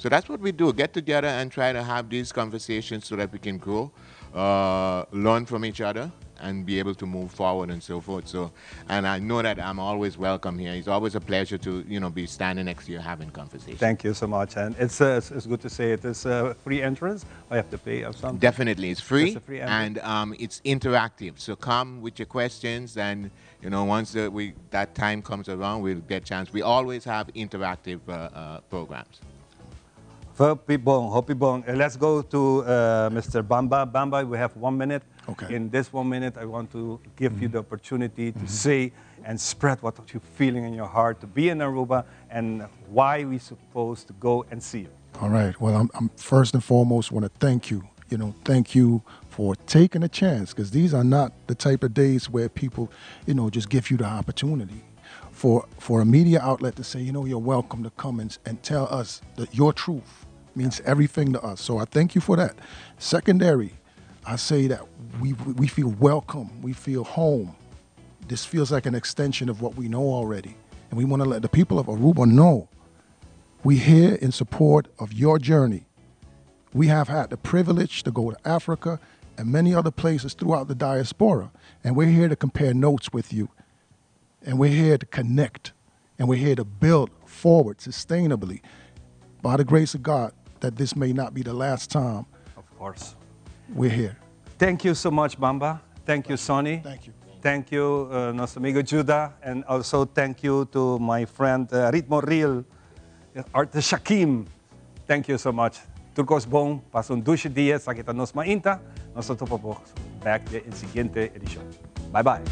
So that's what we do get together and try to have these conversations so that we can grow, uh, learn from each other, and be able to move forward and so forth. So, and I know that I'm always welcome here. It's always a pleasure to you know be standing next to you having conversations. Thank you so much. And it's, uh, it's, it's good to say it is uh, free entrance. I have to pay or something. Definitely, it's free, It's a free entrance. and um, it's interactive. So come with your questions, and you know once the, we that time comes around, we'll get chance. We always have interactive uh, uh, programs. Hopi bon, hopi bon. Uh, let's go to uh, Mr. Bamba. Bamba, we have one minute. Okay. In this one minute, I want to give you the opportunity to say and spread what you're feeling in your heart to be in Aruba and why we supposed to go and see you. All right. Well, I'm, I'm first and foremost want to thank you. You know, thank you for taking a chance because these are not the type of days where people, you know, just give you the opportunity. For for a media outlet to say, you know, you're welcome to come and, and tell us that your truth means everything to us. So I thank you for that. Secondary, I say that we we feel welcome. We feel home. This feels like an extension of what we know already, and we want to let the people of Aruba know we here in support of your journey. We have had the privilege to go to Africa and many other places throughout the diaspora, and we're here to compare notes with you. And we're here to connect, and we're here to build forward sustainably. By the grace of God, that this may not be the last time Of course. we're here. Thank you so much, Bamba. Thank you, Sonny. Thank you. Thank you, uh, nuestro amigo Judah. And also thank you to my friend uh, Ritmo Real, artist Shakim. Thank you so much. Tur cos bon, pasa un dushi dia, esaki ta Nos Mainta. Nos ta topa back den siguiente edicion. Bye bye.